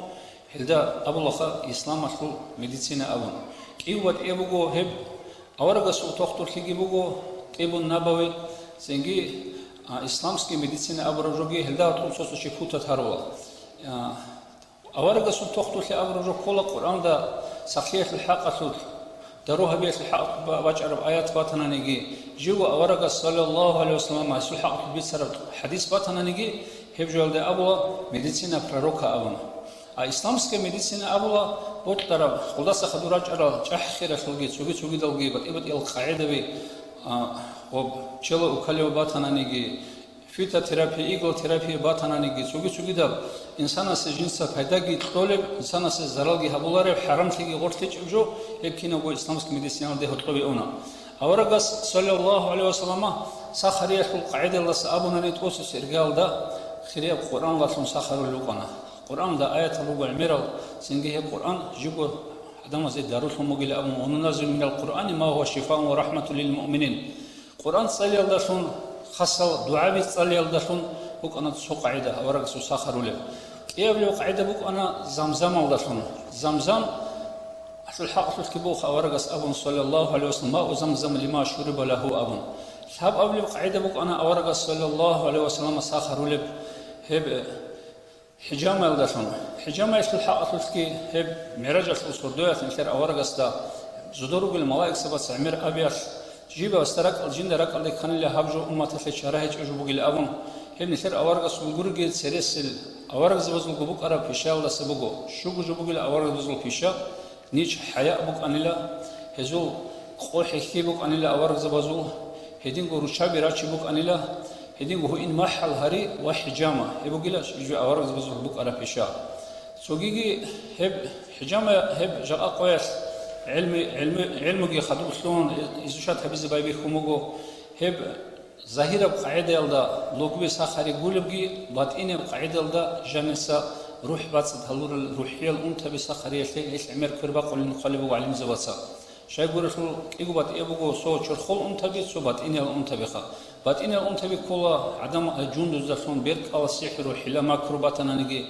гьелда абулаха исламалъул медицина абун. КӀиябго батӀияб буго гьеб аварагасул тухтурлъиги буго, тӀибун набави, цинги, а, исламский медицина абураб жоги, гьелда гьоркьоб цо-цо чи путат гьарула. А, аварагасул тухтурлъи абураб жо ккола Къуръанда сахлъиялъул хӀакъалъулъ, дару гьабиялъул хӀакъалъулъ ба-, бачӀараб аят батананиги, живго аварагас саллаллагьу гӀалайгьи вассалам гьесул хӀакъалъулъ бицараб хӀадис батананиги, гьеб жоялда абула медицина пророка абуна. А исламская медицина абула бокьараб, хъулдаса хадур рачӀарал чӀахӀ-хиралъулги, цоги-цогидалги батӀи-батӀиял къагӀидаби, а, ва пчела уколев батананиги, фитотерапия, иглотерапия батананиги, цоги-цогидаб инсанасе жинца пайдаги кьолеб, инсанасе заралги гьабулареб, хӀарамлъиги гъорлъичӀеб жо, гьеб кинабго исламская медициналде гьоркьобе уна. Аварагас, саллаллагьу гӀалайгьи вассалама, сахариялъул къагӀидалдаса абунани, тӀоцебесеб иргаялда хирияб Къуръаналдалъун сахарулел рукӀана. Къуръаналда аятал руго гӀемерал, цинги гьеб Къуръан жибго гӀадамазе дарулъун бугилан абун: «Ва нуназзилу минал Къуръани ма гьува шифаун ва рахӀматун лил муъминин». Къуръан цӀалиялдалъун, хасал дугӀаби цӀалиялдалъун букӀана цо къагӀида аварагасул сахарулеб. КӀиабилеб къагӀида букӀана Замзамалдалъун. Замзам, гьелъул хӀакъалъулъги буго аварагас абун, саллаллагьу гӀалайгьи вассалам, «Мау Замзам лима шуриба лагьу», абун. Лъабабилеб къагӀида букӀана аварагас, саллаллагьу гӀалайгьи вассалам, сахарулеб гьеб, э, хӀижамаялдалъун. ХӀижамаялъул хӀакъалъулъги гьеб МигӀражалъул сордоялъ нилъер аварагасда зодор ругел малаикзабаца гӀемер абиялъ, жиб гьесда ракӀал, жинда ракӀалде кканила гьаб жо умматалъе чара гьечӀеб жо бугилан абун, гьеб нилъер аварагасулгурги цересел аварагзабазулго букӀараб пишаялдаса буго, щуго жо бугила аварагзабазул пиша, нич хӀаяъ букӀанила, гьезул къо хӀехьи букӀанила аварагзабазул, гьединго руччаби рачи букӀанила, гьединго гьуин махӀал гьари ва хӀижама, гьеб бугила жо аварагзабазул букӀараб пиша. Цогиги гьеб хӀижама, гьеб жакъа къоялъ ГӀилму, гӀилму, гӀилмуги хадурлъун изучат гьабизе байбихьун буго. Гьеб загьираб къагӀидаялда лугби сахари гулебги, батӀинаб къагӀидаялда жаниса рухӀ бацӀцӀад гьалурал рухӀиял унтаби сахариялъе гьелъ гӀемер квербакъулин хъвалеб буго гӀалимзабаца. Щайгурелъул кӀиго батӀияб буго, цо чорхол унтаби, цо батӀиниял унтабиха. БатӀиниял унтаби ккола гӀадамал жундуздалъун беркӀала сихӀру, хӀила-макру батананиги,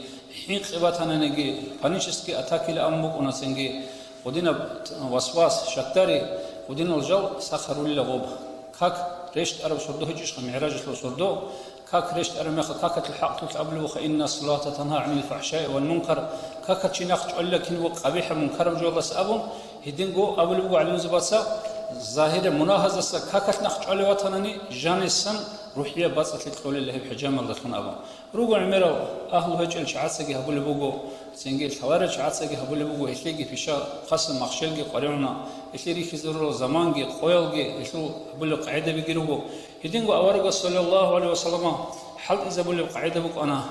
хӀинкъи батананиги, панический атакила абун букӀуна цинги, гъудинаб васвас, шакдари, гъудинал жал сахарулила гъоб. Как рещтӀараб сордо гьечӀищха, мигӀражалъул сордо, как рещтӀараб мехалъ какалъул хӀакълъулъ абулеб буха: «Инна салата танха гӀанил фахӀшаи вал мункар», какалъ чи нахъ чӀвалила кин вукъ къабихӀаб мункараб жоялдаса абун, гьединго абулеб буго гӀалимзабаца, загьираб мунагьаздаса какалъ нахъ чӀвалев ватанани, жанисан рухӀияб бацӀцӀалъи кьолел гьеб хӀижамалдалъун абун. Руго гӀемерал агьлу гьечӀел чагӀацаги гьабулеб буго, цинги лъаларел чагӀацаги гьабулеб буго, гьелъеги пиша хъасан махщелги къваригӀуна, гьелъие рихьизе рурал заманги, къоялги, гьелъул гьабулеб къагӀидабиги руго. Гьединго аварагас, саллаллагьу гӀалайгьи вассаллама, хӀалтӀизабулеб къагӀида букӀана,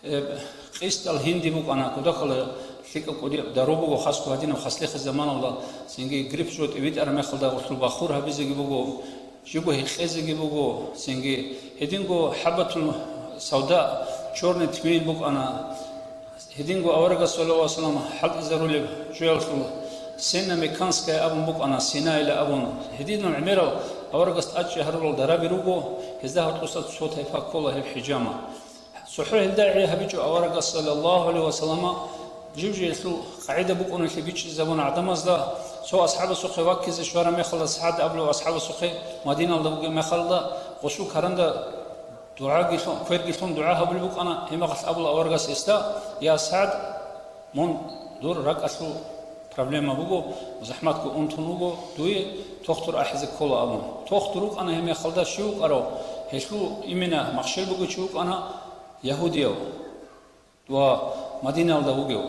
э, къистал гьинди букӀана, кодахъала лъикӀаб кӀудияб дару буго, хасго гьадинаб хаслихъи заманалда, цинги грипп жо тӀибитӀараб мехалда гъулъул бахур гьабизеги буго, жибго гьекъезеги буго, цинги гьединго хӀаббатул савда, чорный тмин букӀана. Гьединго аварагас, саллаллагьу гӀалайгьи вассаллам, хӀалтӀизарулеб жоялъул сенна меканская абун букӀана, синайила абун. Гьединал гӀемерал аварагас тӀадчӀи гьарурал дараби руго, гьезда гьоркьоса цо тайпа ккола гьеб хӀижама. ЦохӀо гьелда гӀи гьабичӀо аварагас, саллаллагьу гӀалайгьи вассаллама, жив-жиялъул къагӀида букӀуналъе бичӀчӀизабуна гӀадамазда. Цо асхӀабасухъе ваккизе щвараб мехалда, СагӀд абулев асхӀабасухъе, Мадиналда бугеб мехалда, гъосул каранда дугӀаги лъун, кверги лъун дугӀа гьабулеб букӀана, гьеб мехалъ абула аварагас гьесда: «Я СагӀд, мун, дур ракӀалъул проблема буго, захӀматго унтун вуго, дуе тохтур ахӀизе ккола», — абун. Тохтур вукӀана гьеб мехалда щив вукӀарав? Гьелъул имина махщел бугев чи вукӀана ягьудияв ва Мадиналда вугев.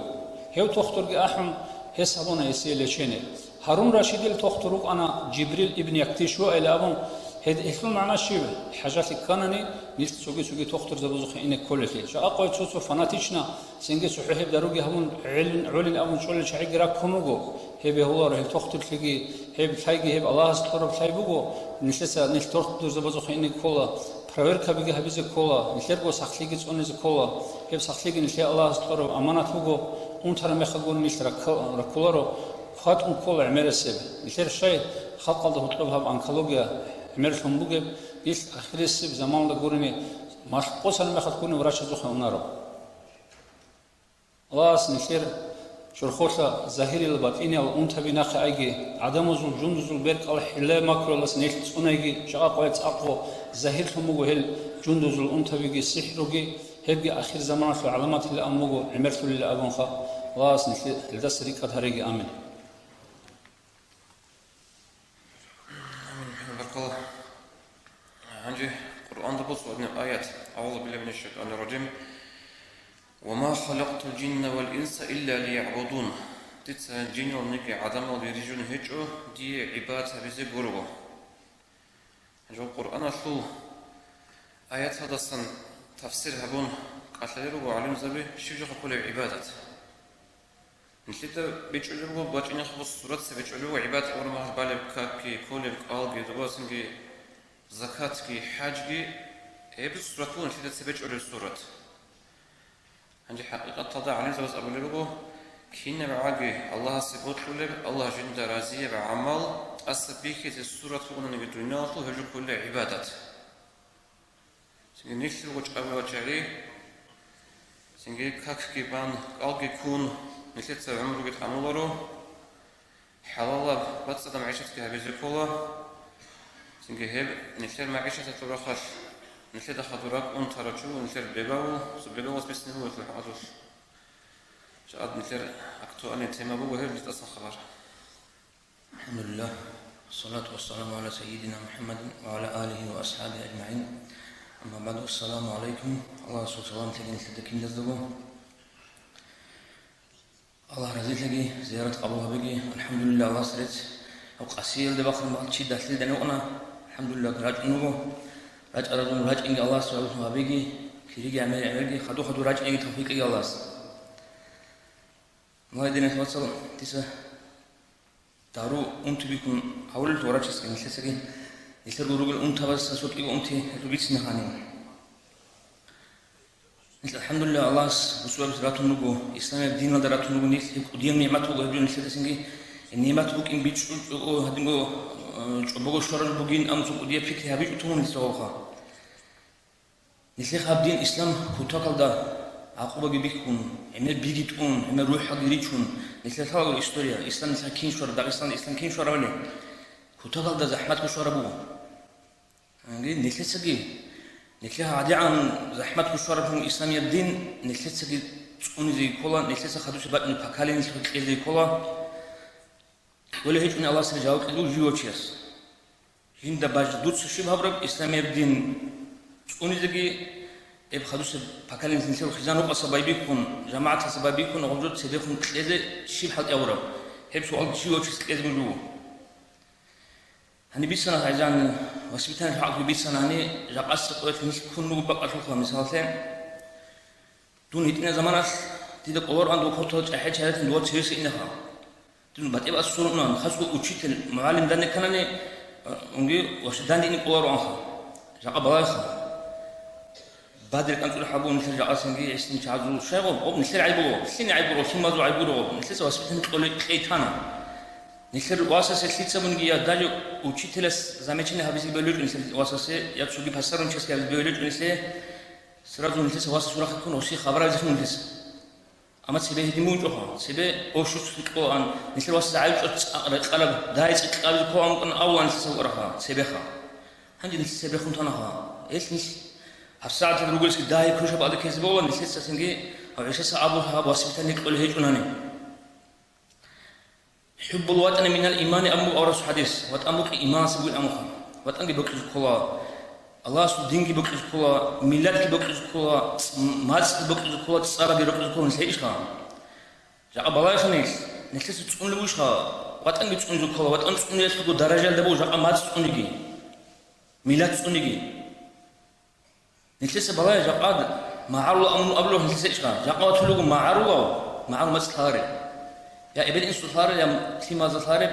Гьев тохтурги ахӀун, гьес гьабуна гьесие лечение. Гьарун Рашидил тохтур вукӀана Жибрил ибн Яктишваил абун, гьед-, гьелъул магӀна щиб? ХӀажалъи кканани, нилъ цоги-цоги тохтурзабазухъе ине кколелъи. Жакъа къоялъ цо-цо фанатично, цинги цохӀо гьеб даруги гьабун, гӀелин-, гӀолин абун чӀолел чагӀиги раккун руго. Гьеб бегьуларо, гьеб тохтурлъиги, гьеб лъайги, гьеб Аллагьас кьураб лъай буго, нилъеца нилъ тохтурзабазухъе ине ккола, проверкабиги гьабизе ккола, нилъерго сахлъиги цӀунизе ккола, гьеб сахлъиги нилъее Аллагьас кьураб аманат буго, унтараб мехалгун нилъ ракка-, раккуларо, хъватӀун ккола гӀемерисеб. Нилъер щай халкъалда гьоркьоб гьаб онкология гӀемерлъун бугеб, нилъ ахирисеб заманалда гурони, малъ-къосанаб мехалъ гурони врачазухъе унаро. Аллагьас нилъер чорхолъа загьириял батӀиниял унтаби нахъе айги, гӀадамазул жундузул беркӀал хӀилла-макруялдаса нилъ цӀунайги, жакъа къоялъ цӀакъго загьирлъун буго гьел жундузул унтабиги сихӀруги, гьебги ахир заманалъул гӀаламатилан буго, гӀемерлъулилан абунха. Аллагьас нилъ гьелдаса рикӀкӀад гьареги. Амин. Амин. Баркалла. Гьанже Къуръанда бицунеб аят: «Аузу биллагьи минаш шайтанир ражим. Ва ма халакътул жинна вал инса илля лиягӀбудун». Дица жинал, нилъги гӀадамал бижун гьечӀо, дие гӀибадат гьабизе гурого. Гьанже Къуръаналъул аяталдасан тафсир гьабун кӀалъалел руго гӀалимзаби, щиб жоха кколеб гӀибадат. Нилъеда бичӀчӀулеб буго бачӀинехъ бус суратца бичӀчӀулеб буго гӀибадат гьабураб мехалъ балеб какги, кколеб кӀалги, дубасинги, закатги, хӀажги, гьеб сурат буго нилъеда цебе чӀолеб сурат. Гьанже хӀакъикъаталда гӀалимзабаз абулеб буго, кинаб гӀаги Аллагьасе бокьулеб, Аллагь жинда разияб гӀамал тӀаса бихьизе сурат бугонаниги дуниялалъул, гьеб жо кколеб гӀибадат. Цинги нилъер гъочӀаби вачагӀи, цинги какги бан, кӀалги ккун, нилъеца гӀумруги тӀамуларо, хӀалалаб бацӀцӀадаб магӀишатги гьабизе ккола. Цинги гьеб нилъер магӀишаталъул рахъалъ нилъеда хадур ракӀ унтарав чи вуго, нилъер бегавул, цо бегавулас бицунеб буго гьелъул хӀакъалъулъ. Жакъа нилъер актуальный тема буго гьеб, нилъ тӀасан хабар. АлхӀамдулиллагь, вассалату вассаламу гӀала сайидина МухӀаммадин ва гӀала алихи ва асхӀабихи ажмагӀин. Амма багӀду, ассаламу гӀалайкум. Аллагьасул салам лъеги нилъеда киназдаго. Аллагь разилъаги, зиярат къабул гьабиги. АлхӀамдулиллагь, Аллагьас рецц гьаб къасиялде бахъун чи далъилда гьанив вукӀана. АлхӀамдулиллагь, рачӀун вуго. РачӀаразул рачӀинги Аллагьас гьабиги, кириги гӀемер-гӀемерги, хадур-хадур рачӀинеги тавфикъ кьеги Аллагьас. Мугьайдинас вацал, дица дару унти бихьун гьавулел врачасги нилъецаги, нилъерго ругел унтабаз сосулъиго унти гьелъул бицина гьанин. Нилъ, алхӀамдулиллагь, Аллагьас бусурбабаз ратун руго, исламияб диналда ратун руго нилъ, гьеб кӀудияб нигӀмат буго гьеб жо нилъедасанги. Гьеб нигӀмат букӀин бичӀчӀулчӀого гьадинго, э, чӀобого щварал бугин, амма цо кӀудияб пикри гьабичӀо тун нилъ гьавха. Нилъехъ гьаб дин ислам кутакалда гӀакъубаги бихьун, гӀемер биги тӀун, гӀемер рухӀалги ричун, нилъер лъалагури история, ислам нилъехъ кин щвара, Дагъистан ислам кин щваравали, кутакалда захӀмат бушвараб буго. Гьанги нилъецаги, нилъер гьадигӀан захӀмат бушвараб бугин исламияб дин, нилъецаги цӀунизеги ккола, нилъеца хадусе бачӀунеб поколениялъухъе кьезеги ккола. Кьолей гьечӀони Аллагьасда жаваб кьезе буго жив вачияс. Жинда бажа дуца щиб гьабураб исламияб дин цӀунизеги, гьеб хадусеб поколениялъ нилъер хъизан-рукъаса байбихьун, жамагӀаталъа байбихьун, гъоб жо цебехун кьезе щиб хӀалтӀи гьабураб? Гьеб суал жив вачияс кьезе буго жив. Гьаниб бицана гьайзан, воспитание хӀакъги бицана гьани, жакъасеб къоялъ нилъ ккун руго бакӀалъулха, мисаллъе, дун гьитӀинаб заманалъ дида кӀолароан дова кортала чӀахӀиял чагӀи ратун дова цевеса инаха. Дун батӀи-батӀи сурунан, хасго учитель, мугӀалим данде кканани, а, унги ваше данде ине кӀолароанха. Жакъа балайха. Бадир кӀанцӀул хӀабу нилъер жакъасанги гӀиснин чагӀазул щайгъу? Гъоб нилъер гӀайбу, лъин гӀайбуро, лъимазул гӀайбуро, нилъеца воспитание кьолей кьей тана. Нилъер васасе лъицабунги я даже учителас замечание гьабизе бевлечӀо нилъер васасе, я цоги посторонничасе гьабизе бевлечӀо нилъе, сразу нилъеца васас урахъе ккун, гъосие хабар гьабизе нилъеца. Амма цебе гьедин букӀинчӀоха, цебе ошуцлъи кьоан, нилъер васас гӀайчӀо цӀакъ рекъараб, дагьи цӀикъабизе ккоан букӀан авлан нилъеца вукӀараха, цебеха. Гьанже нилъ цебехун танаха. Гьелъ нилъ гьабсагӀаталда ругелъги дагьи квешаб бакӀалде ккезе бегьула, нилъецасанги гьав гӀисаса абулеб гьаб воспитание кьолей гьечӀонани. ХӀуббул ватӀани минал имани абун буго аварагасул хӀадис, ватӀан букӀин иманалъул бугин абунха. ВатӀанги бокьизе ккола, Аллагьасул динги бокьизе ккола, миллатги бокьизе ккола, ц-, мацӀги бокьизе ккола, цӀараги рокьизе ккола нилъ гьечӀха. Жакъа балайха нилъ, нилъеца цӀунулеб бугищха, ватӀанги цӀунизе ккола, ватӀан цӀуниялъулго даражалда буго жакъа мацӀ цӀуниги, миллат цӀуниги. Нилъеца балай жакъа магӀарулав амун абулев нилъеца ишгъа. Жакъа ватулего магӀарулав, магӀарул мацӀ лъалареб. Я эбел-инсул лъалареб, я лъималазда лъалареб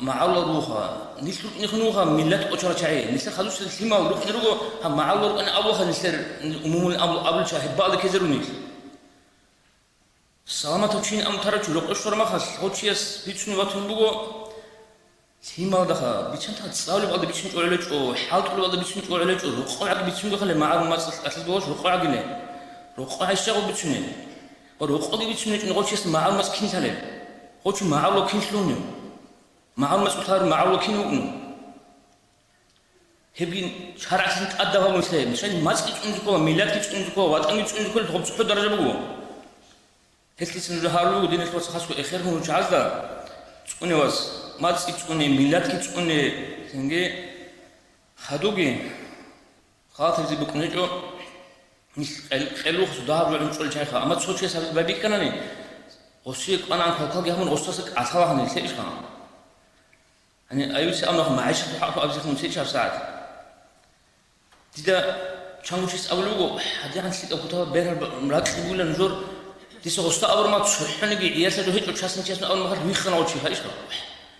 магӀарулал руха. Нилъ рукӀинехун вуха миллат кӀочарал чагӀи. Нилъер хадусел лъимал рукӀине руго, гьаб магӀарулал рукӀине абулха нилъер умумул абу-, абулча гьеб бакӀалде ккезе руго нилъ. Саламатав чи ин амун тарав чи рокъор щвараб махалъ, гъов чияс бицунеб батун буго, лъималдаха, биччанта цӀалулеб бакӀалде бицунеб гьечӀо, хӀалтӀулеб бакӀалде бицунеб гьечӀо, рокъов гӀаги бицунеб хъалеб, магӀарул мацӀ лъалъизе болагьулищ рокъов гӀагилеб? Рокъов гьайща гъов бицунеб. Ва рокъовги бицунеб гьечӀони гъов чиясда магӀарул мацӀ кин лъалеб? Гъов чи магӀарулав кин лъугьунев? МагӀарул мацӀ лъаларев магӀарулав кин вукӀунев? Гьебги шаргӀалъ тӀадаб гьабун лъе, мишай мацӀги цӀунзе ккола, миллатги цӀунзе ккола, ватӀанги цӀунзе ккола, гъоб цохӀо даража буго. Гьелъица нуж гьарулев вуго, диналъул вацал, хасго эхер гьунчагӀазда цӀуневас, мацӀги цӀуне, миллатги цӀуне, цинги хадуги халатизе букӀун гьечӀо, нилъ къел-, къелухъ дагьаб жо гӀунчӀолел чайха. Амма цо чияс гьабизе байбихьанани, гъосие кӀванагӀан квалквалги гьабун, гъосдаса кӀалъала гьаниле лъе ишгъан. Гьанир аюсе амнахъ магӀишат хӀакъ абизехъун нилъее чаб сагӀат. Дида чанго чияс абулеб буго, гьадигӀан лъикӀаб кутакалда бергьал ракьги бугилан жо, дица гъосда абураб мехалъ цохӀониги гӀиялъа жо гьечӀо, частный чиясун абураб мехалъ виххана гъов чи, гьа ишха.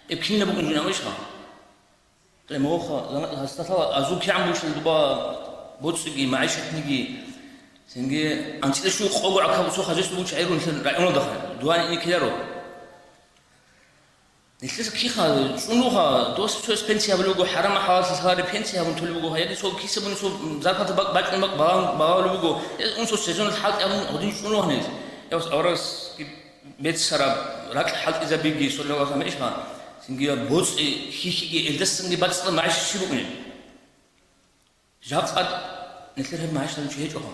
Эб кинаб букӀун жо, гьа ишха. Гье, мугъха, заман гьасда лъала, азул кигӀан бугищал дуба боцӀиги, магӀишатниги, цинги анцӀила щуго къого гӀахьал цо хозяйство бугищ гӀайру нилъер районалда хъа, дугьани ине ккеларо. Нилъеца киха, цӀунуха, дос цояс пенсия гьабулеб буго, хӀарам-хӀалаллъи лъалареб пенсия гьабун толеб буго, гьаги цо кисабуни цо зарплата бак-, бачӀун бак-, балагьун, балагьулеб буго, э, унсо сезонал хӀалтӀи гьабун гьадин цӀунуха нилъ. Я вас аварагасги беццараб, ракь хӀалтӀизабиги, саллаллагьу гӀалайгьи ва саллам, ишха, цинги боцӀи, хьихьиги, элдасанги бацӀцӀадаб магӀишат щиб букӀунеб? Жакъа нилъер гьеб магӀишат гьабичи гьечӀоха.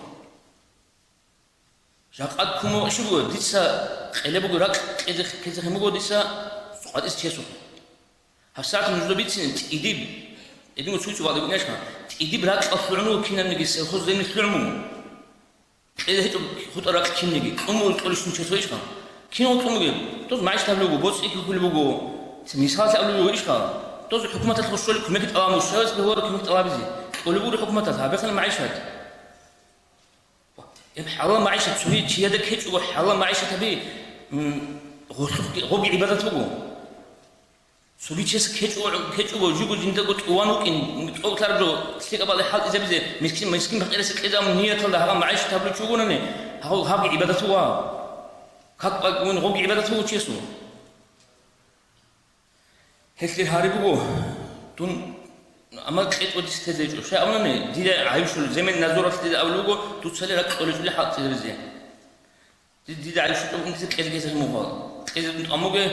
Жакъа ккун буго, щиб буго, дица къелеб буго ракь кьезе-, кьезе хин буго дица къватӀис чиясухъе. ГьабсагӀат нужда бицине, тӀидиб, гьединго цуцӀи вагӀда букӀинчӀха, тӀидиб ракьалъ лъугӀун вуго кинабниги, сельхоз земли лъугӀун буго. Кьезе гьечӀо хутӀа ракь кинниги, кьун буго кьолищин чиясухъе ишха. Кинал кьун бугеб? Доз магӀишат гьабулеб буго, боцӀи хьихьулеб буго, мисаллъи абулеб буго ишха. Доз хӀукуматалъ хурщолеб кумек тӀалабун, щивас бегьуларо кумек тӀалабизе. Кьолеб буго хӀукуматалъ, гьабехъан магӀишат. Гьеб хӀалал магӀишат цоги чияда ккечӀого, хӀалал магӀишат гьаби, м, гъорлъухъги, гъобги гӀибадат буго. Цоги чияс ккечӀого, ккечӀого, жиго жиндаго тӀуван вукӀин, тӀокӀлъараб жо лъикӀаб балагье хӀалтӀизабизе, мискин, мискин-пакъирасе кьезабун нияталда гьагъаб магӀишат гьабулев чи вугони, гьагъав гьабги гӀибадат буго гьав. Как бакӀ бугони гъобги гӀибадат буго чиясул. Гьелъие гьари буго, дун, амма кьечӀого дица тезе гьечӀо. Щай абунани, дида гӀайиб щолеб, Земен Назуралъ дида абулеб буго, дуцали ракӀ кьолечӀоли хӀалтӀизабизе. Ди-, дида гӀайиб щолеб, унтизе кьезе кьезе мугъал. Кьезе дун тӀамуге,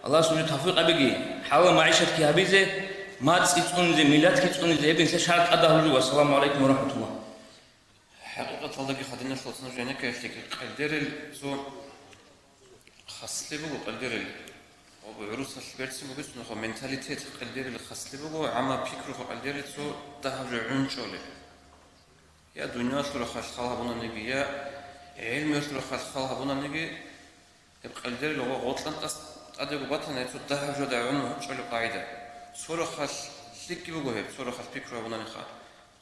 Аллагьас нужее тавфикъ гьабеги, хӀалал магӀишатги гьабизе, мацӀги цӀунизе, миллатги цӀунизе, гьеб инса шагьар тӀадагьлъулев. Ассаламу гӀалайкум ва рахӀматуллагь. ХӀакъикъаталдаги хадиналъул цӀуна жинекаялъеги къелдерил цо хаслъи буго къелдерил. Ва гӀурусалъ берцин бугес нухъа менталитет къелдерил хаслъи буго, амма пикруха къелдерил цо дагьаб жо гӀунчӀолеб. Я дуниялалъул рахъалъ хал гьабунаниги, я гӀелмуялъул рахъалъ хал гьабунаниги, гьеб къелдерил ва гъоркьан тӀас тӀадего батани, гьецо дагьаб жо дагӀун гьунчӀолеб къагӀида. Цо рахъалъ лъикӀги буго гьеб, цо рахъалъ пикру гьабунаниха,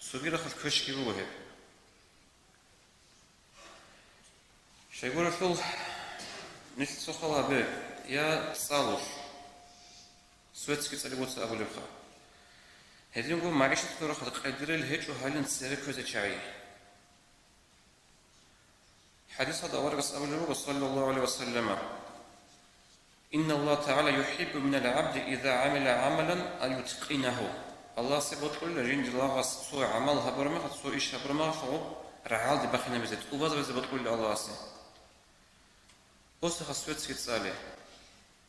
цоги рахъалъ квешги буго гьеб. Щайгурелъул нилъ цо хал гьабе, я цӀалулъ, светский цӀалица абулебха. Гьединго магӀишаталда рахъалъ къелдерил гьечӀо гьалин цере кквезе чагӀи. ХӀадисалда аварагас абулеб буго, саллаллагьу гӀалайгьи ва саллама: «Инналлагьа тагӀала юхӀиббу минал гӀабди иза гӀамила гӀамалан ан юткъинагьу». Аллагьасе бокьулила жиндир лагъас цо гӀамал гьабураб мехалъ, цо иш гьабураб мехалъ гъоб рагӀалде бахинабизе, тӀубазабизе бокьулила Аллагьасе. Осиха светский цӀали.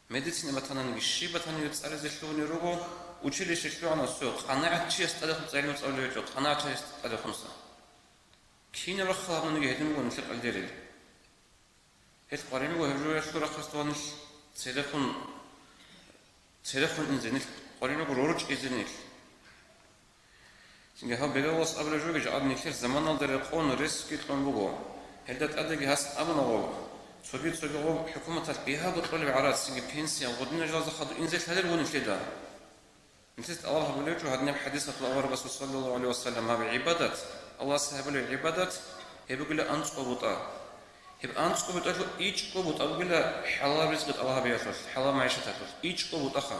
Медицина батананиги, щиб батаниги цӀализе лъугьунел руго, училище лъугӀана, всё, къанагӀат чияс тӀадехун цӀализе цӀалулев гьечӀо, къанагӀат чияс тӀадехунса. Кинаб рахъал гьабунаниги гьедин буго нилъер къелдерил. Гьелъ къваригӀун буго гьеб жоялъул рахъалъ нилъ церехун, церехун инзе, нилъ къваригӀун буго рорчӀизе нилъ. Цинги гьаб бегавулас абулеб жоги жакъа нилъер заманалда рекъон ресги кьун буго. Гьелда тӀадеги гьас абуна гъоб, цоги-цоги гъоб хӀукуматалъ бигьаго кьолеб гӀарац, цинги пенсия, гъудинал жалазда хадур инзе лъалел гъун нилъеда. Нилъеца тӀалаб гьабулеб гьечӀо гьадинаб хӀадисалъул аварагасул, саллаллагьу гӀалайгьи ва саллам, гьаб гӀибадат, Аллагьасе гьабулеб гӀибадат, гьеб бугила анцӀго бутӀа. Гьеб анцӀго бутӀалъул ичӀго бутӀа бугила хӀалал ризкъи тӀалаб гьабиялъулъ, хӀалал магӀишаталъулъ, ичӀго бутӀаха.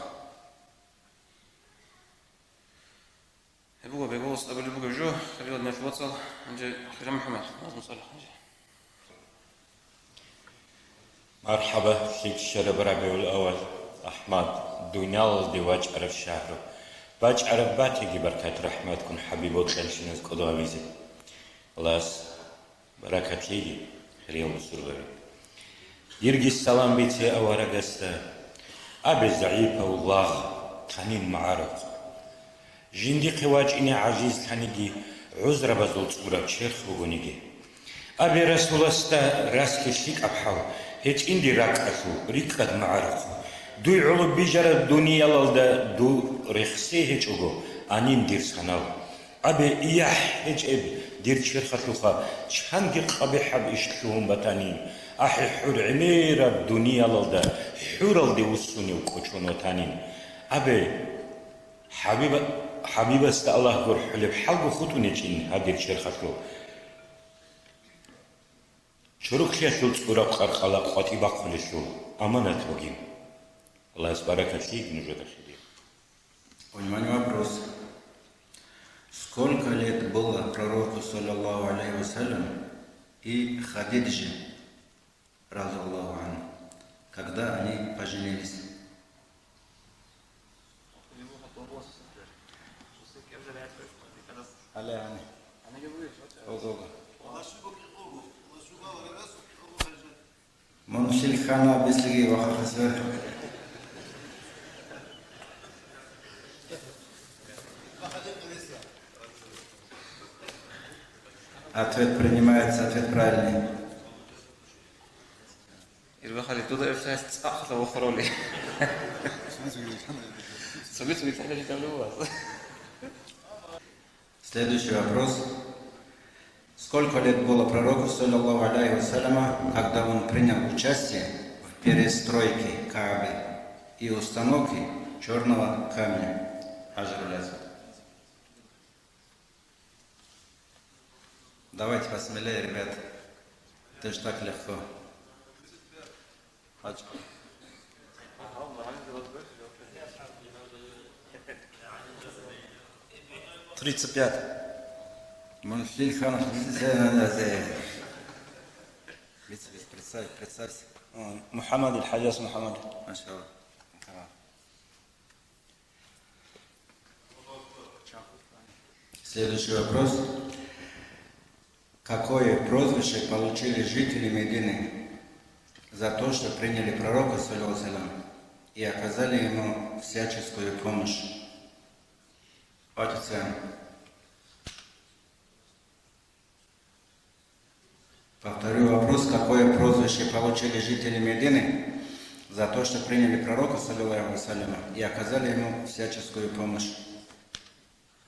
Гьеб буго бегавулас абулеб бугеб жо, хириял диналъул вацал, гьанже Хира МухӀаммад, назму цӀале гьанже. МархӀаба, лъикӀ щвараб РабигӀул-авал, АхӀмад, дуниялалде вачӀараб шагьру. БачӀараб батиги баркат-рахӀматккун ХӀабиб бокьанщиназ кӀодо гьавизе. Аллагьас баракат лъеги, хириял бусурбаби. Дирги салам бице аварагасда, абе загӀипав лагъ, танин магӀарухъ. Жиндихъе вачӀине гӀажизлъаниги, гӀузрабазул цӀураб черх бугониги. Абе Расуласда расги лъикӀаб хӀал, гьечӀин дир ракӀалъул рикӀкӀад магӀарухъ. Дуй гӀоло бижараб дуниялалда дур рехсей гьечӀого, анин дир санал. Абе, яхӀ гьечӀеб дир черхалъулха чанги къабихӀаб иш лъугьун батанин, ахӀи, хӀур гӀемераб дуниялалда хӀуралде вуссунев кӀочон ватанин. Абе, ХӀабиба-, ХӀабибасда Аллагь гурхӀулеб хӀалго хутӀун гьечӀин гьаб дир черхалъул. Чорохлъиялъул цӀураб къаркъала къватӀиб бахъулелъул аманат бугин. Аллагьас баракат лъеги нужеда, хириял. Понимание вопрос. Сколько лет было пророку, саллаллаху алейхи ва саллям, и Хадидже, радиаллаху анху, когда они поженились? Але, ане. Ого, ого. Мун шилхана бислиги вахахасве. Ответ принимается, ответ правильный. Ирбахали дуда эфлас цӀакъла вохороли. Цоги-цоги лъалел жидалли вас. Следующий вопрос. Сколько лет было пророку, саллаллаху алейхи ва саллама, когда он принял участие в перестройке Каабы и установке черного камня, Хаджарул Асвад? Давайте посмелее, ребят. Это ж так легко. Хадж. Тридцать пять. Мун лъил ханас, представь, представь. О, Мухаммад, Аль-Хадис Мухаммад. Машалла. Следующий вопрос. Какое прозвище получили жители Медины за то, что приняли пророка, саллаллаху алейхи ва саллям, и оказали ему всяческую помощь? Хватит, Сэм. Повторю вопрос, какое прозвище получили жители Медины за то, что приняли пророка, саллаллаху алейхи ва саллям, и оказали ему всяческую помощь?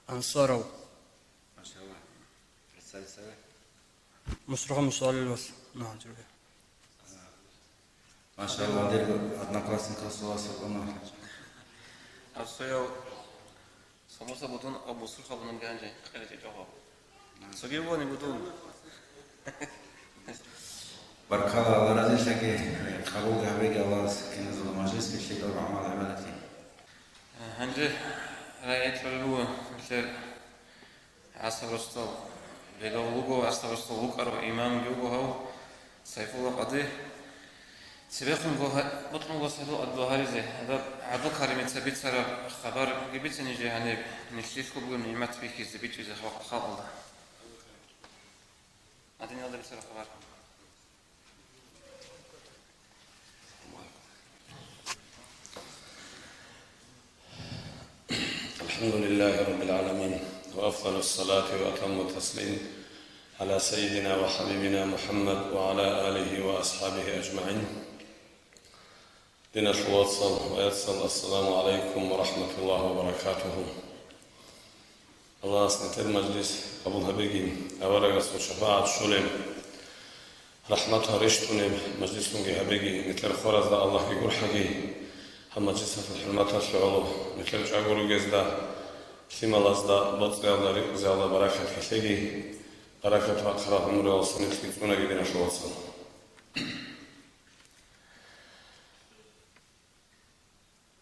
Ансаров. Машалла. Представь себе. Мусрагьа Мусалилвас. Машалла, дир одноклассникас васаб. Асуяв. Самуса бутун Абу Сурха бунун ганже, къелечӀечӀого. Цоги вуни бутун. Баркала, Аллагь разилъаги, къабул гьабеги Аллагьас киназул мажлисги лъикӀал гӀамал гӀибадатги. Гьанже рагӀи кьолеб буго, нилъер гӀасаб росдал бегав вуго, гӀасаб росдал вукӀарав имамги вуго гьав. Сайфулла къади, цебехун гьа-, бокьун гьесда гьадул гьаризе, гьадаб гӀадлу-каримица бицараб хабарги бицинеги гьаниб, нилъелъго бугеб нигӀмат бихьизе, бичӀчӀизе халкъ-, халкъалда. Гьадиналда бицараб хабар. الحمد لله رب العالمين، وأفضل الصلاة وأتم التسليم على سيدنا وحبيبنا محمد وعلى آله وأصحابه أجمعين. Диналъул вацал ва яцал, ассаламу гӀалайкум ва рахӀматуллагьи ва баракатугьу. Аллагьас нилъер мажлис къабул гьабеги, аварагасул шапагӀат щолеб, рахӀматал рещтӀунеб мажлисунги гьабеги, нилъер хваразда Аллагьги гурхӀаги, гьаб мажлисалъул хӀурматалъе гӀоло, нилъер чӀаго ругезда, лъималазда, боцӀиялда, ризкъиялда баракат лъеги, баракат бахъараб гӀумруялъ нилъги цӀунаги, диналъул вацал.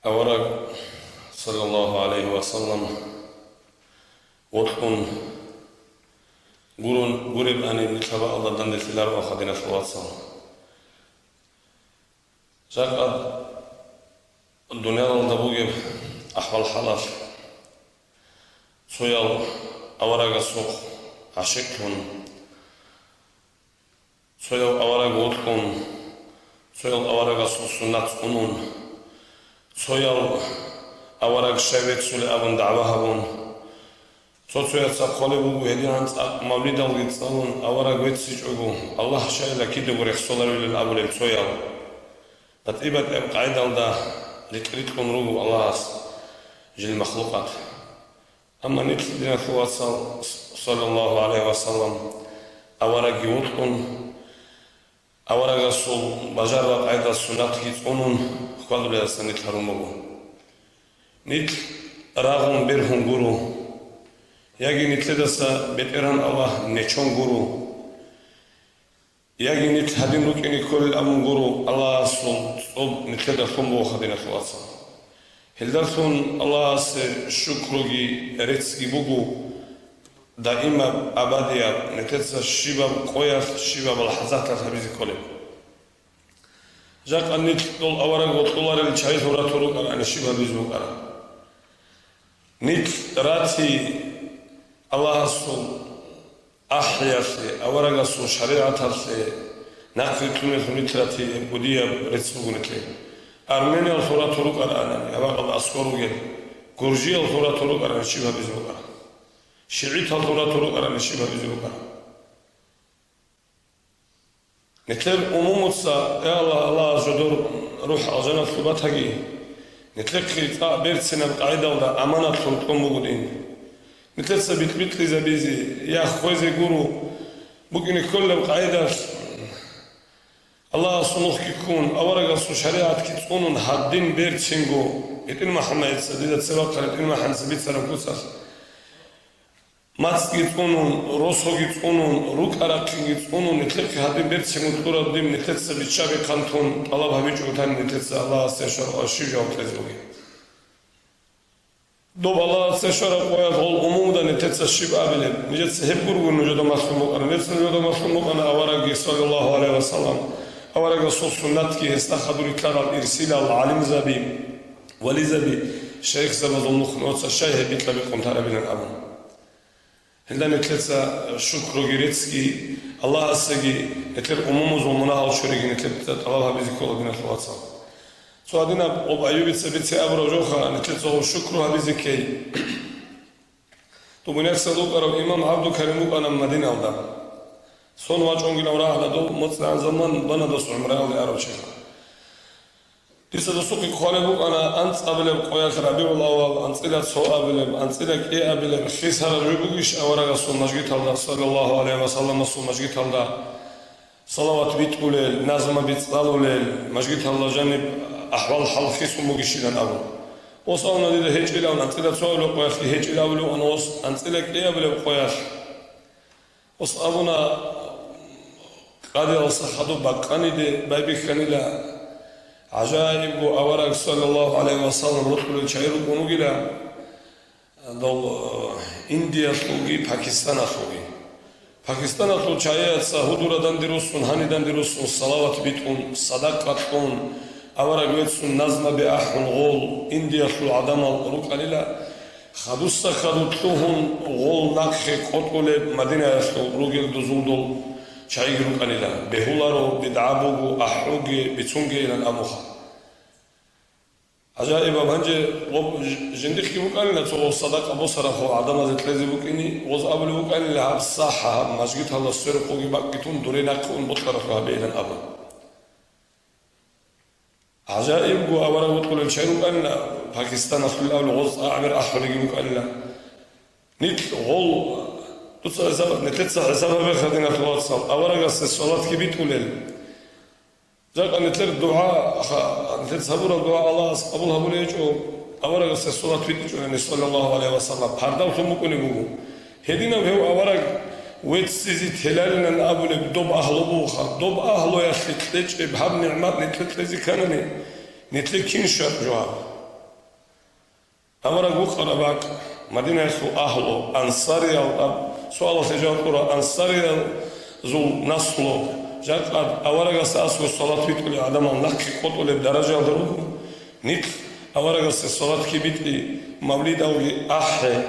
Авараг, саллаллагьу гӀалайгьи ва саллам, вокьун гурун, гуребани нилъ гьабаалда данделъиларо, диналъул вацал. Жакъа дуниялалда бугеб ахӀвал-хӀалалъ цоял аварагасухъ гӀашикълъун, цояв авараг вокьун, цояв аварагасул суннат цӀунун, цояв авараг щай веццулеб абун дагӀва гьабун, цо-цояца хъвалеб буго гьедигӀан цӀакъ мавлидалги цӀалун, авараг веццичӀого, Аллагь щайила кидаго рехсоларевилан абулел цояв. БатӀи-батӀияб къайдалда рикь-рикьун руго Аллагьас жил махлукъат. Амма нилъ, диналъул вацал, саллаллагьу гӀалайгьи ва саллам, аварагги вокьун, аварагасул бажарараб къайдал суннатги цӀунун хьвадулелдаса нилъ гьарун буго. Нилъ рагъун бергьун гуро, яги нилъедаса БетӀергьан Аллагь нечон гуро. Яги нилъ гьадин рукӀине кколел абун гуро, Аллагьасул цӀоб нилъеда лъун буго, диналъул вацал. Гьелдалъун Аллагьасе шукруги реццги буго даимаб, абадияб, нилъеца щибаб къоялъ, щибаб лахӀзаталъ гьабизе кколеб. Жакъа нилъ дол авараг вокьуларел чагӀи лъуратун рукӀарани, щиб гьабизе букӀараб? Нилъ рати Аллагьасул ахӀиялъе, аварагасул шаригӀаталъе нахърилълъунелъул нилъ рати кӀудияб рецц буго нилъее. Армениял лъуратун рукӀарани, абакъалда аскӀор ругел, гуржиял лъуратун рукӀарани, щиб гьабизе букӀараб? ШигӀитал лъуратун рукӀарани, щиб гьабизе букӀараб? Нилъер умумуца, я Аллагь, Аллагьас жодор рухӀ алжаналъув батаги, нилъехъе цӀакъ берцинаб къагӀидалда аманатлъун кьун буго дин. Нилъеца битӀ-битӀизабизе, я хвезе гуро, букӀине кколеб къагӀидалъ Аллагьасул нухги ккун, аварагасул шаригӀатги цӀунун гьадин берцинго, ГьитӀин МухӀаммадица дида цебе бахъараб, ГьитӀин МухӀаммадица бицараб куцалъ. МацӀги цӀунун, росоги цӀунун, рукӀа-рахъинги цӀунун, нилъехъе гьадин берцинго кьураб дин нилъеца биччаби хъантун тӀалаб гьабичӀого тани нилъеца Аллагьасе шаргӀалъ щиб жаваб кьезе бугеб? Доб Аллагьасе щвараб къоялъ гъол умумуда нилъеца щиб абилеб? Нижеца гьеб гургун нужеда малъун букӀана. Нижеца нужеда малъун букӀана аварагги, саллаллагьу гӀалайгьи ва саллам, аварагасул суннатги гьесда хадур рилълъарал ирсилал гӀалимзаби, вализаби, шайихзабазул нух нугӀца щай гьеб бикьа-бикъун тарабилан абун. Гьелда нилъеца шукруги реццги, Аллагьасеги, нилъер умумузул мунагьал чуриги нилъеца тӀалаб гьабизе ккола, диналъул вацал. Цо гьадинаб гъоб Аюбица бице абураб жоха, нилъеца гъоб шукру гьабизе ккей. Доб бунагьсал вукӀарав имам ГӀабдулкарим вукӀана Мадиналда. Сон вачӀунгилан рагӀана дов моцӀ-, заман бана дос гӀумраялде арав чиясда. Дица досухъе хъвалеб букӀана анцӀабилеб къоялъ РабигӀул-аввал, анцӀила цо абилеб, анцӀила кӀиабилеб, хисараб жо бугищ аварагасул мажгиталда, саллаллагьу гӀалайгьи ва салламасул мажгиталда салават битӀулел, назмаби цӀалулел, мажгиталда жаниб ахӀвал-хӀал хисун бугищилан абун. Ос абуна дида гьечӀилан, анцӀила цо абилеб къоялъги гьечӀилан абулев ана ос, анцӀила кӀиабилеб къоялъ. Ос абуна, къадиялъа хадуб бакъаниде байбихьанила, гӀажаибго авараг, саллаллагьу гӀалайгьи ва саллам, рокьулел чагӀи рукӀун вугила, дол, э, Индиялъулги Пакистаналъулги. Пакистаналъул чагӀияца гьудураданде руссун, гьаниданде руссун салават битӀун, садакъа кьун, авараг веццун назмаби ахӀун гъол Индиялъул гӀадамал рукӀанила, хадуса хаду лъугьун гъол нахъе къотӀулеб Мадинаялъул ругел дузулдул чагӀиги рукӀанила, бегьуларо, бидгӀа буго, ахӀуге, бицунгейилан абуха. ГӀажаибаб, гьанже гъоб ж-, жиндихъги букӀанила цо гъоб садакъа босараб гъоб гӀадамазе кьезе букӀине, гъоз абулеб букӀанила гьаб сахӀа, гьаб мажгиталда сверухъ вугеб бакӀги тун дуре нахъе ун бокьаралъур гьабейилан абун. ГӀажаибго авараг вокьулел чагӀи рукӀанила, Пакистаналъул абула гъоз гӀамир ахӀулеги букӀанила. Нилъ гъол, дуца гьесаб-, нилъеца гьесаб гьабеха, диналъул вацал, аварагасе салатги битӀулел. Жакъа нилъер дугӀа, ха-, нилъеца гьабураб дугӀа Аллагьас къабул гьабулеб гьечӀо, аварагасе салат битӀичӀони, саллаллагьу гӀалайгьи ва саллам, пардавлъун букӀунеб буго. Гьединав гьев авараг веццизе телалилан абулеб доб агьлу бугоха, доб агьлуялъе кьечӀеб гьаб нигӀмат нилъе кьезе кканани, нилъе кин щвараб жо гьаб? Авараг вукъараб бакӀ, Мадинаялъул агьлу, ансариял аб-, суалалъе жаваб кьура, ансариязул наслу, жакъа аварагасда аскӀов салат битӀулел гӀадамал нахъе къотӀулеб даражаялда руго. Нилъ аварагасде салатги битӀи, мавлидалги ахӀе,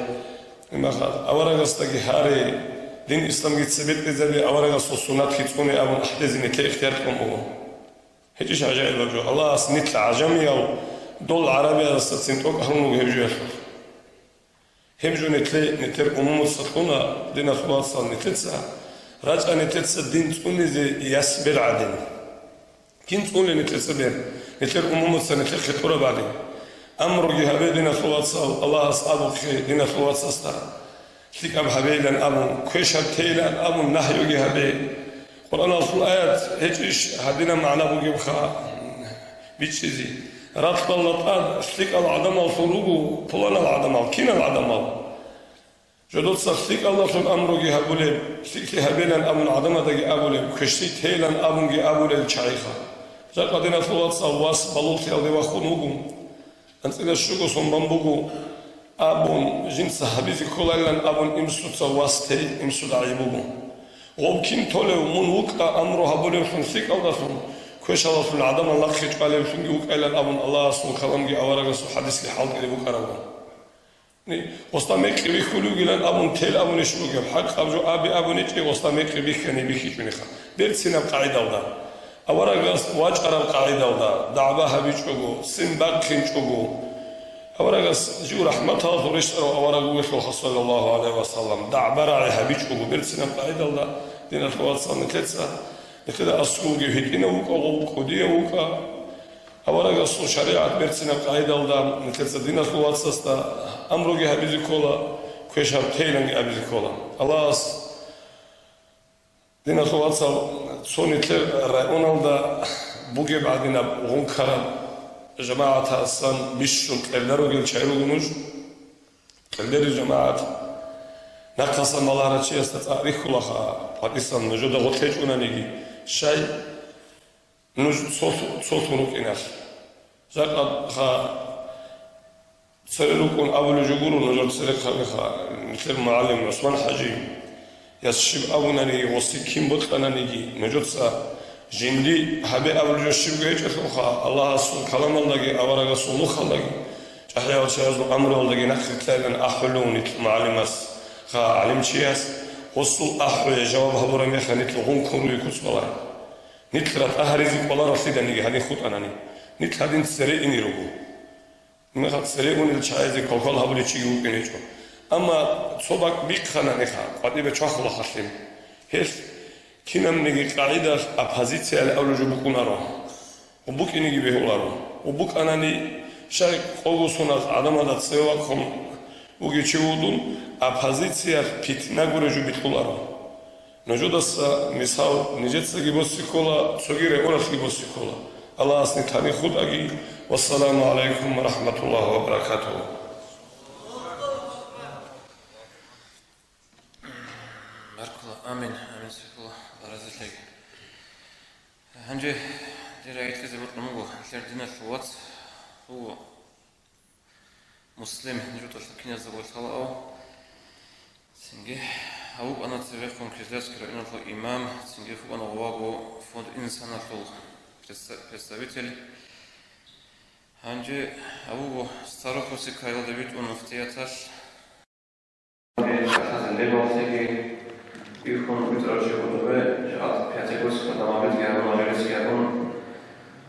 имахъ аварагасдаги гьаре, дин исламги цебетӀезаби, аварагасул суннатги цӀуне абун ахӀдезе нилъее ихтияр кьун буго. ГьечӀищ гӀажаибаб жо? Аллагьас нилъ гӀажамиял, дол гӀарабияздасацин тӀокӀ гьарун руго гьеб жоялъулъ. Гьеб жо нилъе, нилъер умумуца кьуна, диналъул вацал, нилъеца, рачӀа нилъеца дин цӀунизе яс бер гӀадин. Кин цӀуне нилъеца бер? Нилъер умумуца нилъехъе кьураб гӀадин. Амруги гьабе, диналъул вацал, Аллагьас абухъе, диналъул вацасда. ЛъикӀаб гьабейилан абун, квешаб тейилан абун, нагьюги гьабе. Къуръаналъул аят гьечӀищ гьадинаб магӀна бугебха бичӀчӀизе? Ракьалда тӀад лъикӀал гӀадамаллъун руго пуланал гӀадамал, кинал гӀадамал? Жодоца лъикӀалдалъун амруги гьабулеб, лъикӀлъи гьабилан абун гӀадамаздаги абулеб, квешлъи тейилан абунги абулел чагӀиха. Жакъа, диналъул вацал, вас балугълъиялде вахун вуго. АнцӀила щуго сон бан буго абун, жинца гьабизе кколарилан абун, имсуца вас тей, имсуда гӀайиб буго. Гъоб кин толев, мун вукӀа амру гьабулевлъун лъикӀалдалъун, квешалалъун гӀадамал нахъе чӀвалевлъунги вукӀайилан абун, Аллагьасул каламги аварагасул хӀадисги хӀалтӀизе букӀаравгун. Гъосда мекъи бихьулев вугилан абун тел абунищ бугеб, хӀакъаб жо аби абуничӀеб, гъосда мекъи бихьани бихьичӀониха. Берцинаб къагӀидалда. Аварагас вачӀараб къагӀидалда дагӀба гьабичӀого, ццин бахъинчӀого. Аварагас жив рахӀматалъул рещтӀарав авараг вугелъулха, саллаллагьу гӀалайгьи ва саллам, дагӀба рагӀи гьабичӀого, берцинаб къагӀидалда, диналъул вацал, нилъеца, нилъеда аскӀовги гьитӀинав вукӀа, гъов кӀудияв вукӀа. Аварагасул шаригӀат берцинаб къагӀидалда, нилъеца диналъул вацасда амруги гьабизе ккола, квешаб тейиланги абизе ккола. Аллагьас, диналъул вацал, цо нилъер районалда бугеб гӀадинаб гъункараб жамагӀатасан бищун кьерда ругел чагӀи руго нуж. Кьердери жамагӀат, нахъасан балагьарав чиясда цӀакъ рихьулаха, къватӀисан нужеда гъоркь гьечӀониги, щай? Нуж цо-, цолъун рукӀиналъ. Жакъа ха-, Цере рукӀун абулеб жо гуро нужер церехъабиха, нилъер мугӀалим ГӀусман-хӀажияс щиб абунаниги, гъоси кин бокьананиги, нужеца жинди гьабе абулеб жо щибго гьечӀелъулха, Аллагьасул каламалдаги аварагасул нухалдаги, чӀахӀиял чагӀазул амруялдаги нахъе кьеян ахӀулев нилъ мугӀалимас, ха, гӀалимчияс, гъосул ахӀуе жаваб гьабураб мехалъ нилъ гъункун руе куц балагьи. Нилъ ратӀа гьаризе кӀолараллъиданиги гьадин хутӀанани, нилъ гьадин цере ине руго. Мехалъ цере унел чагӀазе квалквал гьабулев чиги вукӀин гьечӀо. Амма цо бакӀ бихъана мехалъ, къватӀибе чвахулахъалъин. Гьелъ кинабниги къагӀидалъ оппозициялъ абулеб жо букӀунаро. Ва букӀинеги бегьуларо. Ва букӀанани, щай къого соназ гӀадамазда цеве вахъун вугев чи вугодун, оппозициялъ питна гуреб жо бикьуларо. Нужедаса мисал нижецаги босе ккола, цоги рекъоналъги босе ккола. Аллагьас нилъ гьадин хутӀаги. Вассаламу гӀалайкум ва рахӀматуллагьи ва баракатугьу. Баркула. Амин. Амин. Сихула. Аллагь разилъаги. Гьанже дир рагӀилъизе бокьун буго, нилъер диналъул вац вуго Муслим, жутӀалъа киназда валъала ав. Цинги гьав вукӀана цебехун Кизлярский районалъул имам, цинги вукӀана Гъоваго фонд «Инсан»алъул представ-, представитель. Гьанже гьав вуго Старухосикаялда витӀун муфтияталъ. Шалъазе лебалцеги, бихьун витӀарав чи гьудубе, жагьат пятигорского домоведги гьабун, мажалисги гьабун,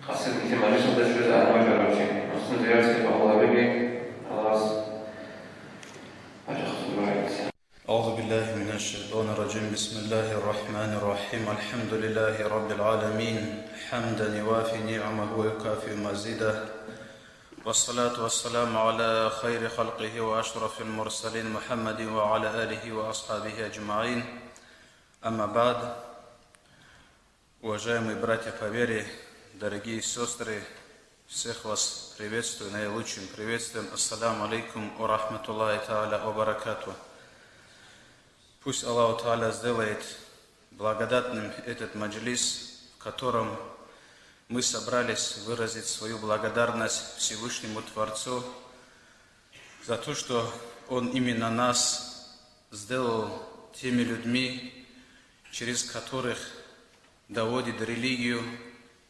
къасир нилъер мажлисалда щвезе гьанив вачӀарав чи. Муслим зияртги къабул гьабеги, Аллагьас гьачӀахъ цо дугӀаги. أعوذ بالله من الشيطان الرجيم. بسم الله الرحمن الرحيم. الحمد لله رب العالمين. حمدا يوافي نعمه ويكافئ مزيده. والصلاة والسلام على خير خلقه وأشرف المرسلين محمد وعلى آله وأصحابه أجمعين. أما بعد. Уважаемые братья по вере, дорогие сестры, всех вас приветствую наилучшим приветствием. Ассаламу алейкум ва рахматуллахи тааля ва баракатух. Пусть Аллах Тааля сделает благодатным этот маджлис, в котором мы собрались выразить свою благодарность Всевышнему Творцу за то, что Он именно нас сделал теми людьми, через которых доводит религию,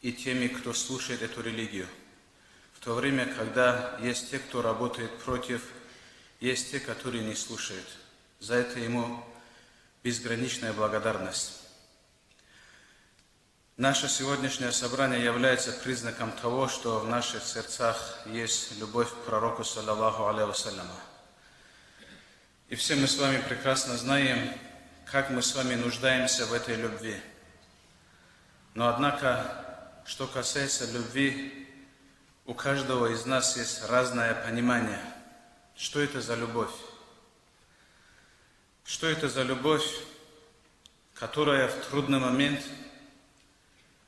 и теми, кто слушает эту религию. В то время, когда есть те, кто работает против, есть те, которые не слушают. За это ему безграничная благодарность. Наше сегодняшнее собрание является признаком того, что в наших сердцах есть любовь к пророку, саллаллаху алейхи вассаляма. И все мы с вами прекрасно знаем, как мы с вами нуждаемся в этой любви. Но однако, что касается любви, у каждого из нас есть разное понимание. Что это за любовь? Что это за любовь, которая в трудный момент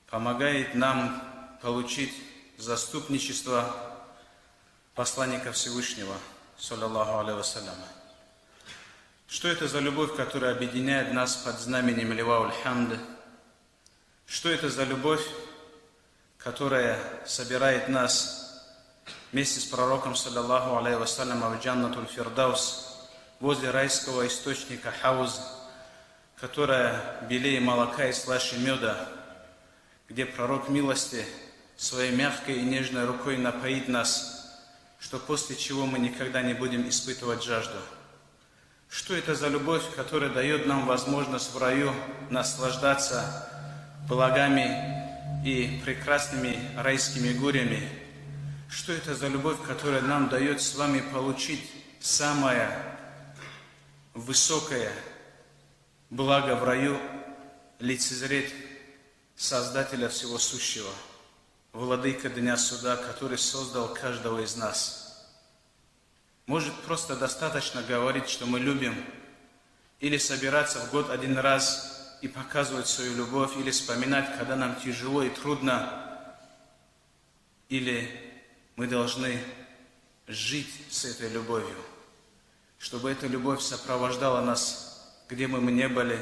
помогает нам получить заступничество посланника Всевышнего, саллаллаху алейхи вассаляма? Что это за любовь, которая объединяет нас под знаменем Ливауль Хамд? Что это за любовь, которая собирает нас вместе с пророком, саллаллаху алейхи вассаляма, в Джаннатуль Фирдаус, возле райского источника Хауз, которая белее молока и слаще меда, где пророк милости своей мягкой и нежной рукой напоит нас, что после чего мы никогда не будем испытывать жажду? Что это за любовь, которая даёт нам возможность в раю наслаждаться благами и прекрасными райскими горями? Что это за любовь, которая нам даёт с вами получить самое высокое благо в раю, лицезреть Создателя всего сущего, Владыка Дня Суда, который создал каждого из нас? Может, просто достаточно говорить, что мы любим, или собираться в год один раз и показывать свою любовь, или вспоминать, когда нам тяжело и трудно, или мы должны жить с этой любовью, чтобы эта любовь сопровождала нас, где бы мы ни были,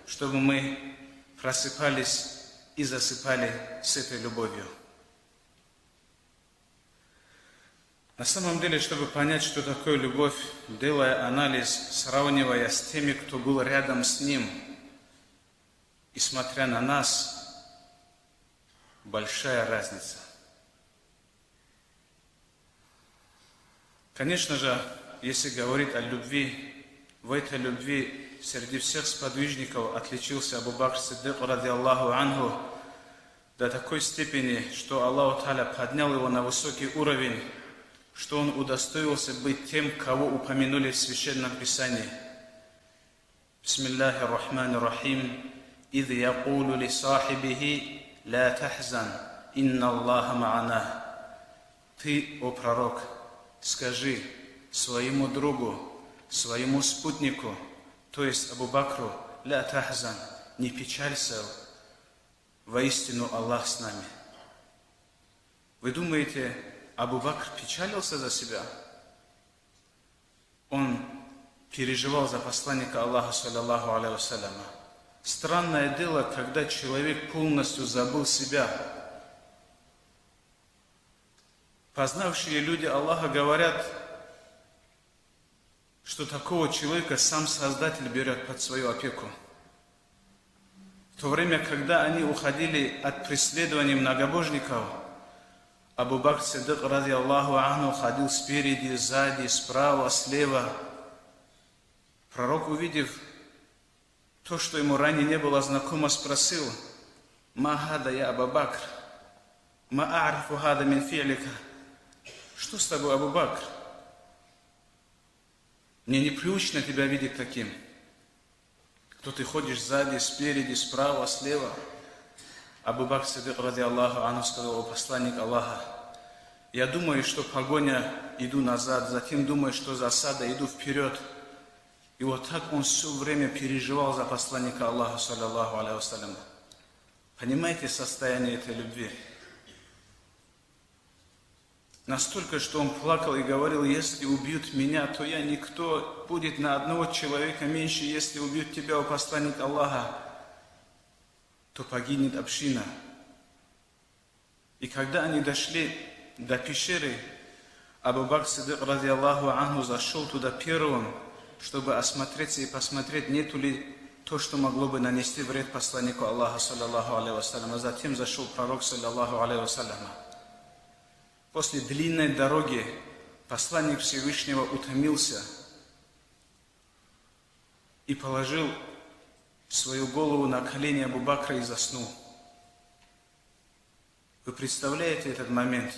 чтобы мы просыпались и засыпали с этой любовью. На самом деле, чтобы понять, что такое любовь, делая анализ, сравнивая с теми, кто был рядом с ним, и смотря на нас, большая разница. Конечно же, если говорить о любви, в этой любви среди всех сподвижников отличился Абу Бакр Сиддик, радиаллаху анху, до такой степени, что Аллаху Тааля поднял его на высокий уровень, что он удостоился быть тем, кого упомянули в Священном Писании. بسم الله الرحمن الرحيم. إذ يقول لصاحبه لا تحزن إن الله معنا. Ты, о пророк, скажи своему другу, своему спутнику, то есть Абу Бакру: لا تحزن, не печалься, воистину Аллах с нами. Вы думаете, Абу Бакр печалился за себя? Он переживал за посланника Аллаха, саллаллаху алейхи вассаляма. Странное дело, когда человек полностью забыл себя. Познавшие люди Аллаха говорят, что такого человека сам Создатель берёт под свою опеку. В то время, когда они уходили от преследований многобожников, Абу Бакр Сиддик, радиаллаху анху, ходил спереди, сзади, справа, слева. Пророк, увидев то, что ему ранее не было знакомо, спросил: ما هذا يا أبا بكر؟ ما أعرف هذا من فعلك. Что с тобой, Абу Бакр? Мне непривычно тебя видеть таким. То ты ходишь сзади, спереди, справа, слева. Абу Бакр Сиддик, радиаллаху анху, сказал: «О посланник Аллаха, я думаю, что погоня, иду назад, затем думаю, что засада, иду вперёд». И вот так он всё время переживал за посланника Аллаха, саллаллаху алейхи вассалям. Понимаете состояние этой любви? Настолько, что он плакал и говорил: «Если убьют меня, то я никто, будет на одного человека меньше, если убьют тебя, о посланник Аллаха, то погибнет община». И когда они дошли до пещеры, Абу Бакр Сиддик, радиаллаху анху, зашёл туда первым, чтобы осмотреться и посмотреть, нету ли то, что могло бы нанести вред посланнику Аллаха, саллаллаху алейхи вассалям, а затем зашёл пророк, саллаллаху алейхи вассалям. После длинной дороги посланник Всевышнего утомился и положил свою голову на колени Абу Бакра и заснул. Вы представляете этот момент?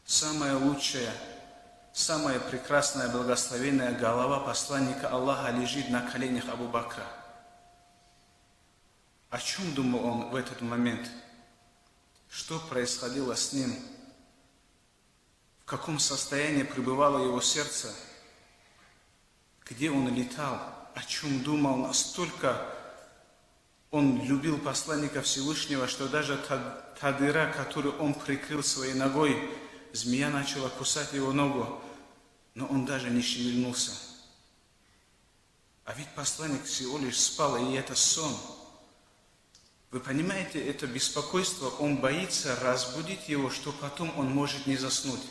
Самая лучшая, самая прекрасная, благословенная голова посланника Аллаха лежит на коленях Абу Бакра. О чём думал он в этот момент? Что происходило с ним? В каком состоянии пребывало его сердце? Где он летал? О чём думал? Настолько он любил посланника Всевышнего, что даже та, та дыра, которую он прикрыл своей ногой, змея начала кусать его ногу, но он даже не шевельнулся. А ведь посланник всего лишь спал, и это сон. Вы понимаете, это беспокойство, он боится разбудить его, что потом он может не заснуть.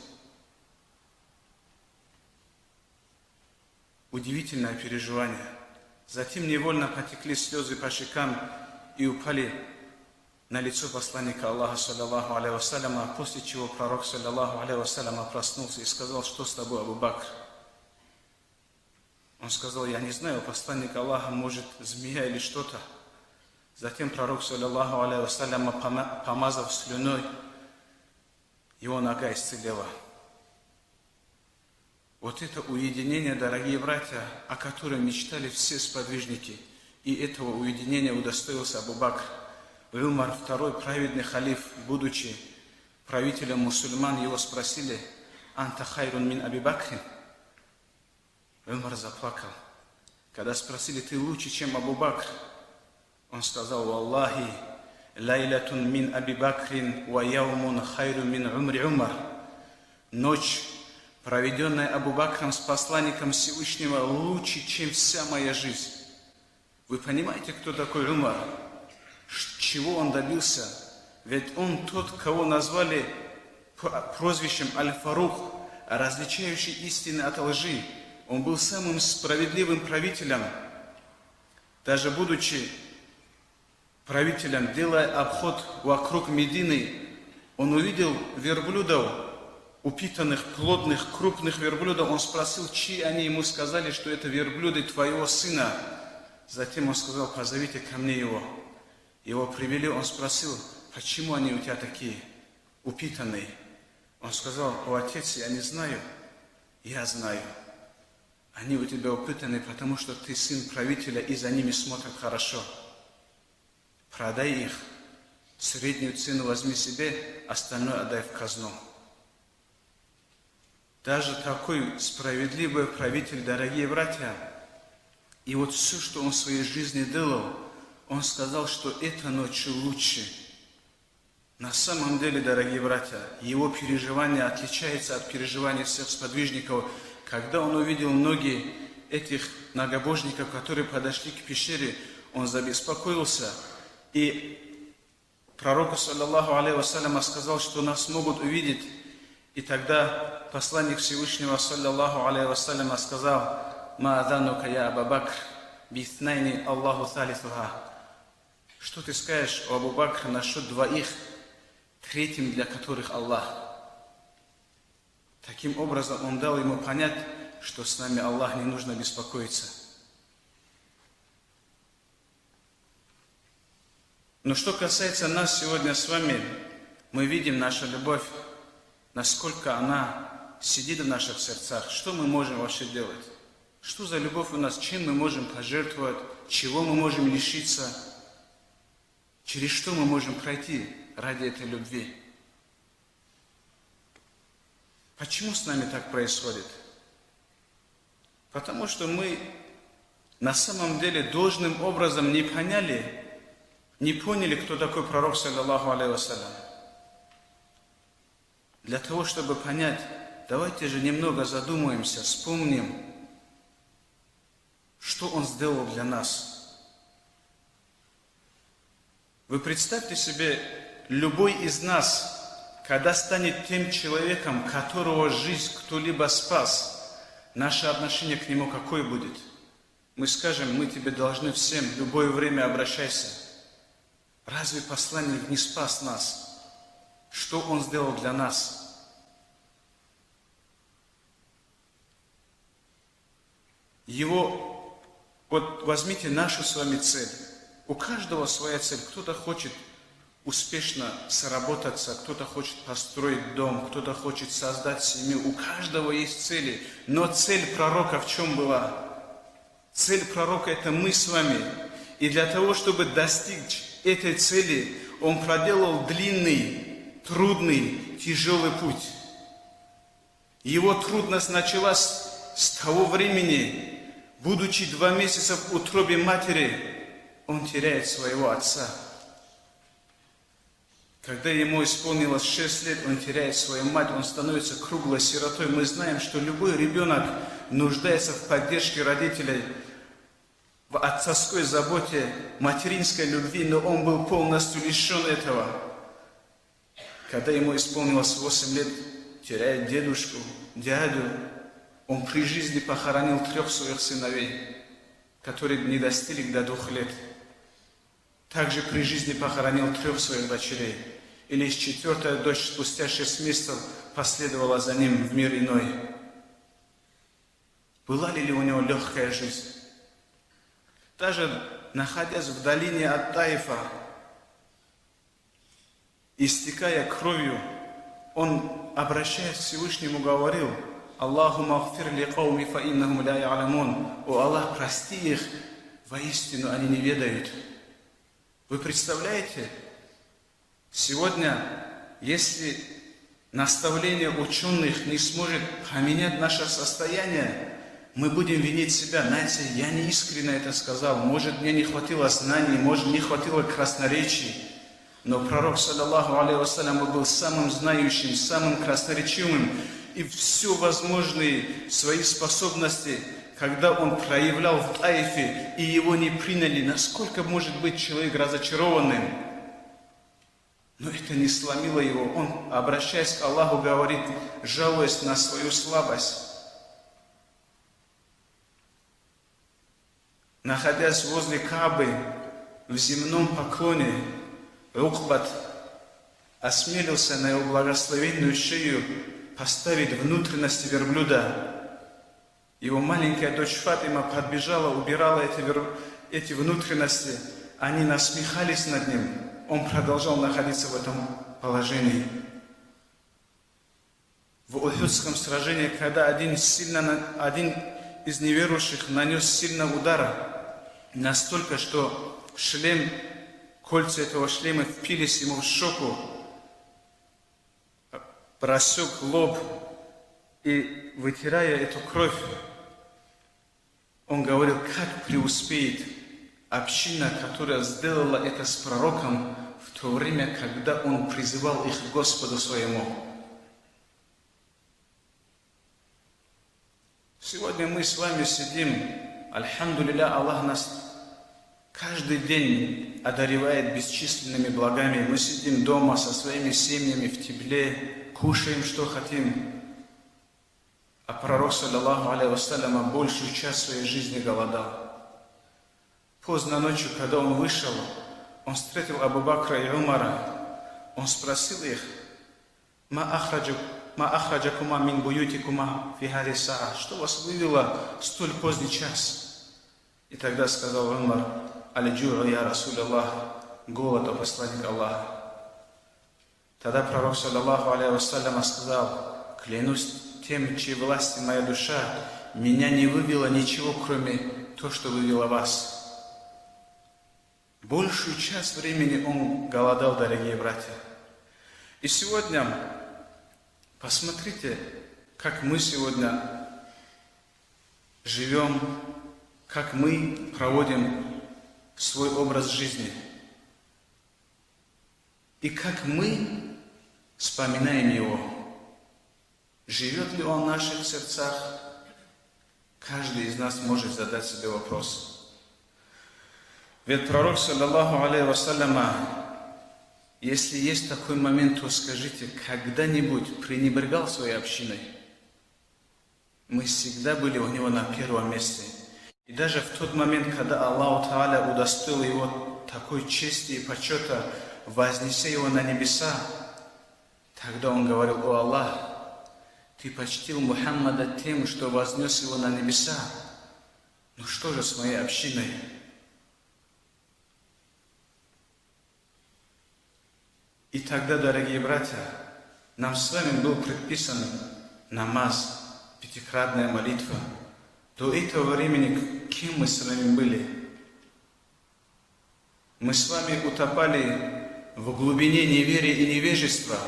Удивительное переживание. Затем невольно потекли слёзы по щекам и упали на лицо посланника Аллаха, саллаллаху алейхи вассаляма, после чего пророк, саллаллаху алейхи вассаляма, проснулся и сказал: «Что с тобой, Абу Бакр?» Он сказал: «Я не знаю, посланник Аллаха, может, змея или что-то». Затем пророк, саллаллаху алейхи вассаляма, пома-, помазав слюной, его нога исцелела. Вот это уединение, дорогие братья, о котором мечтали все сподвижники, и этого уединения удостоился Абу Бакр. Умар, второй праведный халиф, будучи правителем мусульман, его спросили: «Анта хайрун мин Аби Бакрин?» Умар заплакал. Когда спросили: «Ты лучше, чем Абу Бакр?» Он сказал: «Валлахи, лайлатун мин Аби Бакрин ва яумун хайру мин умри Умар». Ночь, проведённая Абу Бакром с посланником Всевышнего, лучше, чем вся моя жизнь. Вы понимаете, кто такой Умар? Ш-, чего он добился? Ведь он тот, кого назвали п-, прозвищем Аль-Фарук, различающий истины от лжи. Он был самым справедливым правителем, даже будучи правителем, делая обход вокруг Медины, он увидел верблюдов, упитанных, плотных, крупных верблюдов. Он спросил, чьи они, ему сказали, что это верблюды твоего сына. Затем он сказал: «Позовите ко мне его». Его привели, он спросил: «Почему они у тебя такие упитанные?» Он сказал: «О, отец, я не знаю». «Я знаю. Они у тебя упитанные, потому что ты сын правителя, и за ними смотрят хорошо. Продай их, среднюю цену возьми себе, остальное отдай в казну». Даже такой справедливый правитель, дорогие братья, и вот все, что он в своей жизни делал, он сказал, что эта ночь лучше. На самом деле, дорогие братья, его переживание отличается от переживаний всех сподвижников. Когда он увидел ноги этих многобожников, которые подошли к пещере, он забеспокоился. И пророку, саллаллаху алейхи вассаляма, сказал, что нас могут увидеть. И тогда посланник Всевышнего, саллаллаху алейхи вассаляма, сказал: «Ма заннука, я Аба Бакр, биснайни Аллаху салисуха?» Что ты скажешь, о Абу Бакр, насчет двоих, третьим для которых Аллах? Таким образом, он дал ему понять, что с нами Аллах, не нужно беспокоиться. Но что касается нас сегодня с вами, мы видим наша любовь, насколько она сидит в наших сердцах. Что мы можем вообще делать? Что за любовь у нас? Чем мы можем пожертвовать? Чего мы можем лишиться? Через что мы можем пройти ради этой любви? Почему с нами так происходит? Потому что мы на самом деле должным образом не поняли, не поняли, кто такой пророк, саллаллаху алейхи вассалям. Для того, чтобы понять, давайте же немного задумаемся, вспомним, что он сделал для нас. Вы представьте себе, любой из нас, когда станет тем человеком, которого жизнь кто-либо спас, наше отношение к нему какое будет? Мы скажем: «Мы тебе должны всем, любое время обращайся». Разве посланник не спас нас? Что он сделал для нас? Его, вот возьмите нашу с вами цель. У каждого своя цель. Кто-то хочет успешно сработаться, кто-то хочет построить дом, кто-то хочет создать семью. У каждого есть цели. Но цель пророка в чем была? Цель пророка — это мы с вами. И для того, чтобы достичь этой цели, он проделал длинный, трудный, тяжелый путь. Его трудность началась с того времени, будучи два месяца в утробе матери, он теряет своего отца. Когда ему исполнилось шесть лет, он теряет свою мать, он становится круглой сиротой. Мы знаем, что любой ребенок нуждается в поддержке родителей, в отцовской заботе, материнской любви, но он был полностью лишён этого. Когда ему исполнилось восемь лет, теряет дедушку, дядю, он при жизни похоронил трёх своих сыновей, которые не достигли до двух лет. Также при жизни похоронил трёх своих дочерей. И лишь четвёртая дочь спустя шесть месяцев последовала за ним в мир иной. Была ли у него лёгкая жизнь? Даже находясь в долине от Таифа, истекая кровью, он, обращаясь к Всевышнему, говорил: «Аллахумма гфир ли кауми фа иннахум ля я'ламун». «О Аллах, прости их, воистину они не ведают». Вы представляете, сегодня, если наставление учёных не сможет поменять наше состояние, мы будем винить себя. Знаете, я не искренне это сказал, может, мне не хватило знаний, может, не хватило красноречий. Но пророк, саллаллаху алейхи вассалям, был самым знающим, самым красноречивым, и все возможные свои способности, когда он проявлял в Таифе, и его не приняли, насколько может быть человек разочарованным? Но это не сломило его. Он, обращаясь к Аллаху, говорит, жалуясь на свою слабость. Находясь возле Каабы в земном поклоне, Укбат осмелился на его благословенную шею поставить внутренности верблюда. Его маленькая дочь Фатима подбежала, убирала эти вер-, эти внутренности. Они насмехались над ним. Он продолжал находиться в этом положении. В Ухудском сражении, когда один сильно на-, один из неверующих нанёс сильно удар, настолько, что шлем, кольца этого шлема впились ему в щеку, рассёк лоб, и, вытирая эту кровь, он говорил: «Как преуспеет община, которая сделала это с пророком в то время, когда он призывал их к Господу своему?» Сегодня мы с вами сидим, альхамдулилля, Аллах нас каждый день одаревает бесчисленными благами. Мы сидим дома со своими семьями в тепле, кушаем, что хотим. А пророк, саллаллаху алейхи вассаляма, большую часть своей жизни голодал. Поздно ночью, когда он вышел, он встретил Абу Бакра и Умара. Он спросил их: «Ма ахраджа-, ма ахраджакума мин буютикума фи хази саа?» Что вас вывело в столь поздний час? И тогда сказал Умар: «Аль-джу'у, я Расулаллах, голод, о посланник Аллаха». Тогда пророк, саллаллаху алейхи вассаляма, сказал: «Клянусь тем, в чьей власти моя душа, меня не вывело ничего, кроме то, что вывело вас». Большую часть времени он голодал, дорогие братья. И сегодня посмотрите, как мы сегодня живем, как мы проводим свой образ жизни. И как мы вспоминаем его? Живет ли он в наших сердцах? Каждый из нас может задать себе вопрос. Ведь пророк, саллаллаху алейхи вассаляма, если есть такой момент, то скажите, когда-нибудь пренебрегал своей общиной? Мы всегда были у него на первом месте. И даже в тот момент, когда Аллаху Тааля удостоил его такой чести и почета, вознеся его на небеса, тогда он говорил: «О Аллах, ты почтил Мухаммада тем, что вознес его на небеса. Ну что же с моей общиной?» И тогда, дорогие братья, нам с вами был предписан намаз, пятикратная молитва. До этого времени к-, кем мы с вами были? Мы с вами утопали в глубине неверия и невежества.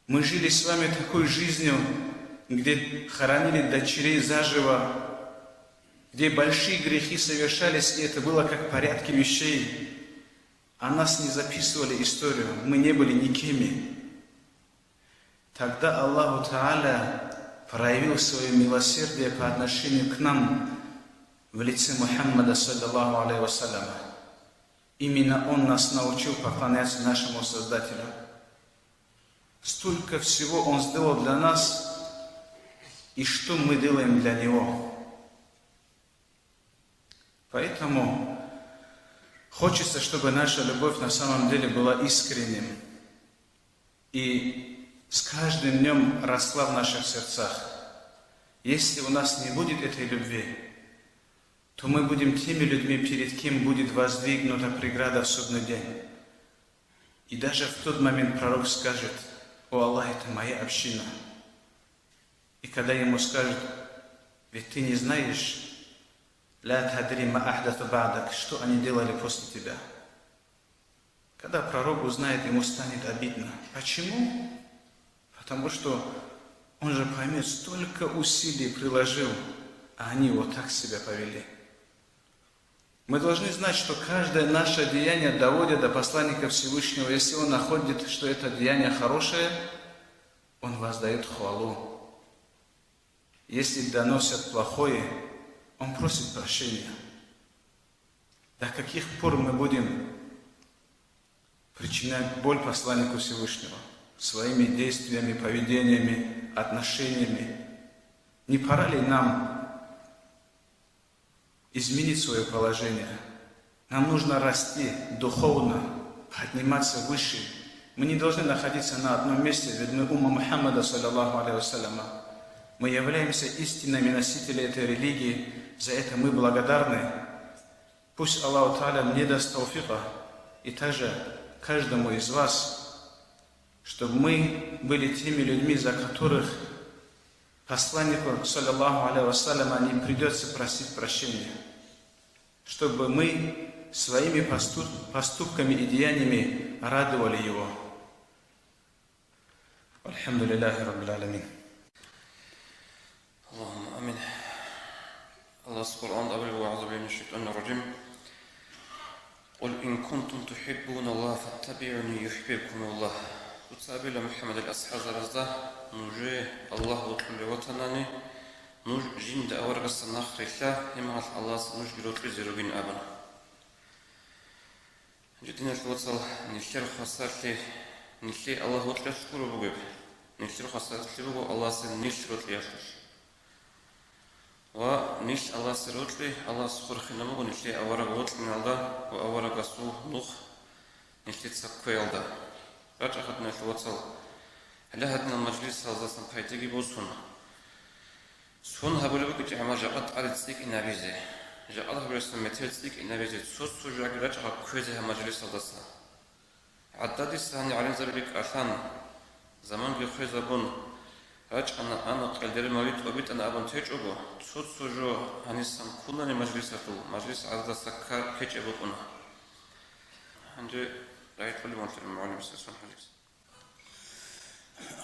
Мы жили с вами такой жизнью, где хоронили дочерей заживо, где большие грехи совершались, и это было как в порядке вещей. А нас не записывали историю, мы не были никеми. Тогда Аллаху Тааля проявил своё милосердие по отношению к нам в лице Мухаммада, саллаллаху алейхи вассаляма. Именно он нас научил поклоняться нашему Создателю. Столько всего он сделал для нас, и что мы делаем для него. Поэтому хочется, чтобы наша любовь на самом деле была искренним и с каждым днём росла в наших сердцах. Если у нас не будет этой любви, то мы будем теми людьми, перед кем будет воздвигнута преграда в судный день. И даже в тот момент пророк скажет: «О Аллах, это моя община». И когда ему скажут: «Ведь ты не знаешь, ла тадри ма ахдасу ба'дак, что они делали после тебя?» Когда пророк узнает, ему станет обидно. Почему? Потому что он же поймёт, столько усилий приложил, а они вот так себя повели. Мы должны знать, что каждое наше деяние доводит до посланника Всевышнего. Если он находит, что это деяние хорошее, он воздаёт хвалу. Если доносят плохое, он просит прощения. До каких пор мы будем причинять боль посланнику Всевышнего своими действиями, поведениями, отношениями. Не пора ли нам изменить свое положение? Нам нужно расти духовно, подниматься выше. Мы не должны находиться на одном месте, ведь мы умма Мухаммада, саллаллаху алейхи вассаляма. Мы являемся истинными носителями этой религии, за это мы благодарны. Пусть Аллаху Тааля мне даст тауфика и также каждому из вас, чтобы мы были теми людьми, за которых посланнику, саллаллаху алейхи вассаляма, не придется просить прощения, чтобы мы своими поступ- поступками и деяниями радовали его. Альхамдулиллахи Раббил Аламин. Аллагьумма амин. Аллагьас Къуръан абулеб: «АгӀузу биллагьи минаш шайтанир ражим. Къул ин кунтум тухӀиббуна Аллагь, фаттабигӀуни, юхӀбибкумуллагь». Дуца абила МухӀаммадил асхӀабзабазда: «Нужее Аллагь вокьулев ватанани, нуж жинда аварагасда нахърилъа, гьеб мехалъ Аллагьас нужги рокьизе ругин», – абуна. Гьанже, диналъул вацал, нилъер хвасарлъи, нилъее Аллагь вокьиялъ гуро бугеб, нилъер хвасарлъи буго Аллагьасе нилъ рокьиялъулъ. Ва нилъ Аллагьасе рокьи, Аллагьас хурхинаб буго нилъее авараг вокьиналда ва аварагасул нух нилъеца кквеялда. РачӀаха, диналъул вацал, гьале гьадинал мажлисалдасан пайдаги босун. Сон гьабулеб буго, гӀемер, жакъа тӀаде цӀикӀкӀинабизе, жакъа гьабулеб метер цӀикӀкӀинабизе, цо-цо жоги рачӀаха кквезе гьаб мажлисалдаса. ГӀададиса гьаниб гӀалимзаби рикӀкӀалъан, заманги хвезабун, рачӀана, ана, къелдермави тӀобитӀана абун течӀого, цо-цо жо гьанисан ккунани мажлисалъул, мажлис гӀададаса ккечӀеб букӀуна. Гьанже рагӀи кьолеб мугӀалим, мугӀалимасда сон хӀалихьизе.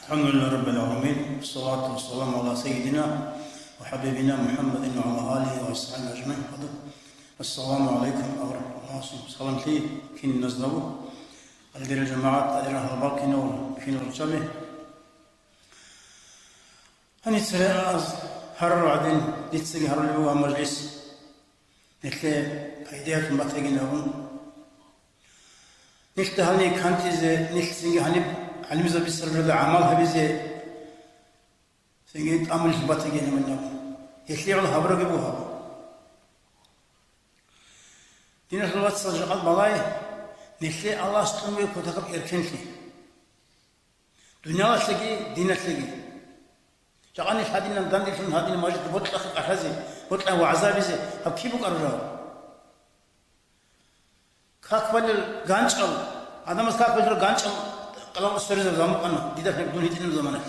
الحمد لله رب العالمين، والصلاة والسلام على سيدنا وحبيبنا محمد وعلى آله وأصحابه أجمعين. السلام عليكم ورحمة الله وبركاته. Саламлъи киназдаго, гьалдирал жамагӀат, гьалдирал гьалбал кинал, кинал руччаби. Гьаниса аз гьарурал гӀадин, дицаги гьарулеб буго гьаб мажлис. Нилъее пайдаялъун батагин абун. Нилъ дагьални кантизе, нилъ цинги гьаниб гӀалимзабицараб жо гӀамал гьабизе, цинги тӀамулъ батаги гьаниб. Гьелъие гӀоло гьабураги буго гьаб. Диналъул вацал, жакъа балай, нилъее Аллагьас кьун буго кутакаб эркенлъи. Дуниялалъеги, диналъеги. Жакъа нилъ гьадинан данделъун гьадинаб мажлисда бокьахъе кӀалъазе, бокьа вагӀза гьабизе, гьаб киб букӀараб жо? Как балел ганчӀал, гӀадамаз как балел ганчӀал къалагъ сверизаб заман букӀана, дида гьеб дун гьитӀинаб заманалъ.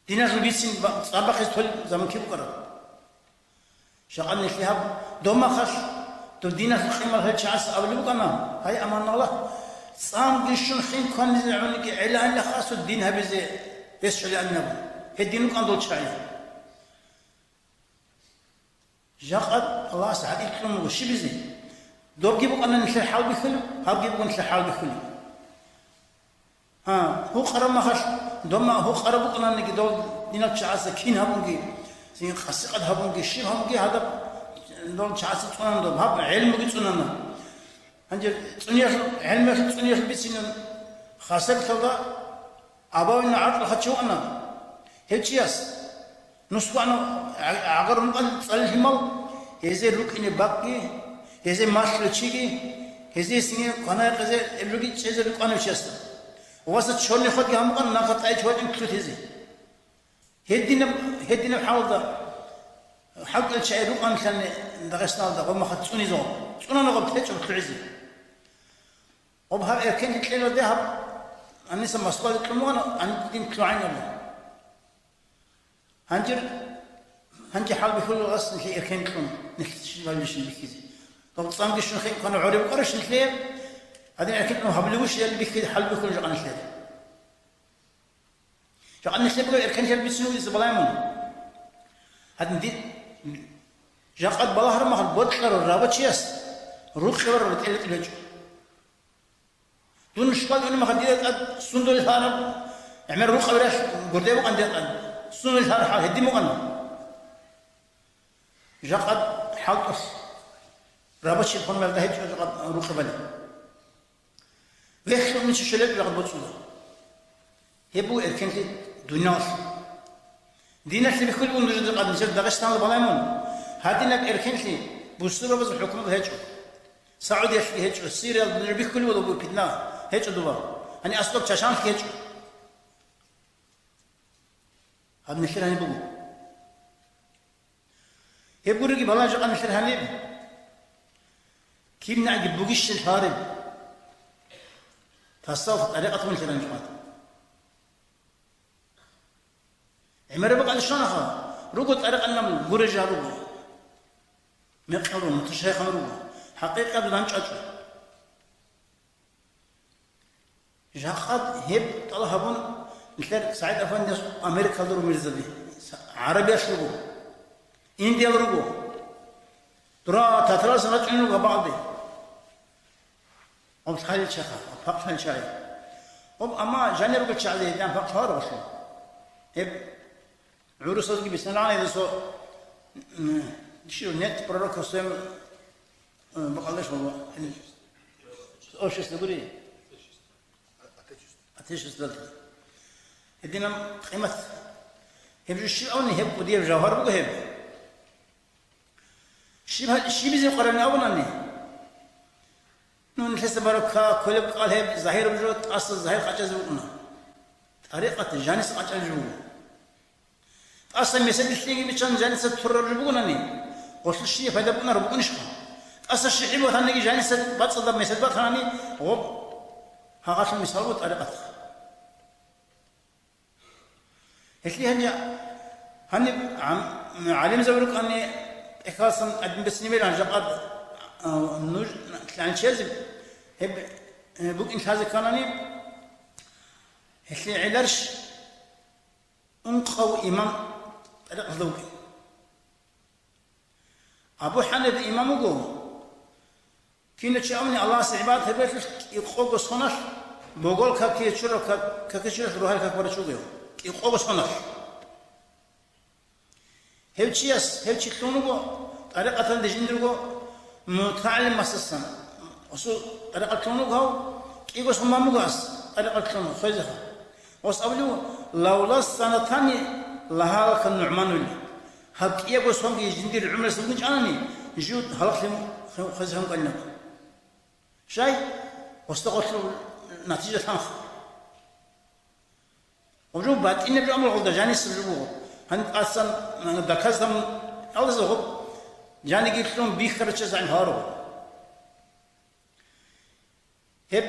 Диналъул бицин ба-, цӀар бахъизе толеб заман киб букӀараб? Жакъа нилъ гьаб домахалъ, дов диналъул къимал гьел чагӀаз абулеб букӀана: «Гьай, аман Аллагь, цӀамги щун хин кванизе гӀуниги гӀеланилахъасул дин гьабизе рес щолеанин абун. Гьедин рукӀан дол чагӀи». Жакъа Аллагьас гӀадил кьун буго щибизе? Добги букӀана нилъер хӀалбихьулеб, гьабги буго нилъер хӀалбихьулеб. Гьа, гьукъараб махалъ, дома гьукъараб букӀананиги, дол динал чагӀазда кин гьабунги, цин къасикъат гьабунги, щиб гьабунги гьадаб, дол чагӀазда цӀунана доб, гьаб гӀелмуги цӀунана. Гьанже цӀуниялъул, гӀелмуялъул цӀуниялъул бицинан, хасабилъалда абавина гӀакълу хъачи вукӀана гьев чияс. Нусгоана гӀа-, гӀагар рукӀана цӀалил лъимал, гьезие рукӀине бакӀги, гьезие малъулев чиги, гьезие сине кванай-къезе эблуги чӀезе рукӀана чиясда. Васа чорни хватги гьамукъана, нахъа тӀай чвачӀин лъутизе. Гьединаб, гьединаб хӀалда хӀалкӀел чагӀи рукӀанлъани Дагъистаналда гъомахъа цӀунизегӀан, цӀунана гъаб течӀеб лъугӀизе. Гъоб гьаб эркенлъи кьела дагьаб, гьаниса Москваде кьун бугана, гьаниб дин лъугӀайин абун. Гьанжир, гьанже хӀалбихьулел ас нилъее эркен кьун, нилъ щибабищин бихьизе. Доб цӀамги щун хин квана гӀореб букӀараш нилъее, гьадин эркен кьун гьабулеб бищали бихьизе хӀалбихьулел жакъа нилъее. Жакъа нилъее буго эркенлъи бицин вугизе балагьун. Гьадин ди-, жакъа балагьараб махал бокьарав рабочияс рукъи бараб ретӀел-ретӀел гьечӀо. Дун школалъ унеб мехалъ дида тӀад сундулел гьараб, гӀемер рукъабилеб гурде букӀана дида тӀад. Сундулел гьараб хӀал гьедин букӀана. Жакъа хӀалтӀулъ рабочий формаялда гьечӀо жакъа рукъи балеб. Вехьлъун ничи щолеб рагъ боцӀула. Гьеб буго эркенлъи дуниялалъ. Диналъе бихьулеб бугин нужеда къадинчӀеб Дагъистаналда балай мун. Гьадинаб эркенлъи Бусурабазул хӀукумат гьечӀо. Саудиялъги гьечӀо, Сириялда нуж бихьулеб буго питна гьечӀо дуба. Гьани аслаб чачанлъи гьечӀо. Гьаб нилъер гьаниб буго. Гьеб гуриги балай жакъа нилъер гьаниб. КибнагӀги бугищин лъареб. Тасаввуф тӀарикъат гьунлъилан жакъа. ГӀемераб бакӀалде щванаха, руго тӀарикъанилан гурей жал руго. Мекъал руго, муташайихал руго. ХӀакъикъат данчӀвачӀо. Жакъа гьеб тӀалаб гьабун, нилъер СагӀид Афандияс Америкалда руго мирзаби, гӀарабиялъ руго, Индиял руго. Дура татаралъ рачӀунел руго гьаб бакӀалде. Гьаб лъаличаха, гьаб пакълъанчагӀи. Гьаб, амма жанир руго чагӀазе гьедин пакълъаралъур. Гьеб гӀурусазги бицинарани гьесо, м, щив, нет пророка в своём, э, бакъалдеш вала. Общество гури. Отечество. Гьединаб къимат. Гьеб жо щиб абуни, гьеб кӀудияб жавгьар буго гьеб. Щиб гьа-, щибизе къварани абунани? Ну, нилъеца бараб ка-, кколеб кӀал гьеб загьираб жо, тӀаса загьир къачӀазе букӀуна. ТӀарикъат жаниса къачӀараб жо буго. ТӀаса меседилъиги биччан жаниса турраб жо бугунани, гъолъул щиб пайда букӀунараб букӀунищха? ТӀаса щихӀи батаниги жаниса бацӀцӀадаб месед батанани, гъоб гьагъалъул мисал буго тӀарикъат. Гьелъие гьанже гьаниб гӀам-, гӀалимзаби рукӀани, тӀехьалсан администрирован жакъа, а, нуж лъанчезиб гьеб, э, букӀин лъазе кканани, гьелъие гӀеларищ ункъав имам тӀарикъалда вукӀин? Абу ХӀанифа имам вуго, кинав чи абуни Аллагьасе гӀибадат гьабиялъулъ кӀикъого соналъ, богол какие чурав как-, какичуралъ рогьалил как барав чи вугев, кӀикъого соналъ. Гьев чияс, гьев чи лъун вуго, тӀарикъаталде жиндирго мутагӀалимасдасан, гьесул тӀарикъат лъун вуго гьав, кӀиго сон бан буго гьас тӀарикъат лъун хвезеха. Гьес абулев, лавла санатани лагьалака НугӀману. Гьаб кӀиябго сонги жиндир гӀумруялъ бугин чӀанани, жив гьалахълъи хвезе гьанкӀанилан. Щай? Гьесда гъорлъ натижа лъанха. Гьеб жо батӀинаб жо амру гьелда жанисеб жо буго. Гьаниб тӀасан, м, доказано гьалдаса гьеб жаниги лъун бихьарав чияс гӀин гьаруго. Гьеб,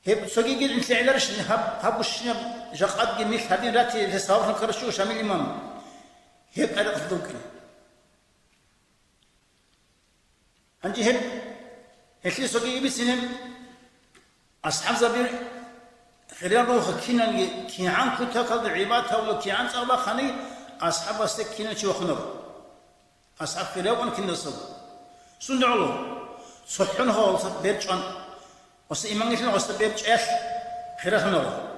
гьеб цогиги нилъ гӀеларищ, гьаб, гьаб гущинаб жакъадги нилъ гьадин рати, гьес гьавлъун ккарав чи вуго Шамил имам. Гьеб тӀарикъаталда вукӀин. Гьанже гьеб, гьелъие цогиги бицине, асхӀабзаби хириял руго кинанги, кигӀан кутакалда гӀибадат гьабула, кигӀан цӀар бахъани, асхӀабасде кинав чи вахунаро. АсхӀаб хирияв вукӀана киназдаго. Сунда гӀоло? ЦохӀон гьавалса бер чӀван. Гьесда имамлъун гьесда бер чӀваялъ хиралъун гьавула.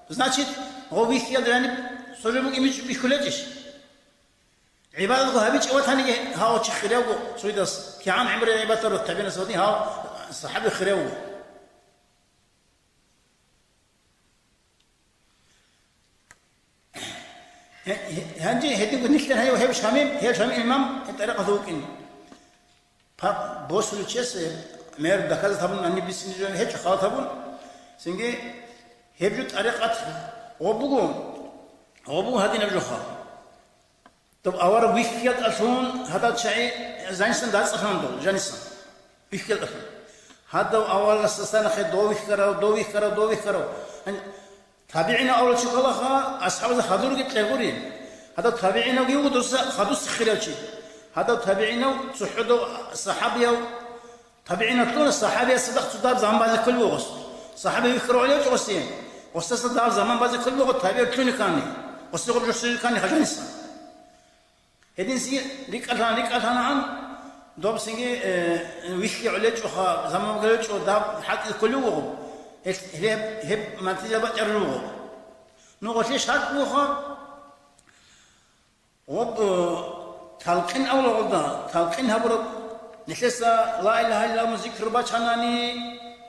Значит, гьев вихьиялда гьаниб цо жо букӀин бихьулечӀищ? ГӀибадатго гьабичӀев ватаниги гьав чи хирявго цойдас, кигӀан гӀемерал гӀибадат гьабурав табигӀинас ватани гьав сахӀаби хирявго. Гье-, гье-, гьанже гьединго нилъер гьев, гьев Шамил, гьев Шамил имам, гьеб тӀарикъаталда вукӀин. Пак босулев чияс, э, мер доказать гьабун, гьаниб бицине жо гьечӀо, халат гьабун, цинги гьеб жо тӀарикъат гъоб буго, гъоб буго гьадинаб жоха. Доб авараг вихьиялда лъун гьадал чагӀи жанисан дацӀцӀалъана дол, жанисан. Вихьиялда лъун. Гьадав аварагасдаса нахъе дов вихьарав, дов вихьарав, дов вихьарав. Гьан-, табигӀинав авараг чи кколаха, асхӀабазда хадурги кьегури. Гьадав табигӀинавги вуго дуса хадусеб хирав чи. Гьадав табигӀинав цохӀо дов сахӀабияв ТабигӀинал лъуна, сахӀабияс цадахъ цо даб заман базе кколеб буго гъос. СахӀаби вихьарав гӀолев чӀоси, гъосдаса даб заман базе кколеб буго, табигӀ лъуни ккани, гъосда гъоб жо щвезе ккани гьажаниса. Гьединлъи рикӀкӀалъана, рикӀкӀалъанагӀан, доб цинги, э, вихьи гӀолечӀоха, заман гӀолечӀо, даб хӀалтӀизе кколев вуго. Гьеб, гьеб, гьеб натижа бачӀарулев вуго. Ну, гъолъие шартӀ бугоха, Гъоб, э, талкъин авлагъулда, талкъин гьабураб, нилъеца ла илагьа иллаллагь зикру бачанани,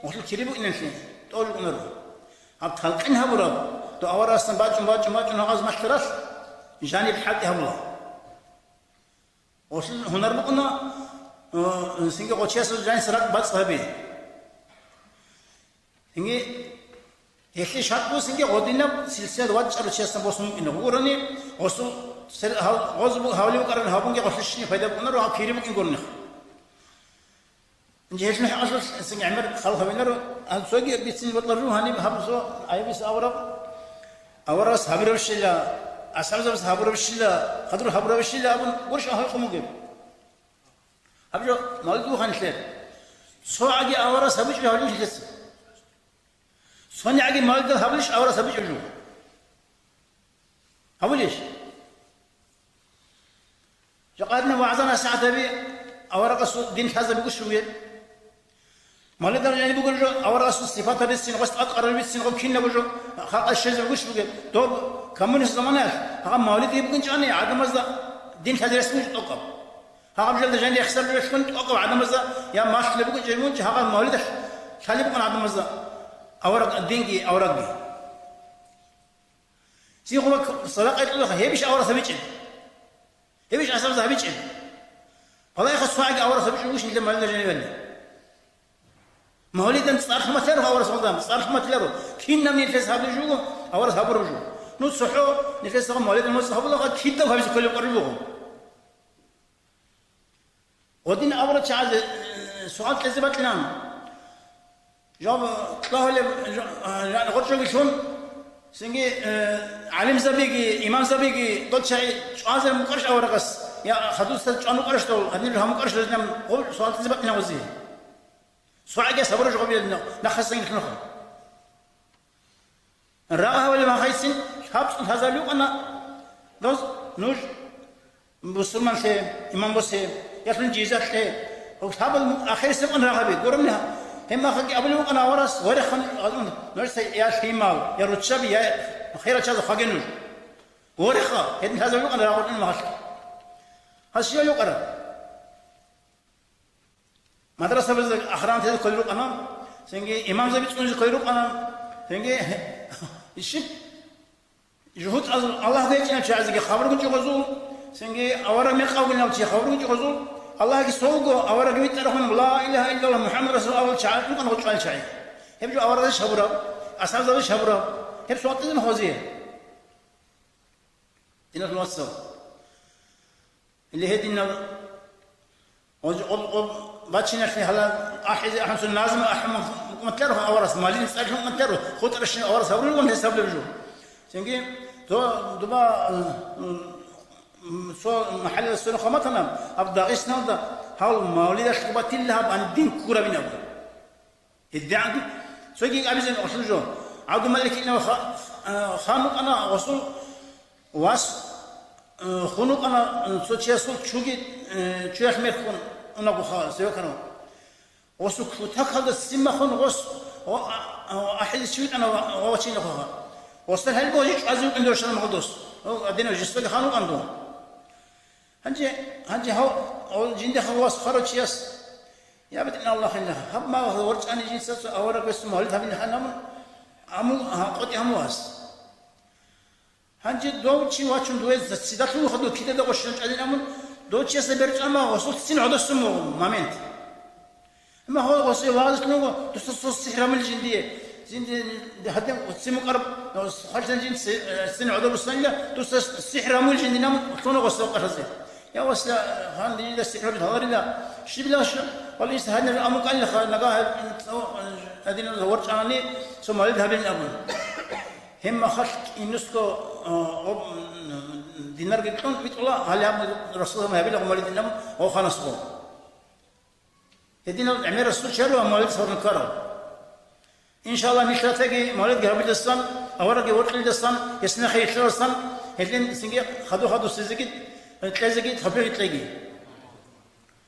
Гъолъул кири букӀиналъе тӀолъун руго. Гьаб талкъин гьабураб, дов аварагасдасан бачӀун, бачӀун, бачӀун гьагъаз малъаралъ, жаниб хӀалтӀи гьабула. Гъолъул гьунар букӀуна, э, цинги гъочиясул жаниса ракӀ бацӀцӀ гьаби. Цинги гьелъие шартӀ буго, цинги гъодинаб силсилаялда вачӀарав чиясдасан босун букӀине гурони, гъосул сер-, гьав-, гъоз бу-, гьавли букӀараб гьабунги гъолъие щинизе пайда букӀунаро, гьаб кири букӀин гурони. Гьелъул хӀакъалъулъ цинги гӀемер хал гьавинаро, гьанцоги бицин бокьару гьаниб гьаб цо гӀайибиса авараг, аварагас гьабурабщила, асхӀабзабаз гьабурабщила, хадур гьабурабщила абун гурищ гьайкъун бугеб. Гьаб жо мавлид бугоха нилъер. ЦогӀаги аварагас гьабичӀо гьавлищ нилъеца? ЦонигӀаги мавлидал гьабулищ аварагас гьабичӀо жо? Гьабулищ? Жакъа гьадинаб вагӀза-насихӀат гьаби аварагасул дин лъазабигу щуге. Мавлидал жаниб бугел жо аварагасул сипатал бицин, гъос тӀадкъарал бицин, гъоб кинабго жо халкъалъ щвезабигу щуге. Доб коммунист заманаялъ гьагъаб мавлидги букӀинчӀани гӀадамазда дин лъазе рес букӀинчӀо тӀокӀаб. Гьагъаб жалда жаниб хӀисаб релълъун тӀокӀаб гӀадамазда я малъулеб букӀинчӀеб букӀинчӀо гьагъаб мавлидалъ лъалеб букӀана гӀадамазда авараг, динги аварагги. Цинги хъума садакъа гьечӀолаха, гьебищ аварагас гьабичӀеб? Гьебищ асхӀабзабаз гьабичӀеб? Балагьеха, цогӀаги аварагас гьабичӀого гуш нилъер мавлидал жанивали. Мавлидан цӀар хӀурматиларо аварагас гьалда, цӀар хӀурматиларо. Кинаб нилъеца гьабулеб жуго, аварагас гьабураб жуго. Ну, цохӀо нилъеца гьаб мавлидан моцӀ гьабулаха, кидаб гьабизе кколеб къвариб буго. Гъодин авараг чагӀазе, э, суал кьезе бакьилан. Жо кьабулеб, жо, а, жо, гъоркьоги лъун, цинги, э, гӀалимзабиги, имамзабиги, дол чагӀи чӀвазе мукӀарш аварагас, я хадусда чӀван вукӀарш дол, гьадин жо гьамукӀарш дозинан, гъоб суал кьезе бакьилан гъозе. ЦогӀаги сабур жо гъоб нахъасан лъунаха. Рагъ гьавали махайсин, лъабцӀун лъазабулеб букӀана, доз нуж бусурманлъе, иман босе, ялъун жизалъе, гьаб лъабал ахирисеб букӀана рагъаби, гурони гьеб махаги абулеб букӀана аварагас, вареха, нужеца я лъимал, я руччаби, я хирал чагӀаз хъваге нуж. Вареха, гьедин лъазабулеб букӀана рагъ гьавани махалъ. Гьас щиб гьукъараб? Мадрасабазда охранниклъи кколел рукӀана, цинги имамзаби цӀунизе кколел рукӀана, цинги ишиб жугьутӀазул Аллагь гьечӀинав чагӀазеги хабар гьечӀо гъозул, цинги авараг мекъав гьечӀинав чи хабар гьечӀо гъозул, Аллагьги цо вуго, аварагги витӀараб хун, ла илагьа иллаллагь МухӀаммад расул авал чагӀи рукӀана гъочӀван чагӀи. Гьеб жо аварагзабищ гьабураб, асхӀабзабищ гьабураб, гьеб суал кьезе бакьилан гъозе. Диналъул вацал. Или гьединал гъоз-, гъоб-, гъоб-, бачиналъе гьала ахӀизе ахӀун цо назму ахӀун мукӀматлъаро аварас, малин цӀалъун мукӀматлъаро, хутӀаращин аварас гьаврулгъун гьесаблеб жо. Цинги, то, дуба, м, м, цо махӀаллалъ сверухъ гьаматана, гьаб Дагъистаналда гьав мавлидалъ батилла гьаб гьаниб дин ккурабин абун. ГьедигӀанги цоги абизин гъосул жо. ГӀабдулмалик ибн Ха-, а, хан вукӀана гъосул вас, а, хун вукӀана, а, цо чиясул чуги, а, чуялъ мерхун унагуха, севекану. Гъосул кутакалда симахун гъос, о, а, а, ахӀизе чи витӀана ва, ва вачинахъа. Гъосда гьелбо жи чӀвазе вукӀин дошана магъдос. О, адина жестаги хан вукӀан дун. Гьанже, гьанже гьав, гьав жиндихъа вас хварав чияс, я БетӀергьан Аллагь, гьаб мал ворчӀани жинца цо авараг весун мавлид гьабине ханамун, аму, гьа, къотӀи гьаму вас. Гьанже дов чи вачун дуе цидалъун хадув кидаде гъощун чӀалин амун, дов чиясда берчӀама гъосул цин гӀодосун момент. Амма гьав гъосие вагъзилъун вуго, дуца цо сихӀр гьамул жиндие. Жинди гьадин ццин мукӀараб, хвалъан жин ццин гӀодор бусанила, дуца сихӀр гьамул жиндинаб лъуна гъосда къаразе. Я, васла, гьанже жинда сихӀр гьаларила, щибила ша, валис гьанир амукӀалиха, нага гьадин ворчӀани, цо мавлид гьабилин абун. Гьеб махалъ кинусго, а, об-, динарги кьун витӀула, гьале гьаб Расулан гьабила гъумалидинаб гъоханасго. Гьединал гӀемерасул чару ва мавлид сорун ккарал. Иншалла, нилъ ратаги мавлидги гьабидасан, аварагги воркьилдасан, гьесинахъе йилъарасан, гьелъин цинги хаду-хадусезеги, кьезеги тавфикъ кьеги.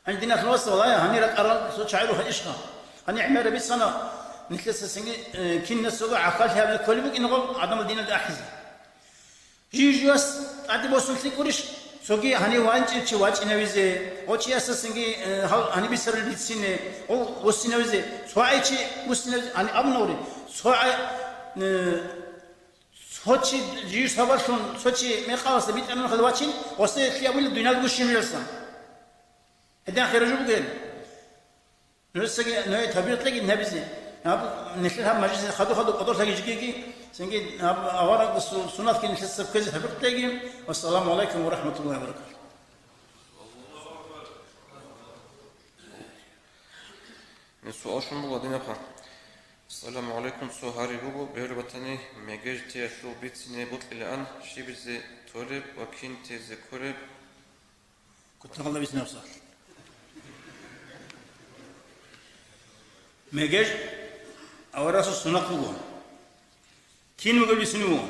Гьанже диналъул вацал, валлагь, гьанир ракӀарал цо чагӀи руха ишха. Гьанир гӀемераб бицана, нилъеца цинги, э, кинасго гӀахьаллъи гьабизе кколеб букӀиного гӀадамал диналде ахӀизе. Жив-живас тӀаде босун лъикӀурищ, Цоги гьанив ванчӀев чи вачӀинавизе, гъо чиясасанги, э, гьал гьаниб бицарулеб бицине, гъо вуссинавизе, цо гӀай чи вуссинавизе, гьаниб абуна гъури, цо гӀай, э, цо чи жив сабаблъун, цо чи мекъаласа битӀараб мехалда вачин, гъосие лъиабулеб дуниялго щиб жуялдасан. Гьедин хиражу бугел. Нужецаги, нужее тавфикъ кьеги гьабизе. Гьаб, нилъер гьаб мажлисизе хадур-хадур кӀодолъаги жигиги, цинги гьаб аварагасул суннатги нилъеца кквезе тавфикъ кьеги. Вассаламу гӀалайкум ва рахӀматуллагьи ва баракатугь. Суал щун буго, Динахъа. Ассаламу гӀалайкум, цо гьари буго, бегьулеб батани, мегеж теялъул бицине бокьилаан, щибизе толеб ва кин тезе кколеб? Кутакалда бицинаб суал. Мегеж аварасул суннат буго. Кин буго бицин буго.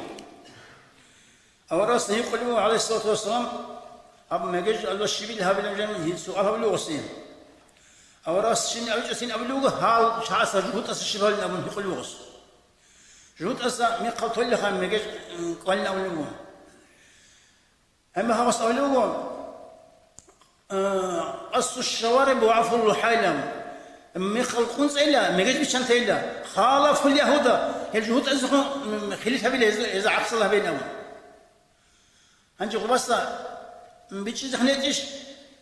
Аварас гьикъулев, гӀалайгьиссалату вассалам, аб мегеж алла щибил гьабилан жан гьил суал гьабулев гъосие. Аварас шин авичӀосин абулев гьал чагӀаса жугьутӀаса щиб гьалин абун гьикъулев гъос. ЖугьутӀаса мехъал толлиха мегеж, м, кӀвалин абулев гьуго. Гьеб мехалъ гъос абулеб буго, э, «Къассу шшавариб ва гӀафву ллухӀайла». Мехал къунцӀейила, мегеж биччантайила, «халафул ягьуда», гьел жугьутӀазехун, м, хилиф гьабила, гьез-, гьезда гӀаксал гьабейин абун. Гьанже гъубаса, м, бичӀчӀизехъин гьечӀищ,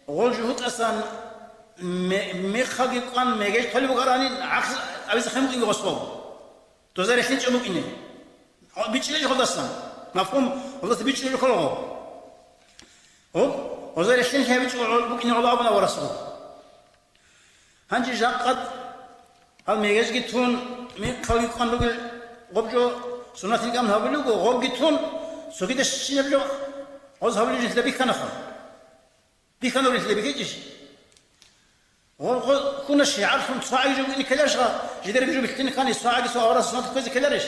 гъол жугьутӀасан ме-, мехалги кӀван мегеж толеб бугоранин гӀакс абизехъин букӀинги гъос гъов. Доза релълъинчӀеб букӀине. Гьо, бичӀчӀилел гьодасан. Мафгьум, гьодаса бичӀчӀулел кколаго. Гьоб, гьоза релълъинлъи гьабичӀо гьо-, букӀине гьола абуна ва расул. Гьанже жакъа гьал мегежги тун, михъалги кӀван ругел гъоб жо суннатил гӀамал гьабулего, гъобги тун, цогидас щинаб жо гъоз гьабулеб жинлъа бихьанаха. Бихьанурелъе бихьичӀищ? Гъо-, гъо-, ккуна шигӀарлъун цо гӀаги жо букӀине ккеларищха, жидерги жо бихьине ккани, цо гӀаги цо аварагасул сунат кквезе ккеларищ?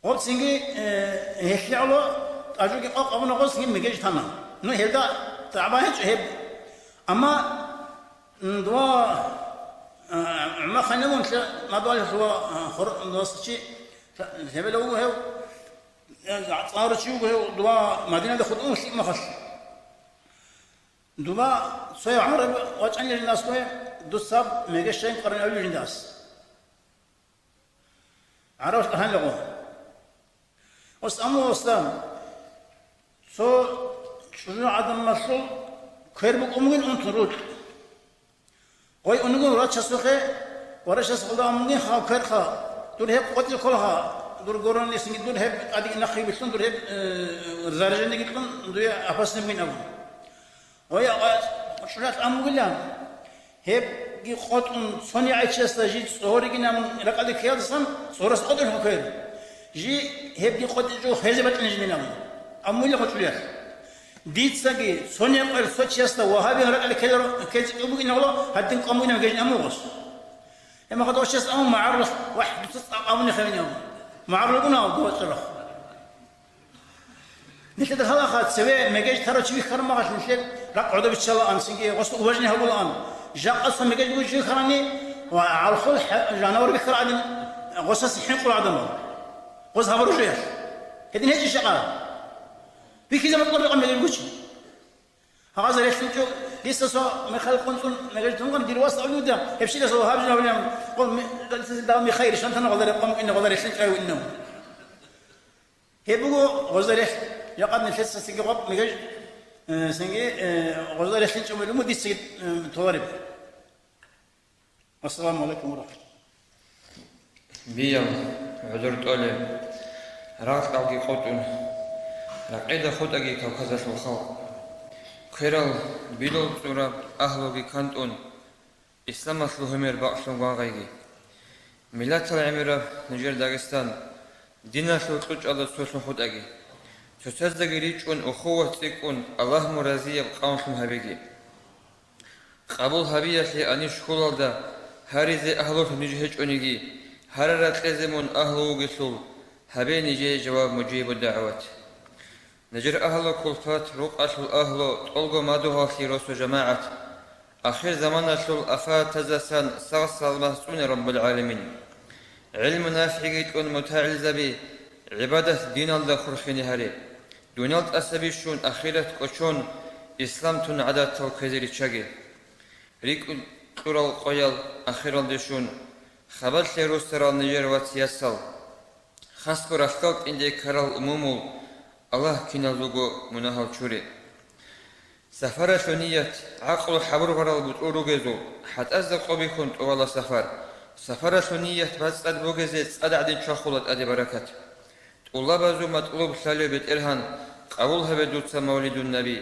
Гъоб цинги, э, гьелъие гӀоло тӀажуги къокъ абуна гъоз цинги мегеж тана. Ну, гьелда тӀагӀба гьечӀо гьеб. Амма, м, дова, э, гӀумахъайнавун лъе-, мадугьалихъ ва, э, хор-, дова чи, гьебила вуго гьев, э, цӀаларав чи вуго гьев, дова Мадинаде хутӀун лъимахалъ. Дуба цояв гӀараб вачӀанилан аскӀове, дуца мегеж щайин къваригӀунев жиндас. ГӀараб гьанилаго. Ос аму оста, цо чӀужу гӀадамалъул квер букӀун бугин унтун рукь. Гъой унугун врачасухъе, врачас гъолда амунгин хал кверха, дур гьеб къотӀи кколха, дур горони синги дур гьеб тӀадеги нахъе билълъун, дур гьеб, э, заражениги кьун, дуе опасный бугин абун. Гъой, а, чӀужалъ амугилан, гьебги къотӀун цони гӀайчиясда жи цӀоригин амун ракӀалде ккеялдасан, цӀорас къотӀулха квер. Жи гьебги къотӀичӀо хвезе батӀине жинин абун. Амугила гъочӀулиялъ. Дицаги цони къвер цо чиясда вагьабиян ракӀалде ккеларо-, ккезе кӀел бугин гьоло, гьадин къван бугин гьаб гьечӀин амугъос. Гьеб мехалда гъочияс амун магӀарулахъ, вахӀ, дуца цӀакъ абуни хавин абун. МагӀарул бугин абун гъочӀарахъ. Нилъеда лъалаха цеве мегеж тарав чи вихьараб мехалъ нилъер ракӀ гӀодобиччалаан, цинги гъосда уважение гьабулаан. Жакъа цо мегеж бугев чи вихьарани ва гӀалхул хӀа-, жанавар вихьараб гӀадин, гъосасе хӀинкъула гӀадамал. Гъоз гьаб ружаялъ. Гьедин гьечӀищ жакъа? Бихьизе бокьараб жакъа мегеж бугев чи. Гьагъаза релълъинчӀо, дица цо мехалъ къунцӀун мегеж тунган дир вас авлуда, гьебщидаса вагьаб жинавлиян, къо ме-, дал михайри шантана гъолда рекъон инна гъолда релълъинчӀо инна. Гьеб буго гъоза релъ, жакъа нилъеца цинги гъоб мегеж, э, цинги, э, гъоза релълъинчӀо мегьлуму дица, э, толареб. Ассаламу гӀалайкум ва рахматуллагь. Биял, гӀузур тӀолеб, рагъ-кьалги къотӀун, ракъеда хутӀаги Кавказалъул халкъ. Кверал билал цӀураб агьлуги кантӀун, исламалъул гьумер бакълъун гвангъайги. Миллатал гӀемераб нижер Дагъистан, диналъул кьучӀалда цолъун хутӀаги. Цоцаздаги ричӀчӀун ухуват цӀикӀкӀун, Аллагь мун разияб къавмлъун гьабиги. Къабул гьабиялъе анищ хьулалда гьаризе агьлулъун ниж гьечӀониги, гьарараб кьезе мун агьлу вугелъул, гьабе нижее жаваб мужибу дагӀват. Нижер агьлу кулпат, рукъалъул агьлу, тӀолго мадугьаллъи росу жамагӀат, ахир заманалъул афатазасан сагъ-саламат цӀуне Раббул гӀаламин. ГӀилму нафигӀги кьун мутагӀилзаби, гӀибадат диналда хурхине гьаре. Дуниял тӀаса бищун, ахират кӀочон, ислам тун гӀадатал кквезе риччаге. РикӀкӀад кьурал къоял ахиралде щун, хабалъе руссарал нижер вац-ясал. Хасго ралъдал тӀинде ккарал умумул, Аллагь киназулго мунагьал чуре. Сафаралъул ният, гӀакълу хӀабургъарал бутӀрул ругезул, хӀатӀазда къо бихьун тӀувала сафар. Сафаралъул ният бацӀцӀад бугезе цӀад гӀадин чвахула тӀаде баракат. ТӀулабазул матӀлуб лъалев БетӀергьан, къабул гьабе дуца, мавлидун наби.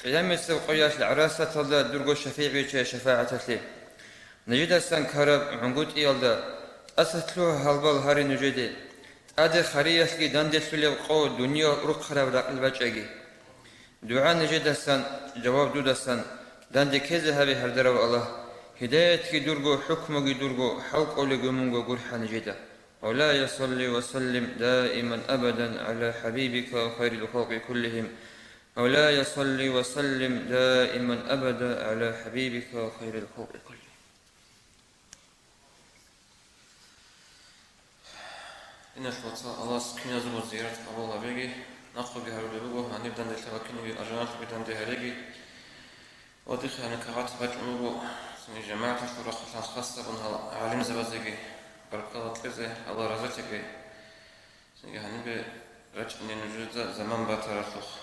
Къиямасеб къоялъ гӀарасаталда дурго шафигӀ биччай шафагӀаталъе. Нижедасан ккараб гӀунгутӀиялда, тӀаса лъугьа гьалбал гьаре нужеде. ТӀаде хариялъги данделъулеб къо дуниял урхъараб ракъил бачӀаги. ДугӀа нижедасан, жаваб дудасан, данде ккезе гьабе, гьардарав Аллагь, гьидаятги дурго, хӀукмуги дурго, хӀал кӀолего мунго гурхӀа нижеда. مولاي صل وسلم دائما أبدا على حبيبك خير الخلق كلهم. مولاي صل وسلم دائما أبدا على حبيبك خير الخلق كلهم. Диналъул вацал, Аллагьас киназулго зиярат къабул гьабеги, нахъеги гьарулеб буго, гьаниб данделъ кинеги алжаналъуги данде гьареги. Ва дихъе гьаниб кагъат бачӀун буго, цинги жамагӀаталъул рахъалъан хас гьабун гьал гӀалимзабазеги баркала кьезе, Аллагь разилъеги. Цинги гьанибе рачӀине нужеда заман батаралъухъ.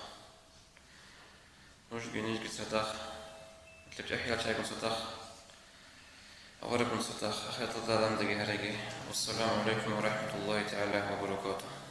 Нужги нижги цадахъ, лъеб чӀахӀиял чагӀигун цадахъ, аварагун цадахъ, ахираталда данде гьареги. Вассаламу гӀалайкум ва рахӀматуллагьи тагӀала ва баракатугьу.